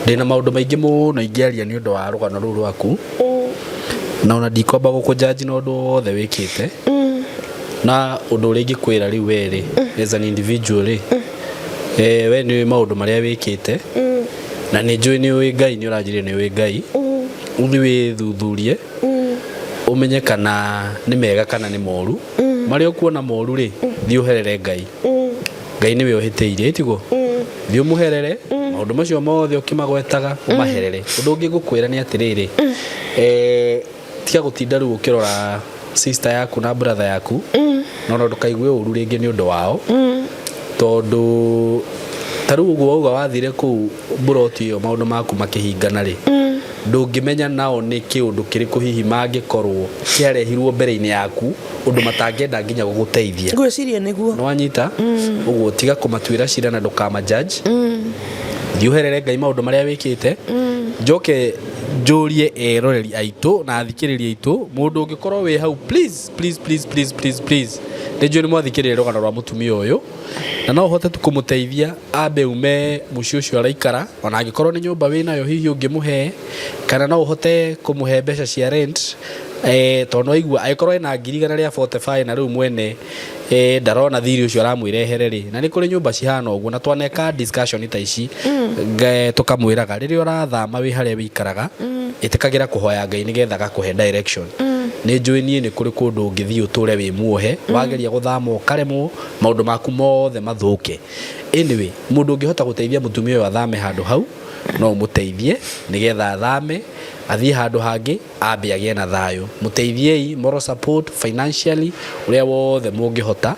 ndĩna maũndũ maingĩ mũno ingĩaria nĩ ũndũ wa rũgano rũu rwaku na ona ndikwamba gũkũjanji na ũndũ wothe wĩkĩte na ũndũ ũrĩa ingĩkwĩra rĩu we rĩ as an individual rĩ eh, we nĩ ũĩ maũndũ marĩa wĩkĩte na nĩ njũĩ nĩ ũĩ Ngai nĩ ũranjĩrire nĩ ũĩ Ngai ũthiĩ wĩthuthurie ũmenye kana nĩ mega kana nĩ moru marĩa ũkuona moru rĩ thiĩ ũherere Ngai Ngai nĩwe ũhĩtĩirie ĩtiguo thiĩ ũmũherere maũndũ macio mothe ũkĩmagwetaga ũmaherere ũndũ ũngĩ ngũkwĩra nĩ atĩrĩrĩ eh, tiga gũtinda rĩu ũkĩrora sister yaku na brother yaku no no ndũkaigue ũru rĩngĩ nĩ ũndũ wao tondũ ta rĩu ũguo wauga wathire kũu mburoti ĩyo maũndũ maku makĩhingana rĩ ndũngĩmenya nao nĩ kĩũndũ kĩrĩkũ hihi mangĩkorwo kĩarehirwo mbere-inĩ yaku ũndũ matangĩenda nginya gũgũteithia. Ngwĩciria nĩguo. Nĩwanyita? Ũguo tiga kũmatuĩra cira na ndũkama judge. Thiĩ ũherere Ngai maũndũ marĩa wĩkĩte. Njoke njũrie eroreri aitũ na athikĩrĩria aitũ mũndũ ũngĩkorwo wĩ hau please please please please please please nĩ njũĩ nĩ mwathikĩrĩria rũgano rwa mũtumia ũyũ na no ũhote tu kũmũteithia ambe ume mũciĩ ũcio araikara ona angĩkorwo nĩ nyũmba wĩnayo hihi ũngĩmũhe kana no ũhote kũmũhe mbeca cia rent eh, tondũ aigua angĩkorwo ena 145,000 na rĩu mwene eh, ndarona thirĩ ũcio aramwĩra ehere rĩ na nĩ kũrĩ nyũmba cihana ũguo na twaneka discussion ta ici tũkamwĩraga rĩrĩa ũrathama wĩ harĩa wĩikaraga ĩtĩkagĩra kũhoya Ngai nĩgetha agakũhe direction nĩ njũĩ niĩ nĩ kũrĩ kũndũ ũngĩthiĩ ũtũre wĩ muohe wageria gũthama ũkaremwo maũndũ maku mothe mathũke anyway mũndũ ũngĩhota gũteithia mũtumia ũyũ athame handũ hau no ũmũteithie nĩgetha athame athiĩ handũ hangĩ ambe agĩe na thayũ mũteithiei moral support financially ũrĩa wothe mũngĩhota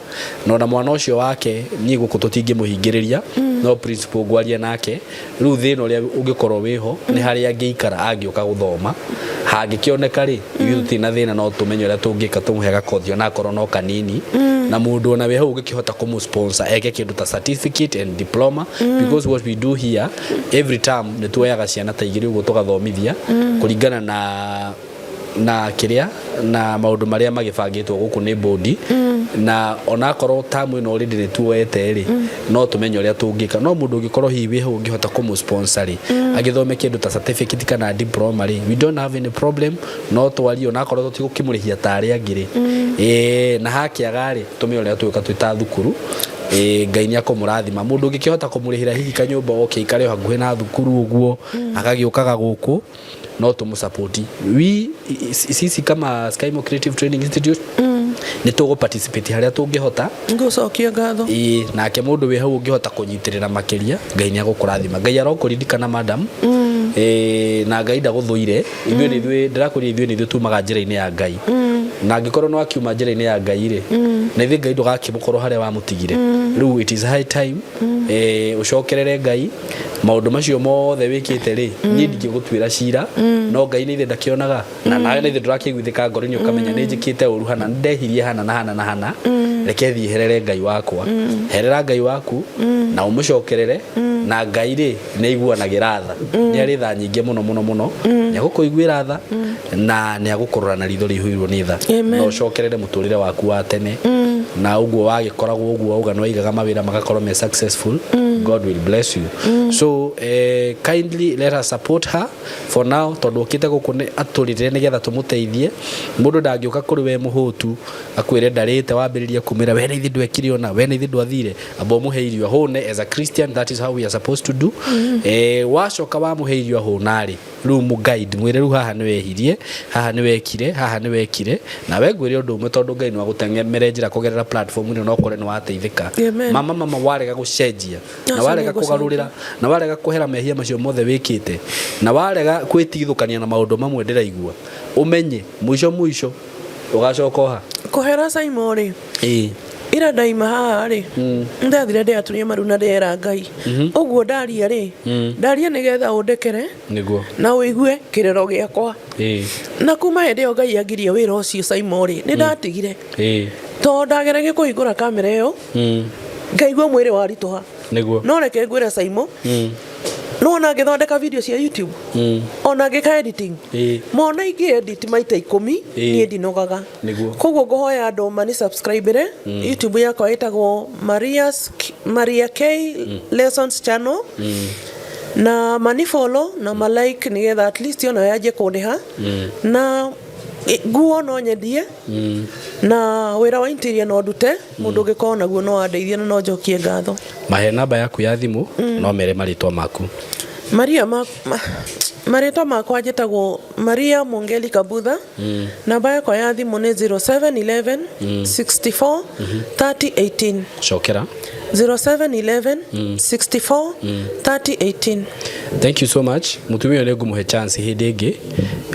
na ona mwana ũcio wake niĩ gũkũ tũtingĩmũhingĩrĩria no principal ngwaria nake rĩu thĩna ũrĩa ũngĩkorwo wĩho nĩ harĩa angĩikara angĩũka gũthoma hangĩkĩoneka rĩ ithuĩ tũtirĩ na thĩna no tũmenye ũrĩa tũngĩka tũmũhe gakothi ona akorwo no kanini na mũndũ ona wĩ hau ũngĩkĩhota kũmũ sponsor eke kĩndũ ta certificate and diploma because what we do here every term nĩ tuoyaga ciana ta igĩrĩ ũguo tũgathomithia kũringana na na kĩrĩa na maũndũ marĩa magĩbangĩtwo gũkũ nĩ bodi na onakorwo tamu ĩno already nĩ tuoete rĩ no tũmenye ũrĩa tũngĩka no mũndũ ũngĩkorwo hihi wĩ hau ũngĩhota kũmũ sponsor rĩ agĩthome kĩndũ ta certificate kana diploma rĩ we don't have any problem no twarie onakorwo tũtigũkĩmũrĩhia ta arĩa angĩ rĩ ĩĩ na hakĩaga rĩ tũmenye ũrĩa twĩka twĩ ta thukuru ĩĩ Ngai nĩ akũmũrathima mũndũ ũngĩkĩhota kũmũrĩhĩra hihi kanyũmba oke aikare o hakuhĩ na thukuru ũguo agagĩũkaga gũkũ no tũmũ we sisi kama Skymo Creative Training Institute nĩ tũgũ participate harĩa tũngĩhota ngũcokia ngatho ĩĩ nake mũndũ wĩ hau ũngĩhota kũnyitĩrĩra makĩria Ngai nĩ agũkũrathima Ngai arokũririkana madam ĩĩ na Ngai ndagũthũire ithuĩ nĩ ithuĩ ndĩrakwĩra ithuĩ nĩ ithuĩ tumaga njĩra-inĩ ya Ngai na angĩkorwo nĩ wakiuma njĩra-inĩ ya Ngai rĩ na ithuĩ Ngai ndũgakĩmũkorwo harĩa wamũtigire rĩu it is high time eh, ũcokerere Ngai maũndũ macio mothe wĩkĩte rĩ niĩ ndingĩgũtuĩra cira no Ngai nĩ ithe ndakĩonaga na nawe na ithe ndũrakĩiguithĩka ngoro-inĩ ũkamenya nĩ njĩkĩte ũru hana nĩ ndehirie hana na hana na hana reke thiĩ herere Ngai wakwa herera Ngai waku na ũmũcokerere na Ngai rĩ nĩ aiguanagĩra tha nĩ arĩ tha nyingĩ mũno mũno mũno nĩ agũkũiguĩra tha na nĩ agũkũrora na ritho rĩihũirwo nĩ tha Amen. na ũcokerere mũtũrĩre waku wa tene Na ũguo wagĩkoragwo ũguo wauga nĩ waigaga mawĩra magakorwo me successful. God will bless you. So kindly let us support her for now, tondũ okĩte gũkũ nĩ atũrĩre nĩgetha tũmũteithie. Mũndũ ndangĩũka kũrĩ we mũhũtu akwĩre ndarĩte, wambĩrĩrie kumĩra we nĩ ithe ndwekire, ona we nĩ ithe ndwathire, amba ũmũhe irio ahũne. As a Christian, that is how we are supposed to do. Wacoka wamũhe irio ahũna rĩ, rĩu mũguide, mwĩre rĩu haha nĩ wehirie, haha nĩ wekire, haha nĩ wekire. Na we ngwĩre ũndũ ũmwe, tondũ Ngai nĩ wagũteng'emere njĩra kũgerera platform ĩno, no ũkore nĩ wateithĩka. Amen. Mama, warega gũcenjia na Acio warega nĩ kũgarũrĩra na warega kũhera mehia macio mothe wĩkĩte na warega kwĩtigithũkania na maũndũ mamwe ndĩraigua, ũmenye mũico mũico ũgacoka oha. Kũhera Saimo rĩ, ira ndaima haha rĩ, ndathire ndĩaturie maru na ndĩera Ngai ũguo ndaria rĩ, ndaria nĩgetha ũndekere Nĩguo. Na ũigue kĩrĩro gĩakwa. Na kuma hĩndĩ ĩyo Ngai angirie wĩra ũcio, Saimo rĩ, nĩ ndatigire, tondũ ndageragia kũhingũra kamera ĩyo, ngaigua mwĩrĩ waritũha. No reke ngwĩre, Saimo, nĩwona ngĩthondeka video cia YouTube, ona ngĩka editing, mona ingĩ edit maita 10, niĩ ndinogaga. Koguo ngũhoya andũ mani subscribe YouTube yakwa, ĩtagwo Maria K Lessons Channel, na mani follow na ma like nigetha at least ona yanjie kũndĩha. Na nguo no nyendie, na wĩra wa interior no ndute. Mũndũ ũngĩkorwo naguo no andeithie na no njokie ngatho. Mahe namba yaku ya thimũ, no mere marĩtwa maku. Maria marĩtwa makwa njĩtagwo Maria Mongeli Kabutha. Namba yakwa ya thimũ nĩ 0711 64 30 18. Cokera. 0711 64 30 18. Thank you so much. Mutumia ũyũ nĩ ngũmũhe chance hĩndĩ ĩngĩ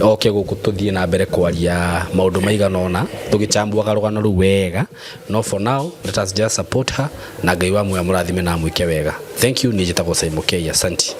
oke gũkũ, tũthiĩ na mbere kwaria maũndũ maigana ũna tũgĩchambuaga rũgano rũu wega. No for now, let us just support her, na Ngai wa muoyo amũrathime na amwĩke wega. Thank you. Niĩ njĩtagwo Simon K. Asante.